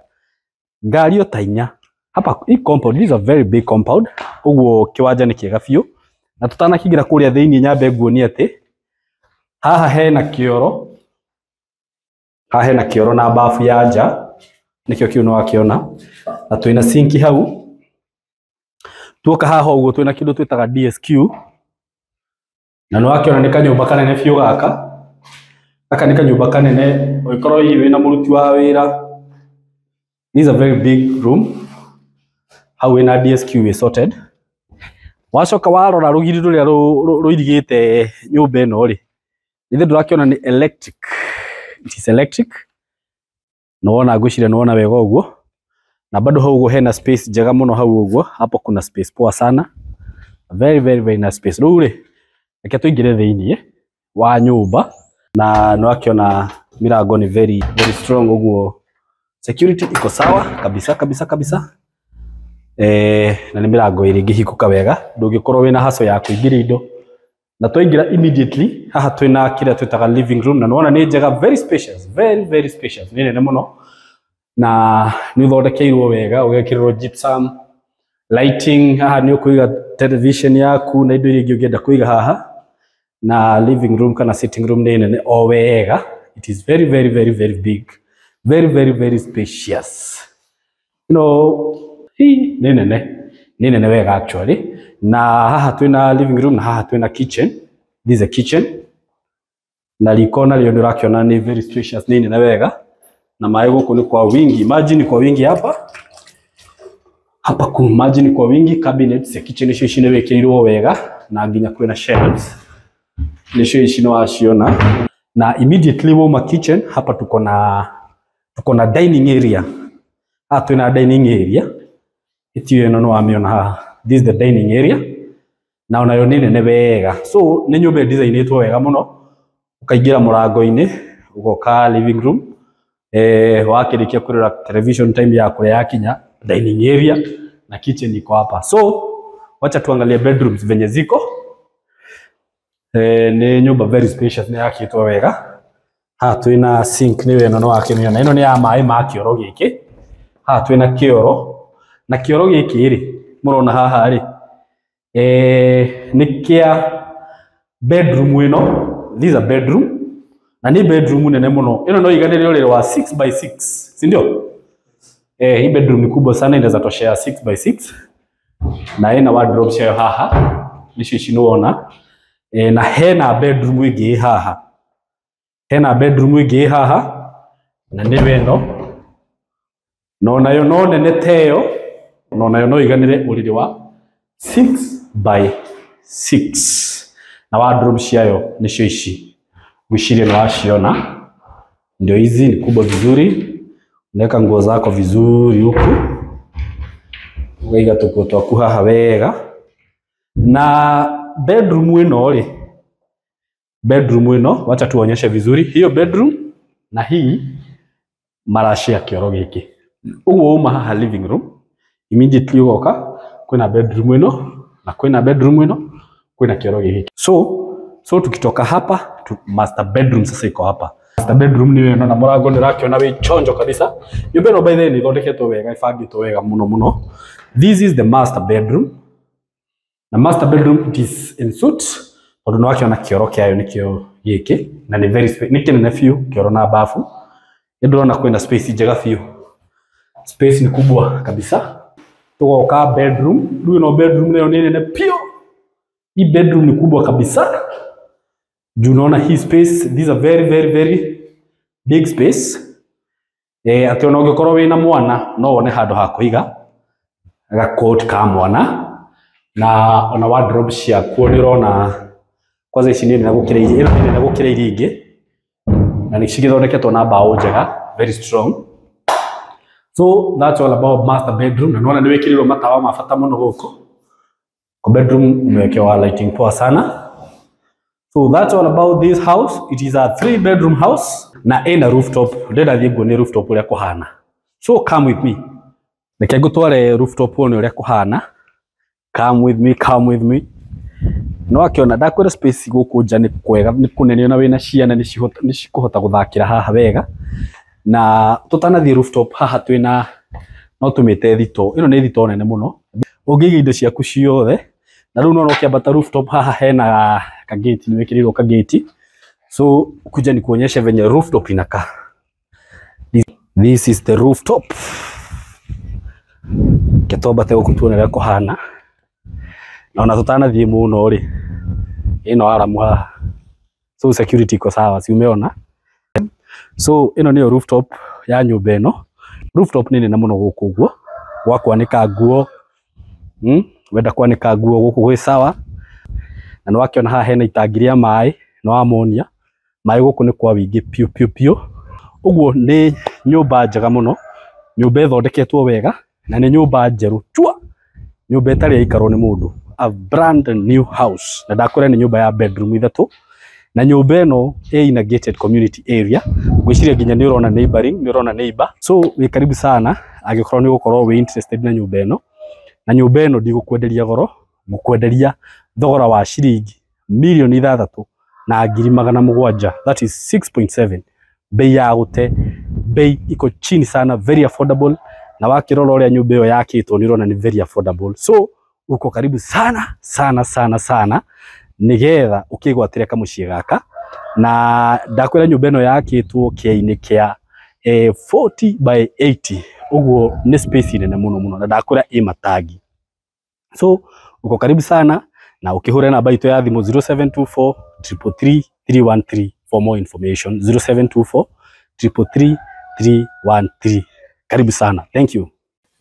ngari o ta inya hapa. Hii compound, this is a very big compound, ũguo kĩwanja nĩ kĩega biũ. Na tũtanakĩingĩra kũrĩa thĩiniĩ nyambe nguonie atĩ haha hena kĩoro, haha hena kĩoro na bafu ya nja, nĩkĩo kĩu nĩwakĩona. Na twĩna sinki hau. Tuoka haha ũguo twĩna kĩndũ twĩtaga DSQ, na nĩwakĩona nĩ kanyũmba kanene biũ gaka. Gaka nĩ kanyũmba kanene ũngĩkorwo hihi wĩna mũruti wa wĩra. This is a very big room. Hau wĩna DSQ wĩ sorted. Wacoka warora rũgiri rũrĩa rũirigĩte nyũmba ĩno rĩ, ithe ndũrakĩona nĩ electric. It is electric. Nĩwona ngwĩciria nĩwona wega ũguo. Na bado hau ũguo hena space njega mũno hau ũguo. Hapo kuna space poa sana. Very very very nice space. Rĩu rĩ, reke tũingĩre thĩiniĩ wa nyũmba na nĩwakĩona mirango ni very very strong, ũguo security iko sawa kabisa kabisa kabisa. Na nĩ mĩrango ĩrĩ ĩngĩhingũka wega, ndũngĩkorwo wĩna haco ya kũingĩria indo. Na twaingĩra immediately haha twĩna kĩrĩa twĩtaga living room, na nĩwona nĩ njega, very spacious, very very spacious, nĩ nene mũno na nĩ ũthondekeirwo wega, ũgekĩrĩrwo gypsum lighting. Haha nĩ ũkũiga television yaku na indo iria ingĩ ũngĩenda kũiga haha. Na living room kana sitting room nĩ nene o wega. It is very very very very big, very very very spacious. You know, hii nĩ nene, nĩ nene wega actually. Na haha twĩna living room na haha twĩna kitchen. This is a kitchen. Na riko narĩo nĩ ũrakĩona nĩ very spacious, nĩ nene wega. Na maĩ gũkũ nĩ kwa wingi, maji ni kwa wingi hapa. Hapa ku maji ni kwa wingi, cabinets ya kitchen icio ici nĩ wĩkĩrĩirwo wega. na nginya kwĩna shelves nĩcio ici nĩ waciona. Na immediately wauma kitchen hapa tuko na dining area. Haha twĩna dining area ĩtio ĩno nĩ wamĩona haha. This is the dining area, na onayo nĩ nene wega. So nĩ nyũmba ĩdesignĩtwo wega mũno. Ũkaingĩra mũrango-inĩ, ũgoka living room, wakĩrĩkia kũrora television, time ya kũrĩa yakinya, dining area na kitchen iko hapa. So wacha tuangalie bedrooms venye ziko. Nĩ nyũmba very spacious, nĩ yakĩtwo wega. Haha twĩna sink, nĩyo ĩno nĩ wakĩmĩona, ĩno nĩ ya maĩ ma kĩoro gĩkĩ. Haha twĩna kĩoro, na kĩoro gĩkĩ rĩ mũrona haha rĩ, nĩ kĩa bedroom ĩno. This is a bedroom, na nĩ bedroom nene mũno. Ĩno no iganĩre ũrĩrĩ wa 6 by 6, si ndio? Hii bedroom ni kubwa sana, inaweza toshea 6 by 6, na ĩna wardrobe ciayo haha, nĩcio ici nĩwona. Na hena bedroom ĩngĩ ĩ haha, hena bedroom ĩngĩ ĩ haha, na nĩyo ĩno, no nayo no nene ta ĩyo, no nayo no iganĩre ũrĩrĩ wa 6 by 6, na wardrobe ciayo nĩcio ici, ngwĩciria nĩ waciona. Ndio hizi, ni kubwa vizuri, unaweka nguo zako vizuri huku, ũkaiga tũkuo twaku haha wega. Na bedroom ĩno rĩ, bedroom ĩno, wacha tuonyeshe vizuri hiyo bedroom, na hii marashare kĩoro gĩkĩ. Ũguo uma haha living room, immediately ũgoka kwĩna bedroom ĩno, na kwĩna bedroom ĩno, kwĩna kĩoro gĩkĩ. So tukitoka hapa tu, master bedroom sasa iko hapa. Master bedroom nĩ ĩno, na mũrango nĩ ũrakĩona wĩ chonjo kabisa. Nyũmba ĩno by the way nĩ ĩthondeketwo wega, ĩbangĩtwo wega mũno mũno. This is the master bedroom, na master bedroom, it is en suite, tondũ nĩ wakĩona kĩoro kĩayo nĩkĩo gĩkĩ, na nĩ very nĩ kĩnene biũ, kĩoro na bafu. Nĩ ndĩrona kwĩna space njega biũ, space ni kubwa kabisa. Tugoka bedroom rĩu, ĩno bedroom nayo nĩ nene biũ. Hii bedroom ni kubwa kabisa juu unaona hii space. This is a very very very big space, atĩ ona ũngĩkorwo wĩna mwana no wone handũ ha kũiga gakot ka mwana, na ona wardrobe ciakuo nĩ ũrona kwanza ici nĩ nene gũkĩra iria, ĩno nĩ nene gũkĩra iria ingĩ, na nĩ cigĩthondeketwo na mbaũ njega, very strong. So that's all about master bedroom. Na nĩwona nĩ wĩkĩrĩirwo matawa ma bata mũno gũkũ kwa bedroom, umewekewa lighting poa sana. So that's all about this house. It is a 3 bedroom house na ĩna rooftop. Ndĩrenda thiĩ nguonie rooftop ũrĩa kũhana. So come with me. Reke ngũtware rooftop wone ũrĩa kũhana. Come with me, come with me. No akĩona ndakwĩra space gũkũ nja nĩ kwega, nĩ kũnene, ona wĩna ciana nĩ cikũhota gũthakĩra haha wega. Na tũtanathiĩ rooftop, haha twĩna no tũmĩte thito. Ĩno nĩ thito nene mũno. Ũngĩiga indo ciaku ciothe. Na rĩu nona ũkĩambata rooftop haha hena kageti, nĩ wĩkĩrĩirwo kageti. So kuja nikuonyeshe venye rooftop inakaa. This is the rooftop. Reke twambate gũkũ tuone ũrĩa kũhana. Na ona tũtanathiĩ mũno rĩ, ĩno aramu haha. So security iko sawa, si umeona? So ĩno nĩyo rooftop ya nyũmba ĩno. Rooftop nĩ nene mũno gũkũ ũguo, gwa kwanĩka nguo. Wenda kwanĩka nguo gũkũ gwĩ sawa. Na nĩ wakĩona haha hena itangi rĩa maĩ, nĩ wamonia. Maĩ gũkũ nĩ kwa wĩingĩ piũ piũ piũ. Ũguo nĩ nyũmba njega mũno, nyũmba ĩthondeketwo wega, na nĩ nyũmba njerũ chua, nyũmba ĩtarĩ yaikarwo nĩ mũndũ. A brand new house. Na ndakwĩra nĩ nyũmba ya bedroom ithatũ, na nyũmba ĩno ĩ in a gated community area. Ngwĩciria nginya nĩ ũrona neighboring, nĩ ũrona neighbor. So wĩ karibu sana angĩkorwo nĩ ũgũkorwo wĩ interested na nyũmba ĩno. Na nyũmba ĩno ndigũkwenderia goro, ngũkwenderia thogora wa ciringi 6,700,000, that is 6.7, bei ya gũte, bei iko chini sana, very affordable. Na wakĩrora ũrĩa nyũmba ĩyo yakĩtwo nĩ ũrona nĩ very affordable. So uko karibu sana sana sana sana nigetha ũkĩgwatĩre kamũciĩ gaka. Na ndakwĩra nyũmba ĩno yakĩtwo kĩainĩ kĩa 40 by 80, ũguo nĩ space nene mũno mũno, na ndakwĩra ĩ matangi. So uko karibu sana, na ũkĩhũre namba itũ ya thimũ 0724 333 313 for more information, 0724 333 313. Karibu sana, thank you.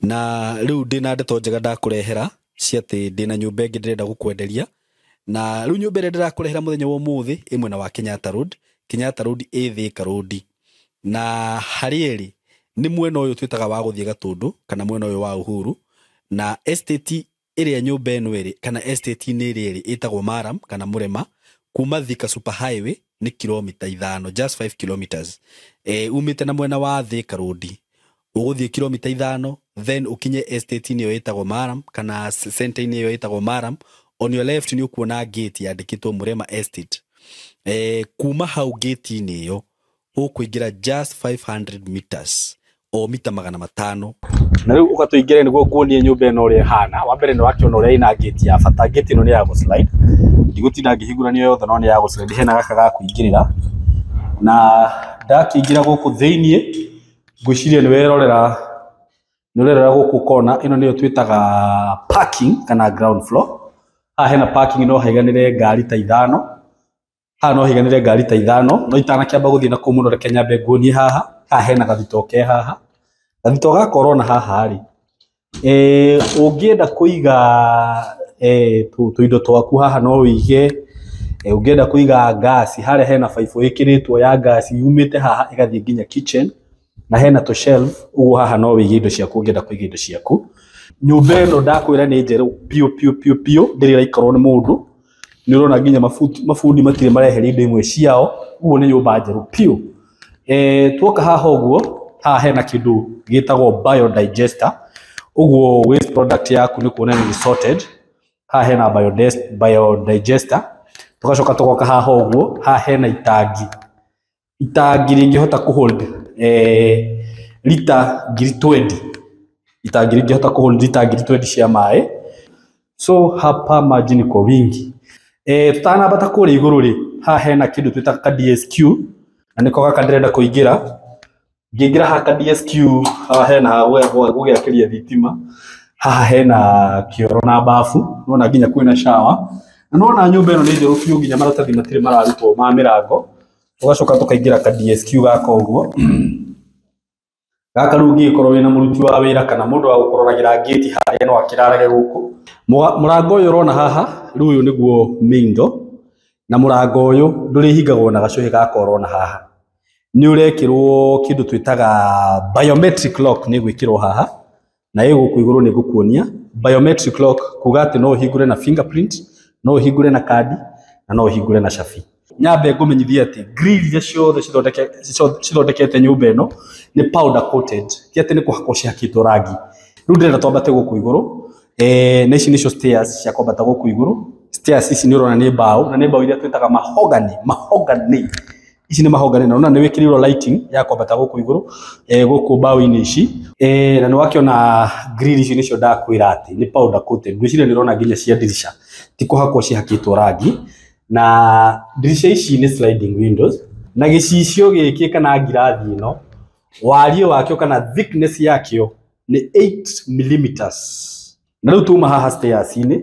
Na rĩu ndĩna ndeto njega ndakũrehera cia atĩ ndĩna nyũmba ĩngĩ ndĩrenda gũkwenderia. Na rĩu nyũmba ĩrĩa ndĩrakũrehera mũthenya wa ũmũthĩ ĩ mwena wa Kenyatta Road. Kenyatta Road ĩ Thika Road, na harĩa ĩrĩ nĩ mwena ũyũ twĩtaga wa gũthiĩ Gatũndũ kana mwena ũyũ wa Uhuru. Na estate ĩrĩa nyũmba ĩno ĩrĩ kana estate-inĩ ĩrĩa ĩrĩ ĩtagwo Maram kana Mũrema. Kuma Thika Super Highway nĩ kilomita 5, just 5 kilometers. Umĩte na mwena wa Thika Road ũgũthiĩ kilomita 5, then ũkinye estate-inĩ ĩyo ĩtagwo Maram kana center-inĩ ĩyo ĩtagwo Maram. On your left nĩ ũkuona gate yandĩkĩtwo Mũrema Estate. Kuma hau gate-inĩ ĩyo ũkũingĩra just 500 meters o mita 500. Na rĩu ũgatũingĩre nĩguo nguonie nyũmba ĩno ũrĩa ĩhana. Wa mbere nĩ wakĩona ũrĩa ĩna gate ya bata. Gate ĩno nĩ ya gũslide, ndigũtinda ngĩhingũrania yothe, no nĩ ya gũslide. Hena gaka ga kũingĩrĩra, na ndakĩingĩra gũkũ thĩiniĩ ngwĩciria nĩ werorera, nĩ ũrerora gũkũ kona ĩno nĩyo twĩtaga parking kana ground floor. Haha hena parking, no haiganĩre ngari ta 5. Haha no haiganĩre ngari ta 5. No itanakĩamba gũthiĩ na kũu mũno, reke nyambe nguonie haha. Haha hena gathito ke haha, gathito gaka ũrona haha rĩ, ũngĩenda kũiga tũindo twaku haha no wĩige. Ũngĩenda kũiga ngasi, harĩa hena baibũ ĩkĩrĩtwo ya ngasi yumĩte haha ĩgathiĩ nginya kitchen, na hena tũ shelf ũguo haha no wĩige indo ciaku ũngĩenda kũiga indo ciaku. Nyũmba ĩno ndakwĩra nĩ njerũ piũ piũ piũ piũ, ndĩrĩ ĩraikarwo nĩ mũndũ. Nĩ ũrona nginya mabundi matirĩ mareheria indo imwe ciao, ũguo nĩ nyũmba njerũ piũ. Tuoka haha ũguo, haha hena kĩndũ gĩtagwo biodigester, ũguo waste product yaku nĩ kuona nĩ sorted. Haha hena biodigester. Tũgacoka tũgoka haha ũguo, haha hena itangi, itangi rĩngĩhota kũhold lita 20,000, itangi rĩngĩhota kũhold lita 20,000 cia maĩ. So hapa maji ni kwa wingi. Tũtanambata kũrĩa igũrũ rĩ, haha hena kĩndũ twĩtaga ka DSQ, na nĩko gaka ndĩrenda kũingĩra. Ngĩingĩra haha ka DSQ, haha hena ha gũgĩakĩria thitima, haha hena kĩoro na bafu, nĩwona nginya kwĩna shower. Na nĩwona nyũmba ĩno nĩ njerũ biũ, nginya maratathi matirĩ mararutwo ma mĩrango. Tũgacoka tũkaingĩra ka DSQ gaka ũguo. Gaka rĩu ũngĩgĩkorwo wĩna mũruti wa wĩra kana mũndũ wa gũkũroragĩra ngĩti harĩa no akĩrarage gũkũ. Mũrango ũyũ ũrona haha, rĩu ũyũ nĩguo main door, na mũrango ũyũ ndũrĩhingagwo na gacũhĩ gaka ũrona haha. Nĩ ũrekĩrwo kĩndũ twĩtaga biometric lock, nĩ gwĩkĩrwo haha, na ĩ gũkũ igũrũ nĩ ngũkuonia biometric lock, kuga atĩ no ũhingũre na fingerprint, no ũhingũre na kandi, na no ũhingũre na cabi. Nyambe ngũmenyithie atĩ grill iria ciothe cithondekete nyũmba ĩno nĩ powder coated, ti atĩ nĩ kũhakwo cihakĩtwo rangi. Rĩu ndĩrenda twambate gũkũ igũrũ. Na ici nĩcio stairs cia kwambata gũkũ igũrũ. Stairs ici nĩ ũrona nĩ mbaũ, na nĩ mbaũ iria twĩtaga mahogany, mahogany. Ici nĩ mahogany, na ũrona nĩ wĩkĩrĩirwo lighting ya kwambata gũkũ igũrũ, gũkũ mbaũ-inĩ ici. Na nĩ wakĩona grill ici nĩcio ndakwĩra atĩ nĩ powder coated. Ngwĩciria nĩ ũrona nginya cia ndirica ti kũhakwo cihakĩtwo rangi. Na ndirica ici nĩ sliding windows, na gĩcicio gĩkĩ kana ngirathi ĩno wariĩ wakĩo kana thickness yakĩo nĩ 8 millimeters. Na rĩu tuma haha stairs-inĩ,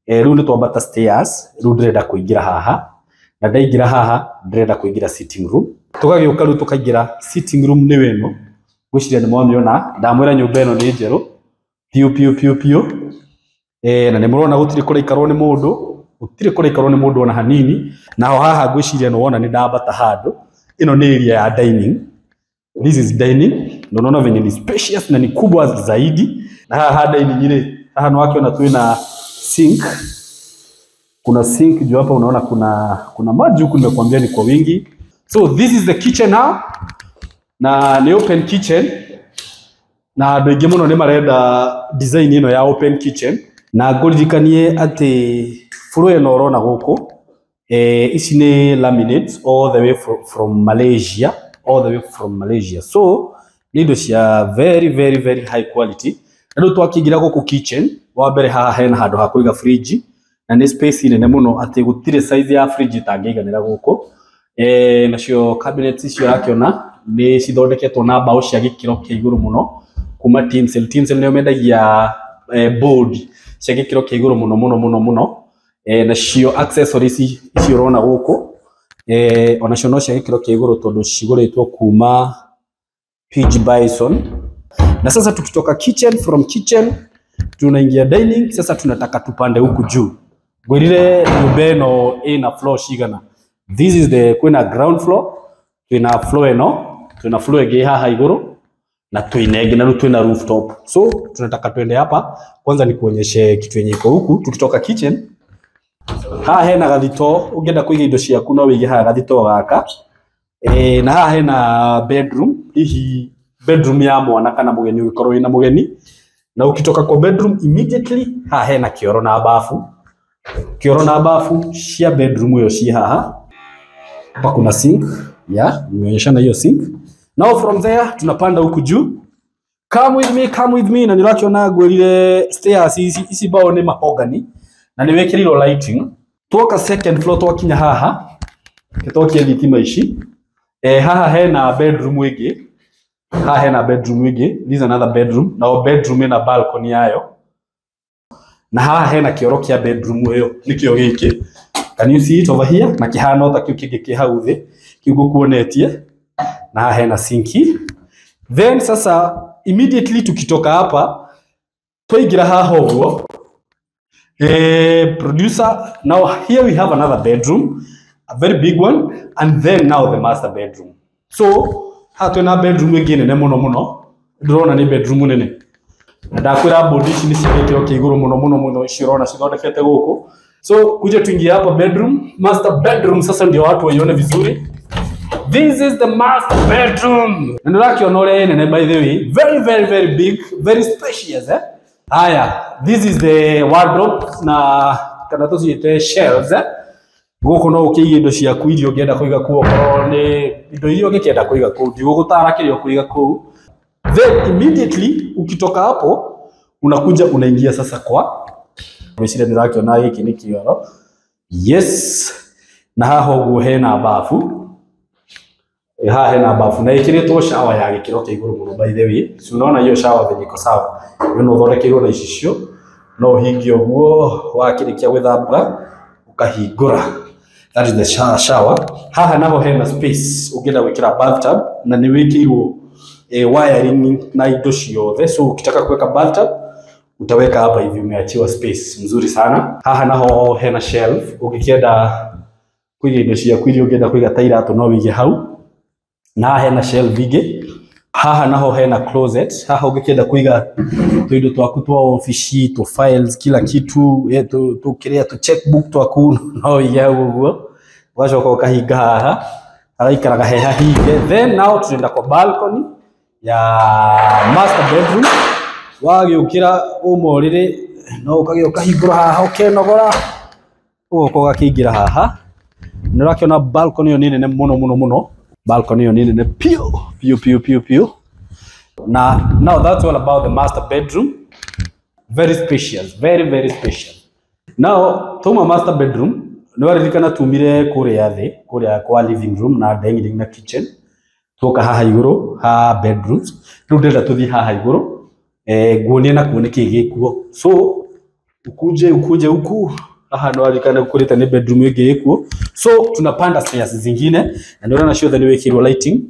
rĩu nĩ twambata stairs, rĩu ndĩrenda kũingĩra haha, na ndaingĩra haha ndĩrenda kũingĩra sitting room. Tũgagĩũka rĩu tũkaingĩra sitting room nĩyo ĩno, ngwĩciria nĩ mwamĩona. Ndamwĩra nyũmba ĩno nĩ njerũ piũ piũ piũ piũ. Na nĩ mũrona gũtirĩ kũraikarwo nĩ mũndũ, gũtirĩ kũraikarwo nĩ mũndũ ona hanini. Naho haha ngwĩciria nĩ wona nĩ ndambata handũ. Ĩno nĩ area ya dining. This is dining. Na unaona venye ni spacious na ni kubwa zaidi. Na haha dining rĩ, haha nĩ wakĩona twĩna sink. Kuna sink juu hapa, unaona kuna maji huku, nimekuambia ni kwa wingi. So this is the kitchen now. Na ni open kitchen. Na andũ aingĩ mũno nĩ marenda design ĩno ya open kitchen. Na ngũririkanie atĩ floor ĩno ũrona gũkũ, ici nĩ laminates all the way from Malaysia, all the way from Malaysia. So nĩ indo cia very very very high quality. Na rĩu twakĩingĩra gũkũ kitchen, wa mbere haha hena handũ ha kũiga fridge, na nĩ space nene mũno atĩ gũtirĩ size ya fridge ĩtangĩiganĩra gũkũ. Nacio cabinets icio ũrakĩona nĩ cithondeketwo na mbaũ cia gĩkĩro kĩa igũrũ mũno kuma Tinsel. Tinsel nĩo mendagia board cia gĩkĩro kĩa igũrũ mũno mũno mũno mũno. Nacio accessories ici ũrona gũkũ, onacio no cia gĩkĩro kĩa igũrũ tondũ cigũrĩtwo kuma PG Bison. Na sasa tukitoka kitchen, from kitchen tunaingia dining. Sasa tunataka tupande huku juu. Ngwĩrire nyũmba ĩno ĩna floor cigana. This is the kwĩna ground floor, twĩna floor ĩno, twĩna floor ĩngĩ haha igũrũ na twĩna ĩngĩ na rĩu twĩna rooftop. So tunataka twende hapa kwanza nikuonyeshe kitu yenye iko huku. Tukitoka kitchen haha hena gathito, ũngĩenda kũiga indo ciaku no wĩige haha gathito gaka. Na haha hena bedroom, hihi bedroom ya mwana kana mũgeni ũngĩkorwo wĩna mũgeni. Na ukitoka kwa bedroom immediately haha hena kĩoro na bafu. Kĩoro na bafu cia bedroom ĩyo ci haha. Hapa kuna sink, yeah, nimeonyeshana hiyo sink. Now from there tunapanda huku juu. Come with me, come with me. Na nĩũrakiona ngwĩrire stairs ici ici bao nĩ mahogany na nĩ wĩkĩrĩirwo lighting. Tuoka second floor twakinya haha, twakia thitima ici. Haha hena bedroom ĩngĩ. Haha hena bedroom ĩngĩ. This is another bedroom. Na o bedroom ĩna balcony yayo. Na haha hena kĩoro kĩa bedroom ĩyo nĩkĩo gĩkĩ. Can you see it over here? Na kĩhana ota kĩu kĩngĩ kĩ hau thĩ kĩu ngũkuonetie. Na haha hena sinki. Then sasa immediately tukitoka hapa twaingĩra haha ũguo. Producer, now here we have another bedroom, a very big one, and then now the master bedroom. So haha twĩna bedroom ĩngĩ nene mũno mũno, ndĩrona nĩ bedroom nene. Na ndakwĩra bodi ici nĩ cia gĩkĩro kĩa igũrũ mũno mũno mũno, ici ũrona cithondekete gũkũ. So kuja tuingie hapa bedroom, master bedroom sasa ndio watu waione vizuri. This is the master bedroom. Na nĩũrakiona ũrĩa ĩ nene by the way, very very very big, very spacious eh? Haya, this is the wardrobe na kana tũciĩte shelves eh? Gũkũ no ũkĩige indo ciaku iria ũngĩenda kũiga kũu, okorwo nĩ indo iria ũngĩkĩenda kũiga kũu, ndigũgũtara kĩrĩa ũkũiga kũu. Then immediately ukitoka hapo unakuja unaingia sasa kwa ngwĩciria nĩũrakiona gĩkĩ nĩ kĩoro. Yes, na haha ũguo hena bafu. Haha hena bafu na ĩkĩrĩtwo shower ya gĩkĩro kĩa igũrũ mũno by the way. Si unaona hiyo shower venye iko sawa. Ĩyo no ũthondekeirwo na icicio, no ũhingie ũguo wakĩrĩkia gwĩthamba ũkahingũra. That is the shower. Haha naho hena space ũngĩenda gwĩkĩra bathtub na nĩ wĩkĩirwo wiring na indo ciothe. So ukitaka kuweka bathtub utaweka hapa hivi, umeachiwa space mzuri sana. Haha naho hena shelf ũngĩkĩenda kũiga indo ciaku iria ũngĩenda kũiga ta iratũ no wĩige hau. Na haha hena shelf ingĩ. Haha naho hena closet. Haha ũngĩkĩenda kũiga tũindo twaku twa ofici, tu files, kila kitu, tu kĩrĩa tu checkbook twaku no wĩige hau ũguo. Ũgacoka ũkahinga haha, hagaikaraga he hahinge. Then now tunaenda kwa balcony ya master bedroom. Wagĩũkĩra uma ũrĩrĩ no ũkagĩa ũkahingũra haha ũkenogora, ũgoka ũgakĩingĩra haha. Nĩ ũrakĩona balcony ĩyo nĩ nene mũno mũno mũno. Balcony ĩyo nĩ nene piũ piũ piũ piũ piũ. Na now that's all about the master bedroom. Very spacious, very very spacious. Now tuma master bedroom nĩ waririkana tumire kũrĩa thĩ, kũrĩa kwa living room na dining na kitchen. Tuoka haha igũrũ ha bedrooms. Rĩu ndĩrenda tũthiĩ haha igũrũ nguonie nakuo nĩkĩĩ gĩkuo. So ukuje ukuje huku haha nĩ waririkana ũkũrĩte nĩ bedroom ĩngĩ ĩkuo. So tunapanda stairs zingine na nĩ ũrona ciothe nĩ wĩkĩirwo lighting.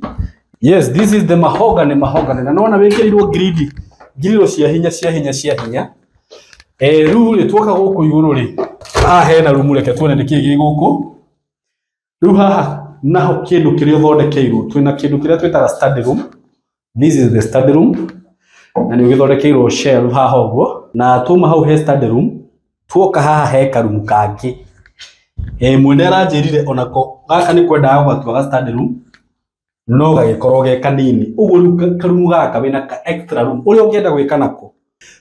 Yes, this is the mahogany mahogany. Na nĩwona wĩkĩrĩirwo gridi, ngiriro cia hinya cia hinya cia hinya. Rĩu rĩ tuoka gũkũ igũrũ rĩ, haha hena rumu, reke tuone nĩkĩĩ gĩ gũkũ. Rĩu haha naho kĩndũ kĩrĩa ũthondekeirwo, twĩna kĩndũ kĩrĩa twĩtaga study room. This is the study room na nĩ ũgĩthondekeirwo shelf haha ũguo. Na tuma hau he study room, tuoka haha he karumu kangĩ. Mwene aranjĩrire onako gaka nĩ kwendaga gũgatua ga study room no gagĩkorwo ge kanini ũguo. Rĩu karumu gaka wĩna ka extra room ũrĩa ũngĩenda gwĩka nako.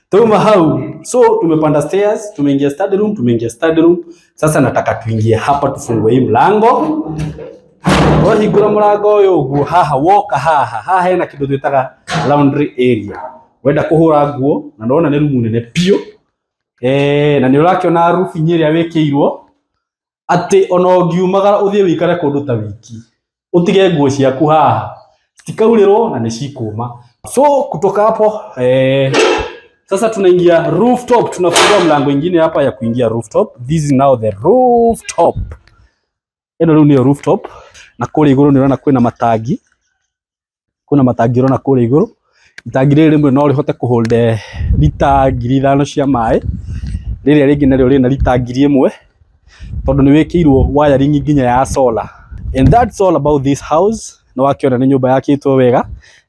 Tuma hau, so tumepanda stairs, tumeingia study room, tumeingia study room. Sasa nataka tuingie hapa tufungue hii mlango. Wahingũra mũrango ũyũ ũguo, haha woka haha, haha hena kĩndũ twĩtaga laundry area. Wenda kũhũra nguo, na ndona nĩ rumu nene piũ. Na nĩ ũrakĩona roofing ĩrĩa wĩkĩirwo atĩ ona ũngiumagara ũthiĩ wĩikare kũndũ ta wiki, ũtige nguo ciaku haha citikaurĩrwo na nĩ cikũma. So kutoka hapo sasa tunaingia rooftop, tunafungua mlango ingine hapa ya kuingia rooftop. This is now the rooftop. Ĩno rĩu nĩyo rooftop, na kũrĩa igũrũ nĩ ũrona kwĩna matangi, kwĩna matangi ũrona kũrĩa igũrũ. Itangi rĩrĩ rĩmwe no rĩhote kũhold lita 5,000 cia maĩ. Rĩrĩa rĩngĩ narĩo rĩna rita 1000 tondũ nĩ wĩkĩirwo wiring nginya ya solar. And that's all about this house. Na wakĩona nĩ nyũmba yakĩtwo wega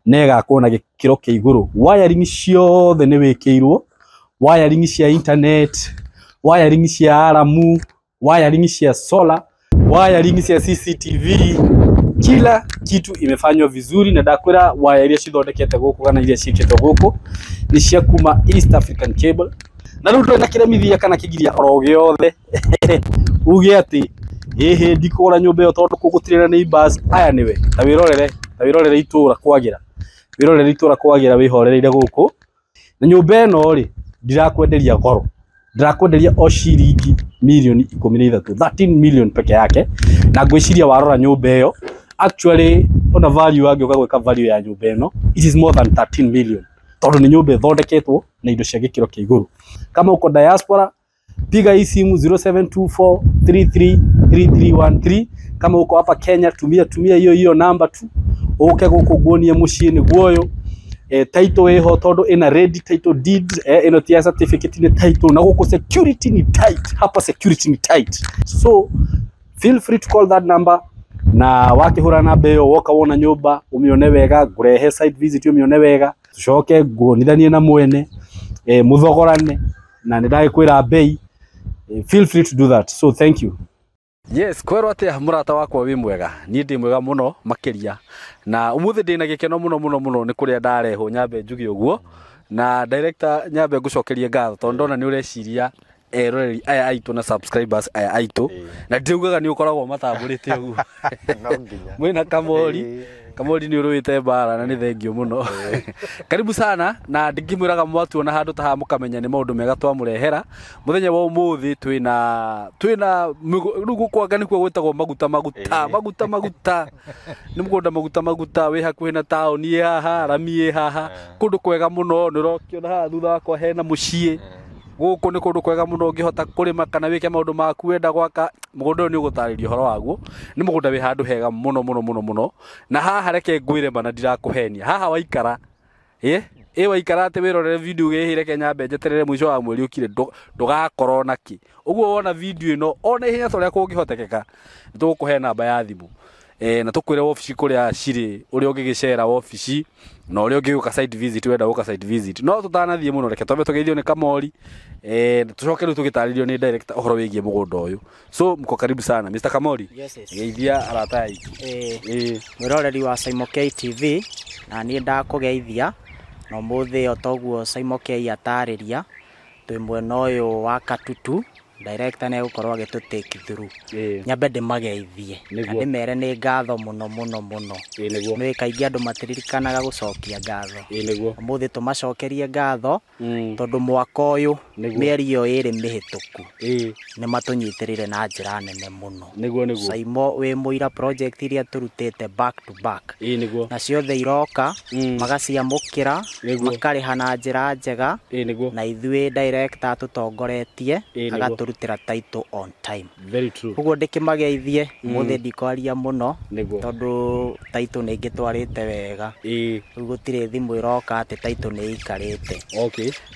na ĩgakwo na gĩkĩro kĩa igũrũ. Wiring ciothe nĩ wĩkĩirwo, wiring cia internet, wiring cia aramu, wiring cia solar, wiring cia CCTV, kila kitu imefanywa vizuri. Na ndakwĩra waya iria cithondekete gũkũ kana iria ciĩkĩtwo gũkũ nĩ cia kuma East African Cable. Na rĩu ndũrĩ na kĩremithia kana kĩgiria oro gĩothe uge atĩ ĩhĩ ndikũgũra nyũmba ĩyo tondũ kũu gũtirĩ na neighbors. Aya nĩwe, ta wĩrorere itũra kwagĩra, wĩrorere itũra kwagĩra wĩhorereire gũkũ. Na nyũmba ĩno rĩ, ndirakwenderia goro, ndirakwenderia o ciringi milioni 13, 13 million peke yake. Na ngwĩciria warora nyũmba ĩyo actually ona value angĩũka gwĩka value ya nyũmba ĩno, it is more than 13 million tondũ nĩ nyũmba ĩthondeketwo na indo cia gĩkĩro kĩa igũrũ. Kama uko diaspora, piga hii simu 0724333313. Kama uko hapa Kenya, tumia hiyo namba tu uke gũkũ nguonie mũciĩ nĩguo ũyũ. Title ĩho tondũ ĩna ready title deed, ĩno ti ya certificate, nĩ title. Na gũkũ security ni tight, hapa security ni tight, so feel free to call that number. Na wakĩhũra namba ĩyo woka wona nyũmba ũmĩone wega, ngũrehe site visit ũmĩone wega, tucoke nguonithanie na mwene, mũthogorane na nĩ ndagĩkwĩra bei. Feel free to do that. So thank you. Yes, kwerwo atia mũrata wakwa wĩ mwega? Niĩ ndĩ mwega mũno makĩria, na ũmũthĩ ndĩ na gĩkeno mũno mũno mũno nĩ kũrĩa ndarehwo nyambe njuge ũguo. Na director, nyambe ngũcokerie ngatho tondũ ndona nĩ ũreciria eroreri aya aitũ na subscribers aya aitũ, na ndiugaga nĩ ũkoragwo matambũrĩte ũguo. No nginya. Mwĩna Kamori. Kamori nĩ ũrũĩte mbara na nĩ thengio mũno, karibu sana. Na ndingĩmwĩraga mwatuona handũ ta haha mũkamenya nĩ maũndũ mega twamũrehera mũthenya wa ũmũthĩ. Twĩna rĩu gũkũ anga nĩkuo gwĩtagwo maguta maguta maguta maguta, nĩ mũgũnda maguta maguta wĩ hakuhĩ na taũni ĩ haha, rami ĩ haha, kũndũ kwega mũno. Nĩ ũrokĩona haha thutha wakwa hena mũciĩ. Gũkũ nĩ kũndũ kwega mũno ũngĩhota kũrĩma kana wĩke maũndũ maku wenda gwaka. Mũgũnda ũyũ nĩ ũgũtarĩria ũhoro waguo, nĩ mũgũnda wĩ handũ hega mũno mũno mũno mũno. Na haha reke ngwĩre ma na ndirakũhenia, haha waikara ĩ waikara atĩ wĩrorere video gĩhĩ, reke nyambe njeterere mũico wa mweri ũkire, ndũgakorwo na kĩ ũguo. Wona video ĩno ona ihenya ta ũrĩa kũngĩhotekeka, nĩ tũgũkũhe namba ya thimũ na tũkwĩre wabici kũrĩa cirĩ, ũrĩa ũngĩgĩcera wabici na ũrĩa ũngĩgũka site visit wenda gũka site visit. No tũtanathiĩ mũno, reke twambe tũgeithio nĩ Kamori, tũcoke rĩu tũgĩtarĩrio nĩ director ũhoro wĩgiĩ mũgũnda ũyũ. So mko karibu sana Mr. Kamori. Yes. Geithia arata aitũ. Mwĩroreri wa Saimo K TV, na niĩ ndakũgeithia na ũmũthĩ o toguo Saimo K atarĩria, twĩ mwena ũyũ wa Katutu. Director nĩ egũkorwo agĩtũ take through. Nyambe ndĩmageithie na ndĩmere nĩ ngatho mũno mũno mũno. Nĩguo. Nĩ kaingĩ andũ matiririkanaga gũcokia ngatho. Nĩguo. Ũmũthĩ tũmacokerie ngatho tondũ mwaka ũyũ, mĩeri ĩyo ĩrĩ mĩhĩtũku, nĩ matũnyitĩrĩire na njĩra nene mũno. Nĩguo. Saimo wĩ mũira project iria tũrutĩte back to back, Nĩguo. na ciothe iroka magaciamũkĩra, makarĩha na njĩra njega, Nĩguo. na ithuĩ director atũtongoretie agatũrutĩra title on time. Very true. Ũguo ndĩkĩmageithie ũmũthĩ, ndikwaria mũno tondũ title nĩ ingĩtwarĩte wega. Rĩu gũtirĩ thimũ ĩroka atĩ title nĩ ĩikarĩte.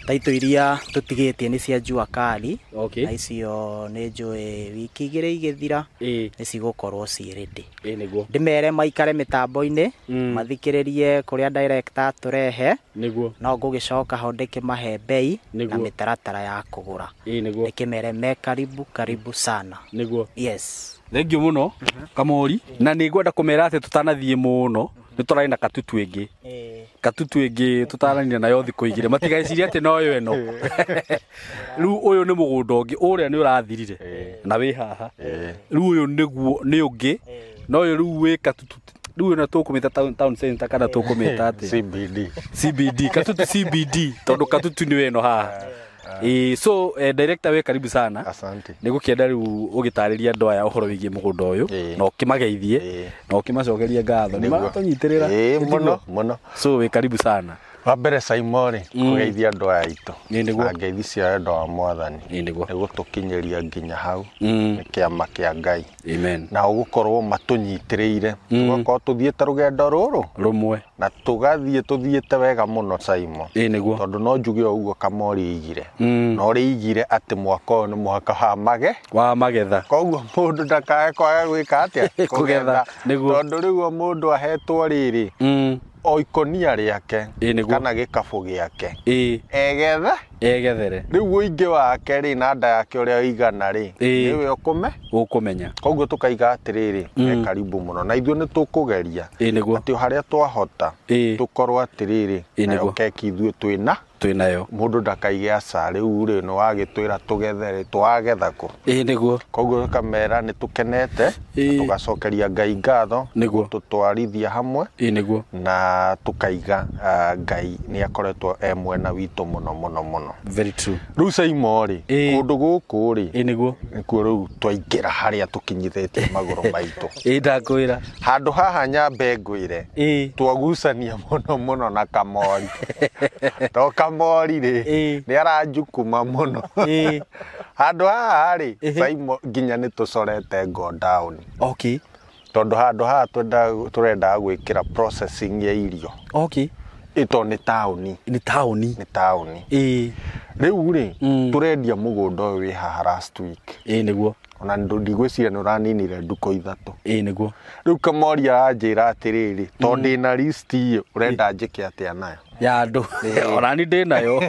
Title iria tũtigĩtie nĩ cia Jua Kali, na icio nĩ njũĩ wiki 2 igĩthira nĩ cigũkorwo ciĩ ready. Nĩguo. Ndĩmere maikare mĩtambo-inĩ, mathikĩrĩrie kũrĩa director atũrehe. Nĩguo. No ngũgĩcoka ho ndĩkĩmahe bei na mĩtaratara ya kũgũra. Nĩguo. Ndĩkĩmere me karibu karibu sana. Nĩguo. Yes. Thengio mũno Kamori, na nĩ ngwenda kũmera atĩ tũtanathiĩ mũno nĩ tũrarĩ na Katutu ĩngĩ, Katutu ĩngĩ tũtaranire nayo thikũ 2, matigecirie atĩ noyo ĩno. Rĩu ũyũ nĩ mũgũnda ũngĩ, ũrĩa nĩ ũrathirire na wĩ haha. Rĩu ũyũ nĩguo nĩ ũngĩ, no ũyũ rĩu wĩ Katutu. Rĩu ĩno tũkũmĩta town center kana tũkũmĩta atĩa? CBD. CBD, Katutu CBD, tondũ Katutu nĩ ĩno haha. So director, wĩ karibu sana. Asante. Nĩ gũkĩenda rĩu ũgĩtarĩria andũ aya ũhoro wĩgiĩ mũgũnda ũyũ na ũkĩmageithie na ũkĩmacokerie ngatho nĩ maratũnyitĩrĩra. Mũno mũno. So wĩ karibu sana. Wa mbere Saimori kũgeithia andũ aya aitũ na ngeithi cia wendo wa Mwathani nĩ gũtũkinyĩria nginya hau nĩ kĩama kĩa Ngai. Amen. Na ũgũkorwo matũnyitĩrĩire tũgakorwo tũthiĩte rũgendo rũrũ rũmwe na tũgathiĩ tũthiĩte wega mũno Saimo. Nĩguo. Tondũ no njuge o ũguo Kamori igire no rĩigire atĩ mwaka ũyũ nĩ mwaka wa mage wa magetha, koguo mũndũ ndakae kwaga gwĩka atĩa kũgetha. Nĩguo. Tondũ rĩu o mũndũ ahetwo rĩrĩ o ikonia rĩake kana gĩkabũ gĩake egetha egethere rĩu ũingĩ wake rĩ na nda yake ũrĩa ĩigana rĩ nĩwe ũkũmenya. Koguo tũkaiga atĩrĩrĩ he karibu mũno na ithuĩ nĩ tũkũgeria atĩ harĩa twahota tũkorwo atĩrĩrĩ nayo keki ithuĩ twĩna twĩnayo mũndũ ndakaige aca rĩu rĩ nĩ wagĩtwĩra tũgethere twagetha kũ. Nĩguo. Koguo tũkamera nĩ tũkenete tũgacokeria Ngai ngatho tũtwarithia hamwe. Nĩguo. Na tũkaiga Ngai nĩ akoretwo e mwena witũ mũno mũno mũno. Very true. Rĩu Saimo rĩ kũndũ gũkũ rĩ nĩguo nĩkuo rĩu twaingĩra harĩa tũkinyithĩtie magũrũ maitũ. Ndakwĩra handũ haha nyambe ngwĩre twagucania mũno mũno na Kamori to Kamori rĩ nĩ aranjukuma mũno. Handũ haha rĩ Saimo nginya nĩ tũcorete go down. Okay. Tondũ handũ haha tũrendaga gwĩkĩra processing ya irio. Okay. Ĩto nĩ taũni. Nĩ taũni. Nĩ taũni. Rĩu rĩ tũrendia mũgũnda ũyũ wĩ haha last week. Nĩguo. Ona ndigwĩciria nĩ ũraninire ndukũ ithatũ. Nĩguo. Rĩu Kamori aranjĩra atĩrĩrĩ tondũ ndĩna list ĩ ũrenda njĩke atĩa nayo ya andũ ona ni ndĩnayo.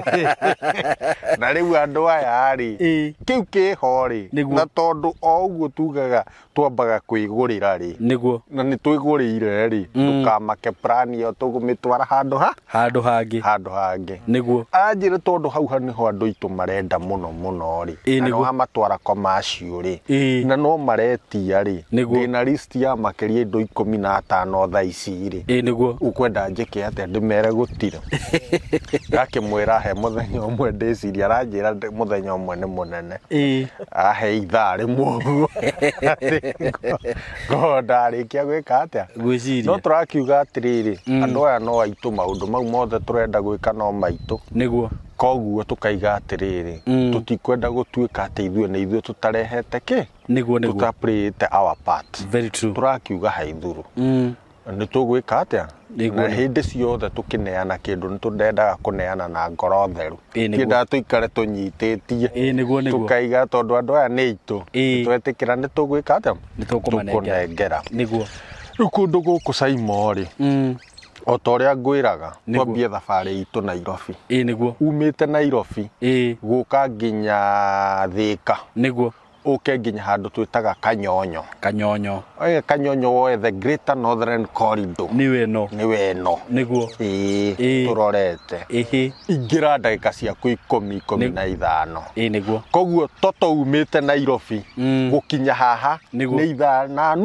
Na rĩu andũ aya rĩ kĩu kĩho rĩ na tondũ o ũguo tugaga twambaga kwĩgũrĩra rĩ nĩguo na nĩ twĩgũrĩire rĩ tũkamake plan ĩyo tũkũmĩtwara handũ ha handũ hangĩ handũ hangĩ. Nĩguo. Aranjĩra tondũ hau nĩho andũ aitũ marenda mũno mũno rĩ na no amatwara commercial rĩ na no maretia rĩ ndĩna list ya makĩria indo 15 thaa ici rĩ. Nĩguo. Ũkwenda njĩke atĩa ndĩmere gũtirĩ. Ndakĩmwĩra he mũthenya ũmwe ndĩciria aranjĩra mũthenya ũmwe nĩ mũnene ahe ithaa rĩmwe ũguo ngo ndarĩkia gwĩka atĩa gwĩciria. No tũrakiuga atĩrĩrĩ andũ aya no aitũ maũndũ mau mothe tũrenda gwĩka no maitũ. Nĩguo. Koguo tũkaiga atĩrĩrĩ tũtikwenda gũtuĩka atĩ ithuĩ nĩ ithuĩ tũtarehete kĩ. Nĩguo nĩguo. Tũtaplayĩte our part. Very true. Tũrakiuga haithuru nĩ tũgwĩka atĩa na hĩndĩ ciothe tũkĩneana kĩndũ nĩ tũndendaga kũneana na ngoro theru kĩendaga tũikare tũnyitĩtie tũkaiga tondũ andũ aya nĩ aitũ twetĩkĩra nĩ tũgwĩka atĩa nĩ tũkũmanengera. Nĩguo. Rĩu kũndũ gũkũ Saimo rĩ o ta ũrĩa ngwĩraga twambie thabarĩ itũ Nairobi. Nĩguo. Umĩte Nairobi gũka nginya Thĩka. Nĩguo. Ũke nginya handũ twĩtaga Kanyonyo. Kanyonyo. Kanyonyo woe the Greater Northern Corridor. Nĩwe ĩno. Nĩwe ĩno. Nĩguo. Tũrorete. Ingĩra ndagĩka ciaku 10 15. Nĩguo. Koguo toto umĩte Nairobi gũkinya haha nĩ ithaa na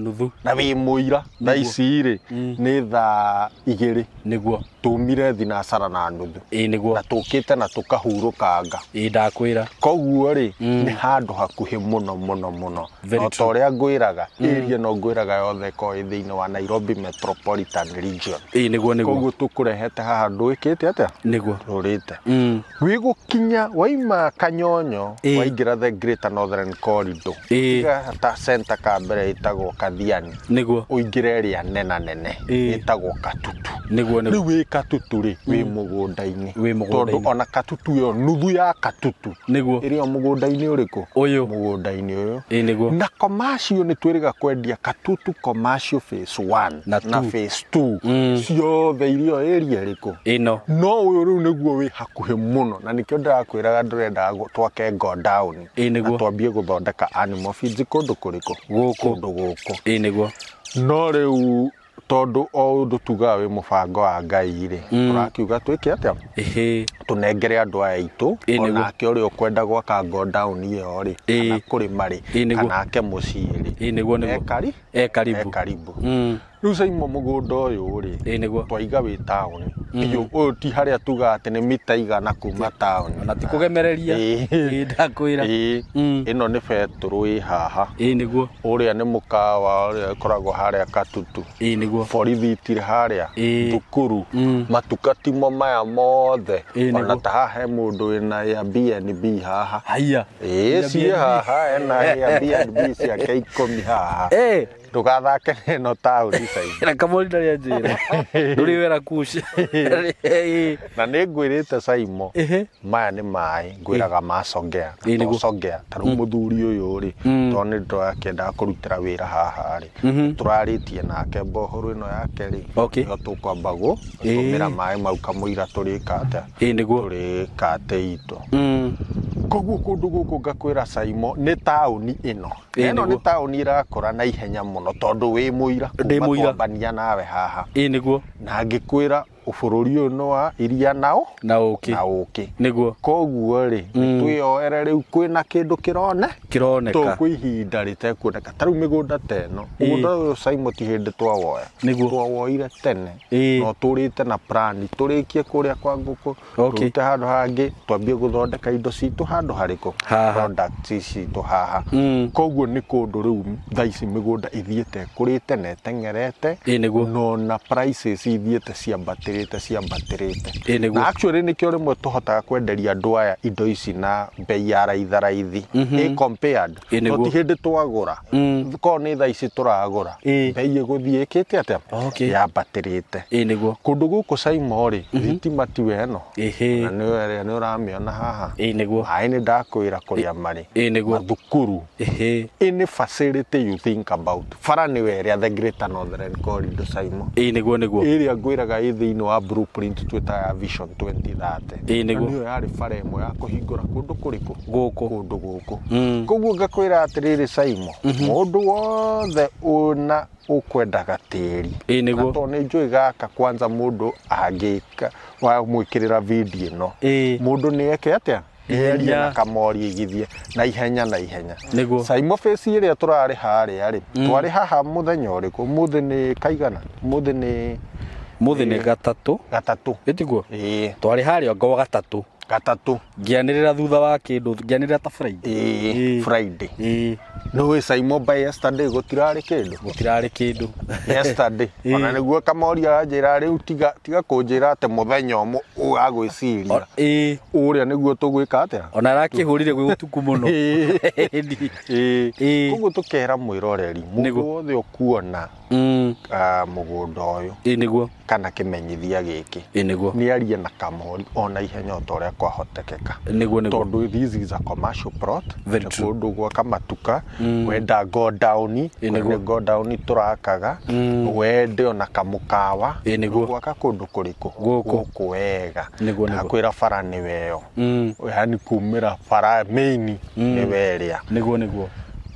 nuthu na wĩ mũira thaa ici rĩ nĩ thaa 2. Nĩguo. Tumire thinacara na nuthu. Nĩguo. Na tũkĩte na tũkahurũkanga. Ndakwĩra. Koguo rĩ nĩ handũ hakuhĩ mũno mũno mũno. O ta ũrĩa ngwĩraga area no ngwĩraga yothe ĩkoragwo ĩ thĩinĩ wa Nairobi Metropolitan Region. Nĩguo nĩguo. Koguo tũkũrehete haha ndwĩkĩte atĩa? Nĩguo. Rũrĩte. Wĩ gũkinya waima Kanyonyo waingĩra the Greater Northern Corridor. Ta center ka mbere ĩtagwo Kathiani. Nĩguo. Ũingĩre ĩrĩa nena nene ĩtagwo Katutu. Nĩguo nĩguo. Rĩu wĩ Katutu rĩ wĩ mũgũnda-inĩ. Wĩ mũgũnda-inĩ. Tondũ ona Katutu ĩyo nuthu ya Katutu. Nĩguo. Ĩrĩ o mũgũnda-inĩ ũrĩkũ? Ũyũ. Mũgũnda-inĩ ũyũ. Nĩguo. Na commercial nĩ twĩrĩga kwendia Katutu commercial phase 1 na phase 2. Ciothe irio area ĩrĩkũ? Ĩno. No ũyũ rĩu nĩguo wĩ hakuhĩ mũno na nĩkĩo ndĩrakwĩraga ndũrendaga twake go down. Nĩguo. Na twambie gũthondeka animal feeds kũndũ kũrĩkũ? Gũkũ. Kũndũ gũkũ. Nĩguo. No rĩu tondũ o ũndũ tugaga wĩ mũbango wa Ngai rĩ tũrakiuga twĩke atĩa? Tũnengere andũ aya aitũ onake ũrĩa ũkwenda gwaka go down ĩyo rĩ kana kũrĩma rĩ kana ake mũciĩ rĩ Nĩguo nĩguo. E karibu. E karibu. Rĩu Saimo mũgũnda ũyũ rĩ, Ĩĩ nĩguo. Twaiga wĩ taũni. Biũ ũyũ ti harĩa tugaga atĩ nĩ mita igana kuma taũni. Ona ti kũgemereria. Ĩĩ ndakwĩra. Ĩĩ. Ĩno nĩ betũrũ ĩ haha. Ĩĩ nĩguo. Ũrĩa nĩ mũkawa ũrĩa ũkoragwo harĩa Katutu. Ĩĩ nĩguo. Borithi itirĩ harĩa. Thukuru. Matuka timo maya mothe. Ona ta haha he mũndũ wĩna Airbnb haha. Haiya. Ĩĩ ciĩ haha ena Airbnb ciake 10 haha. Ndũgathake na ĩno taũni Saimo. Na kamori ndarĩ anjĩra. Ndũrĩ wera kuci. Na nĩ ngwĩrĩte Saimo, maya nĩ maĩ ngwĩraga macongea. Tocongea. Ta rĩu mũthuri ũyũ rĩ, tondũ nĩ ndĩrakĩendaga kũrutĩra wĩra haha rĩ, tũrarĩtie nake mbohoro ĩno yake rĩ, nĩho tũkwamba gũtũmĩra maĩ mau kamũira tũrĩka atĩa? Tũrĩkate itũ. Koguo kũndũ gũkũ ngakwĩra Saimo nĩ taũni ĩno. Ĩno nĩ taũni ĩrakũra na ihenya mũno tondũ wĩ mũira kuma twambania nawe haha. Ĩĩ nĩguo. Na ngĩkwĩra bũrũri ũyũ nĩ wa iria nao na ũkĩ. Na ũkĩ. Nĩguo. Koguo rĩ, twĩyoere rĩu kwĩna kĩndũ kĩroneka. Tũkwĩ ihinda rĩtekuoneka. Ta rĩu mĩgũnda ta ĩno. Mũgũnda ũyũ Saimo ti hĩndĩ twawoya. Twawoire tene. No tũrĩte na plani. Tũrĩkie kũrĩa kwa ngũkũ. Tũrute handũ hangĩ, twambie gũthondeka indo citũ handũ harĩkũ? Products citũ haha. Koguo nĩ kũndũ rĩu thaa ici mĩgũnda ithiĩte ĩkũrĩte na ĩteng'erete. No na prices ithiĩte ciambatĩrĩte. Na actually nĩkĩo rĩmwe tũhotaga kwenderia andũ aya indo ici na bei ya raitharaithi. Ĩ compared. No ti hĩndĩ twagũra. Korwo nĩ thaa ici tũragũra. Bei ĩgũthiĩ ĩkĩte atĩa? Yambatĩrĩte. Kũndũ gũkũ Saimo rĩ, thitima tiwe ĩno. Na nĩ ũramĩona haha. Maĩ nĩ ndakwĩra kũrĩa marĩ. Mathukuru. Any facility you think about. Bara nĩwe ĩrĩa the Greater Northern Corridor Saimo. Nĩguo nĩguo. Ĩrĩa ngwĩraga ĩ thĩinĩ wa blueprint twĩtaga ya Vision 2030. Nĩguo. Nĩyo yarĩ bara ĩmwe ya kũhingũra kũndũ kũrĩkũ? Gũkũ. Kũndũ gũkũ. Koguo ngakwĩra atĩrĩrĩ Saimo, mũndũ wothe ũna ũkwendaga tĩri. Nĩguo. Na tondũ nĩ njũĩ gaka kwanza mũndũ angĩka wamwĩkĩrĩra video ĩno. Mũndũ nĩ eke atĩa? Ihenya na kamori igithie na ihenya na ihenya. Nĩguo. Saimo face ĩrĩa tũrarĩ harĩa rĩ, twarĩ haha mũthenya ũrĩkũ? Mũthĩ nĩ kaigana? Mũthĩ nĩ Mũthĩ nĩ gatatũ. Gatatũ. Ĩtiguo? Ĩĩ. Twarĩ harĩa ngo gatatũ. Gatatũ. Ngĩanĩrĩra thutha wa kĩndũ, ngĩanĩrĩra ta Friday. Ĩĩ, Friday. Ĩĩ. Nĩũĩ Saimo by yesterday gũtirarĩ kĩndũ? Gũtirarĩ kĩndũ. Yesterday. Ona nĩguo kamori aranjĩra rĩu tiga kũnjĩra atĩ mũthenya ũmwe ũgagwĩciria. Ũrĩa nĩguo tũgwĩka atĩa? Ona arakĩhũrire gwĩ ũtukũ mũno. Ĩĩ. Koguo tũkera mwĩroreri, mũndũ wothe ũkuona mũgũnda ũyũ. Nĩguo. Kana kĩmenyithia gĩkĩ. Nĩguo. Nĩ arie na kamori ona ihenya o ta ũrĩa kwahotekeka. Nĩguo nĩguo. Tondũ this is a commercial plot. Very true. Kũndũ gwaka matuka, wenda go down, Nĩguo. go down tũrakaga, wende ona kamũkawa. Nĩguo. Gwaka kũndũ kũrĩkũ? Gũkũ. Gũkũ wega. Nĩguo nĩguo. Ndakwĩra bara nĩwe ĩyo. Yaani kumĩra bara main nĩwe ĩrĩa. Nĩguo nĩguo.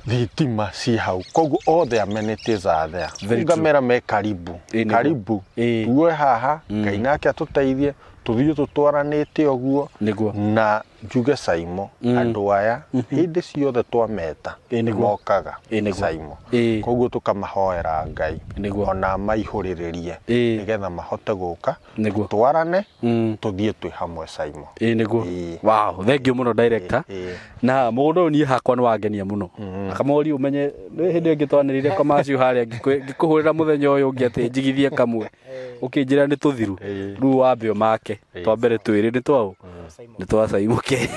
Thitima ci hau. Koguo all the amenities are there. Very true. Ngamera me karibu. Karibu. Tuwe haha, Ngai nake atũteithie, tũthiĩ tũtwaranĩte ũguo. Nĩguo. Na njuge Saimo, andũ aya hĩndĩ ciothe twameta mokaga Saimo. Koguo tũkamahoera Ngai ona maihũrĩrĩrie nĩgetha mahote gũka tũtwarane tũthiĩ twĩ hamwe Saimo. Nĩguo. Wow, thank you mũno director. Na mũgũnda ũyũ niĩ hakwa nĩ wangenia mũno. Na kamori ũmenye nĩ hĩndĩ ĩngĩ twanĩrĩire commercial harĩa ngĩkũhũrĩra mũthenya ũyũ ũngĩ atĩ njigithie kamwe. Ũkĩnjĩra nĩ tũthiru. Rĩu wambe ũmake. Twambere twĩrĩ nĩ twaũ? Nĩ twa Saimo ke.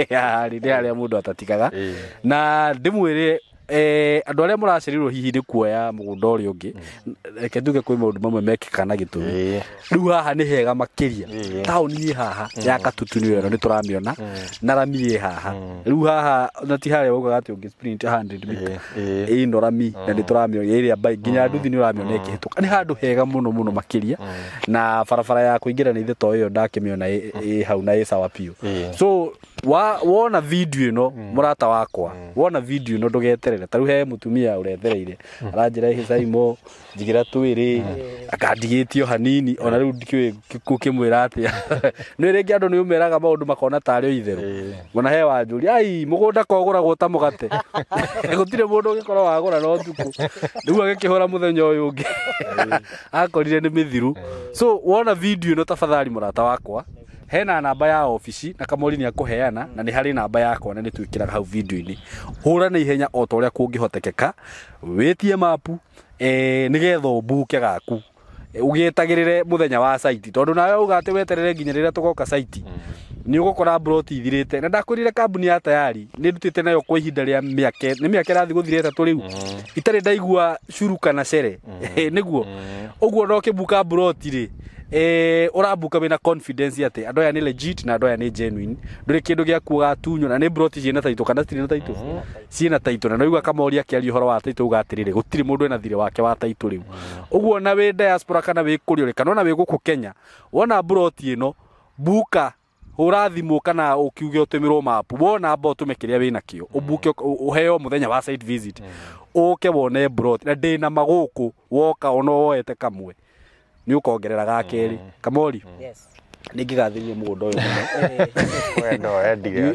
Harĩ nĩ harĩa mũndũ atatikaga. Na ndĩmwĩre andũ arĩa mũracereirwo hihi nĩ kuoya mũgũnda ũrĩa ũngĩ, reke nduge kwĩ maũndũ mamwe mekĩkaga na gĩtũmi. Rĩu haha nĩ hega makĩria. Taũni ĩ haha ya Katutu nĩyo ĩno nĩ tũramĩona, na rami ĩ haha. Rĩu haha na ti harĩa waugaga atĩ ũngĩ sprint 100 meter. Ĩno rami na nĩ tũramĩona ĩrĩa bike nginya nduthi nĩ ũramĩona ĩkĩhĩtũka. Nĩ handũ hega mũno mũno makĩria. Na barabara ya kũingĩra nĩ ithe to ĩyo ndakĩmĩona ĩ hau na ĩ sawa biũ. So Wona video ĩno mũrata wakwa, wona video ĩno ndũgeterere. Ta rĩu he mũtumia ũrethereire aranjĩra ĩhĩ Saimo njigĩra twĩrĩ akandigĩtio hanini, ona rĩu ndikĩũĩ gũkĩmwĩra atĩa. Nĩ rĩngĩ andũ nĩ ũmeraga maũndũ makona tarĩ o itherũ. Ona he wanjũria ai mũgũnda kogũragwo ta mũgate. Gũtirĩ mũndũ ũngĩkorwo wagũra no ũtukũ. Rĩu agĩkĩhũra mũthenya ũyũ ũngĩ akorire nĩ mĩthiru. So wona video ĩno tafadhali mũrata wakwa, hena namba ya ofici na Kamori nĩ akũheana, na nĩ harĩ namba yakwa na nĩ twĩkĩraga hau video-inĩ. Hũra na ihenya o ta ũrĩa kũngĩhotekeka, wĩtie mapu nĩgetha ũmbuke gaku ũgĩetagĩrĩre mũthenya wa site, tondũ nawe uga atĩ weterere nginya rĩrĩa tũgoka site nĩ ũgũkora broti ithirĩte. Na ndakwĩrire kambuni ya Tayari nĩ ndutĩte nayo kwa ihinda rĩa mĩaka, nĩ mĩaka ĩrathiĩ gũthira 3 rĩu, itarĩ ndaigua curu kana cere. Nĩguo ũguo no ũkĩmbuka broti rĩ, ũrambuka wĩna confidence atĩ andũ aya nĩ legit na andũ aya nĩ genuine, ndũrĩ kĩndũ gĩaku ũgatunywo. Na nĩ broti ciĩna taitũ kana citirĩ na taitũ? Ciĩna taitũ. Na noigua Kamori akĩaria ũhoro wa taitũ uga atĩrĩrĩ, gũtirĩ mũndũ ena thirĩ wake wa taitũ rĩu. Ũguo na wĩ diaspora kana wĩ kũrĩa ũrĩ kana ona wĩ gũkũ Kenya, wona broti ĩno buka, hũra thimũ kana ũkiuge ũtũmĩrwo mapu, wona amba ũtũme kĩrĩa wĩnakĩo, ũbuke ũheo mũthenya wa site visit, ũke wone broti. Na ndĩna magũkũ woka ona woete kamwe nĩ ũkongerera ga kerĩ. Kamori, Yes. nĩ ngĩgathĩrĩria mũgũnda ũyũ mũno. Wendo endire.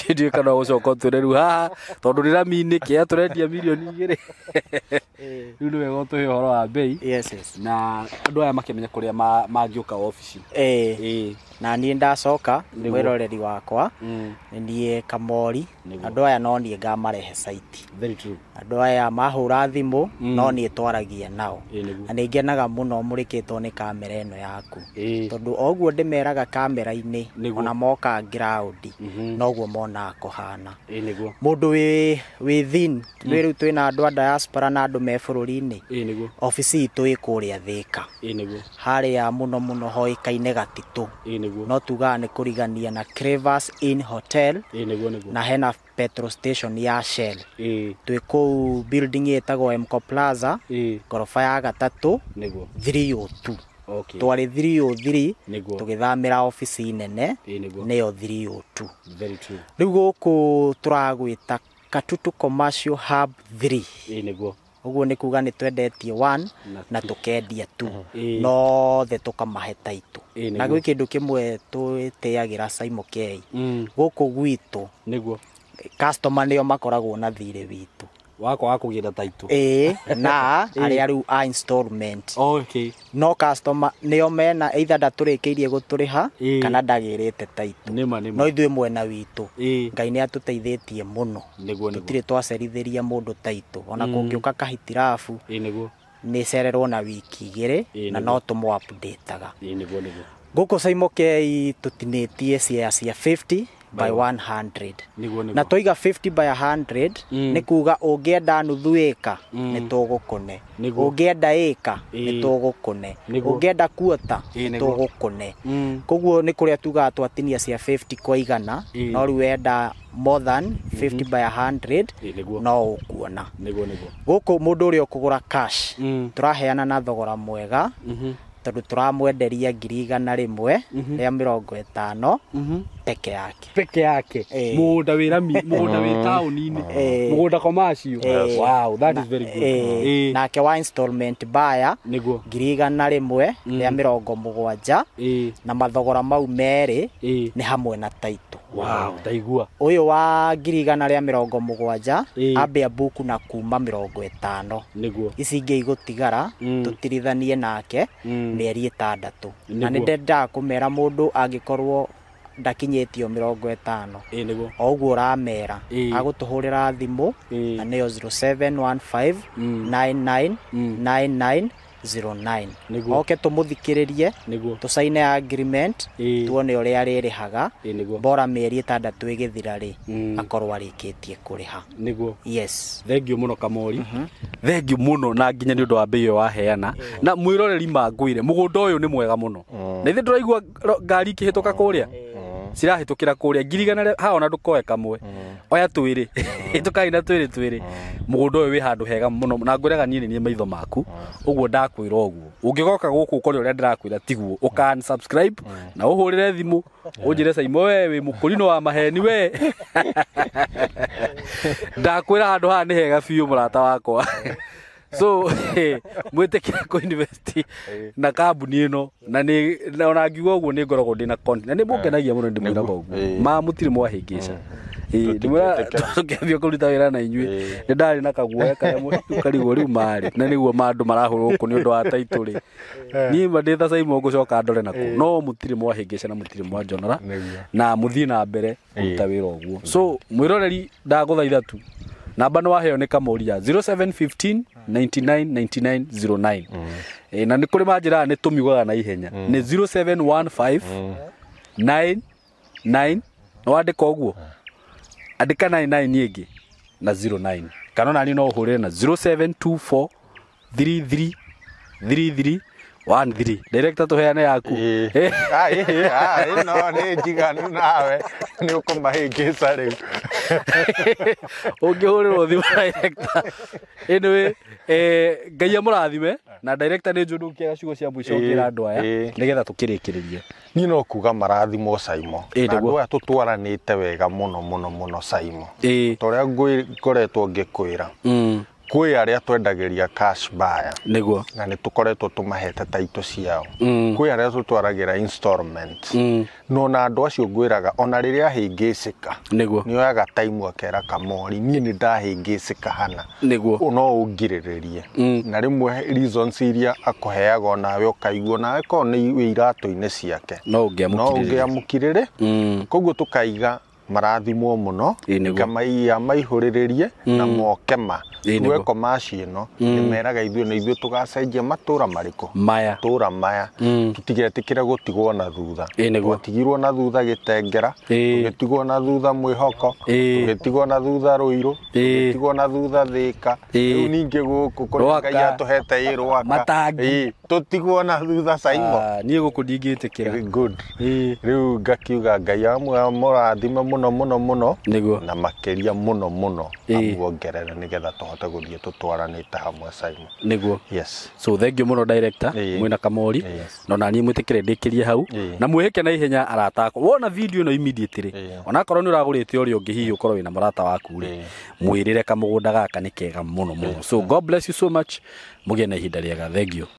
Ndiũĩ kana ũgũcoka ũtwĩre rĩu haha tondũ nĩ rami-inĩ kĩa tũrendia mirioni 2. Rĩu nĩ wega ũtũhe ũhoro wa bei. Yes, yes. Na andũ aya makĩmenya kũrĩa mangĩũka obici. Na niĩ ndacoka mwĩroreri wakwa nĩ niĩ Kamori. Andũ aya no niĩ ngamarehe site. Very true. Andũ aya mahũra thimũ no niĩ twaragia nao. Na nĩ ngenaga mũno mũrĩkĩtwo nĩ kamera ĩno yaku, tondũ oguo ndĩmeraga kamera-inĩ ona moka ground noguo monaga kũhana. Mũndũ wĩ thin, rĩu twĩna andũ a diaspora na andũ me bũrũri-inĩ. Obici itũ ĩ kũrĩa Thĩka. Harĩa mũno mũno hoĩkaine Gatitũ. No tugaga nĩ kũrigania na Crevas Inn Hotel. Na hena petrol station ya Shell. Twĩ kũu building ĩtagwo Mco Plaza, ngoroba ya gatatũ, 302. Twarĩ 303 tũgĩthamĩra obici nene nĩyo 302. Very true. Rĩu gũkũ tũragwĩta Katutu Commercial Hub 3. Ũguo nĩ kuga nĩ twendetie 1 na tũkendia 2, nothe tũkamahe taitũ. Na gwĩ kĩndũ kĩmwe twĩtĩagĩra Saimo K gũkũ gwitũ, nĩguo customer nĩo makoragwo na thirĩ witũ wakwa wa kũgĩra taitũ. Na arĩa rĩu a installment. Okay. No customer nĩo mena either ndatũrĩkĩirie gũtũrĩha kana ndagĩrĩte taitũ. No ithuĩ mwena witũ Ngai nĩ atũteithĩtie mũno, tũtirĩ twacerithĩria mũndũ taitũ. Ona kũngĩũka kahitirabu nĩ cererwo na wiki 2 na no tũmũ updateaga. Gũkũ Saimo K tũtinĩtie share cia 50 by 100. Na toiga 50 by 100 nĩ kuga ũngĩenda nuthu ĩka nĩ tũgũkũne, ũngĩenda ĩka nĩ tũgũkũne, ũngĩenda kuota nĩ tũgũkũne. Koguo nĩ kũrĩa tugaga twatinia cia 50 kwa igana, no rĩu wenda more than 50 by 100 no ũkuona. Gũkũ mũndũ ũrĩa ũkũgũra cash tũraheana na thogora mwega, tondũ tũramwenderia 150,000 peke yake. Peke yake. Mũgũnda wĩ rami, mũgũnda wĩ taũni-inĩ, mũgũnda commercial. Wow, that is very good. Nake wa installment buyer 170,000 na mathogora mau merĩ nĩ hamwe na taitũ. Wow, ndaigua. Ũyũ wa 170,000 ambe ambuku na kuma 50. Nĩguo. Ici ingĩ igũtigara tũtirithanie nake mĩeri 6. Na nĩ ndendaga kũmera mũndũ angĩkorwo ndakinyĩtio 50 o ũguo ũramera agũtũhũrĩra thimũ na nĩyo 0715 99 99 09. Oke tũmũthikĩrĩrie, tũcaine agreement, tuone ũrĩa arĩrĩhaga, bora mĩeri 6 ĩgĩthira rĩ akorwo arĩkĩtie kũrĩha. Nĩguo. Yes. Thank you mũno Kamori. Thank you mũno na nginya nĩ ũndũ wa mbei ĩyo waheana. Na mwĩroreri mangwĩre mũgũnda ũyũ nĩ mwega mũno. Na ithuĩ tũraigua ngari ikĩhĩtũka kũrĩa. Cirahĩtũkĩra kũrĩa 100,000 haha ona ndũkoe kamwe. Oya twĩrĩ. Tũkai na twĩrĩ twĩrĩ. Mũgũnda ũyũ wĩ handũ hega mũno na ngwĩraga niĩ nĩ niĩ maitho maku. Ũguo ndakwĩra ũguo. Ũngĩgoka gũkũ ũkore ũrĩa ndĩrakwĩra tiguo. Ũka unsubscribe na ũhũrĩre thimũ ũnjĩre Saimo we wĩ mũkũrinũ wa maheni we. Ndakwĩra handũ haha nĩ hega biũ mũrata wakwa. So mwĩtĩkĩre kũ invest na kambuni ĩno na nĩ ona ngiuga ũguo nĩ ngoragwo ndĩna content na nĩ mũngenagia mũno ndĩmwĩraga ũguo ma mũtirĩ mwahĩngĩca. Ndĩmwĩra tũkĩambia kũruta wĩra na inyuĩ nĩ ndarĩ na kaguoya karĩa karigwo rĩu marĩ na nĩguo andũ marahũrwo gũkũ nĩ ũndũ wa title rĩ. Niĩ ma ndĩ ta Saimo ngũcoka ndore nakuo no mũtirĩ mwahĩngĩca na mũtirĩ mwanjonora na mũthiĩ na mbere kũruta wĩra ũguo. So mwĩroreri ndagũthaitha tu namba nĩ waheo nĩ Kamoria 0715 99 99 09. Na nĩ kũrĩ manjĩraga nĩ tũmiugaga na ihenya nĩ 0715 99 nĩ wandĩka ũguo andĩka 99 ĩngĩ na 09 kana ona niĩ no ũhũrĩre na 0724 33 33 13. Director tũheane yaku. No nĩ njiganu nawe nĩ ũkũmahĩngĩca rĩu. Ũngĩhũrĩrwo thimũ director. Anyway, Ngai amũrathime na director nĩ njũĩ ndũngĩaga ciugo cia mũico ũngĩra andũ aya nĩgetha tũkĩrĩkĩrĩrie. Niĩ no kuga marathimwo Saimo. Andũ aya tũtwaranĩte wega mũno mũno mũno Saimo. Ta ũrĩa ngoretwo ngĩkwĩra. Kwĩ arĩa twendagĩria cash buyer nĩguo na nĩ tũkoretwo tũmahete taitũ ciao. Kwĩ arĩa tũtwaragĩra installment. No na andũ acio ngwĩraga ona rĩrĩa ahĩngĩcĩka nĩguo nĩ oyaga time akera Kamori niĩ nĩ ndahĩngĩcĩka hana nĩguo no ũngirĩrĩrie. Na rĩmwe reasons iria akũheaga onawe ũkaigua nawe korwo nĩ wĩ iratũ-inĩ ciake no ũngĩamũkirĩre. Koguo tũkaiga marathimwo mũno ngamaiya maihũrĩrĩrie na moke ma tweko maci ĩno nĩ meraga ithuĩ na ithuĩ tũgacenjia matũra marĩkũ maya tũra maya tũtigetĩkĩre gũtigwo na thutha. Twatigirwo na thutha Gĩtengera, tũgĩtigwo na thutha Mwĩhoko, tũgĩtigwo na thutha Rũirũ, tũgĩtigwo na thutha Thĩka, rĩu ningĩ gũkũ kũrĩa Ngai atũhete Rwaka Matangi tũtigwo na thutha Saimo. Niĩ gũkũ ndingĩtĩkĩra. Good. Rĩu ngakiuga Ngai amũrathime mũno mũno mũno na makĩria mũno mũno amuongerere nĩgetha tũhote gũthiĩ tũtwaranĩte hamwe Saimo. Nĩguo. Yes. So thank you mũno director mwĩna Kamori na ona niĩ mwĩtĩkĩre ndĩkĩrie hau na mwĩhĩke na ihenya arata akwa. Wona video ĩno immediately onakorwo nĩ ũragũrĩte ũrĩa ũngĩ hihi ũkorwo wĩna mũrata waku rĩ mwĩrĩre kamũgũnda gaka nĩ kega mũno mũno. So God bless you so much. Mũgĩe na ihinda rĩega. Thank you.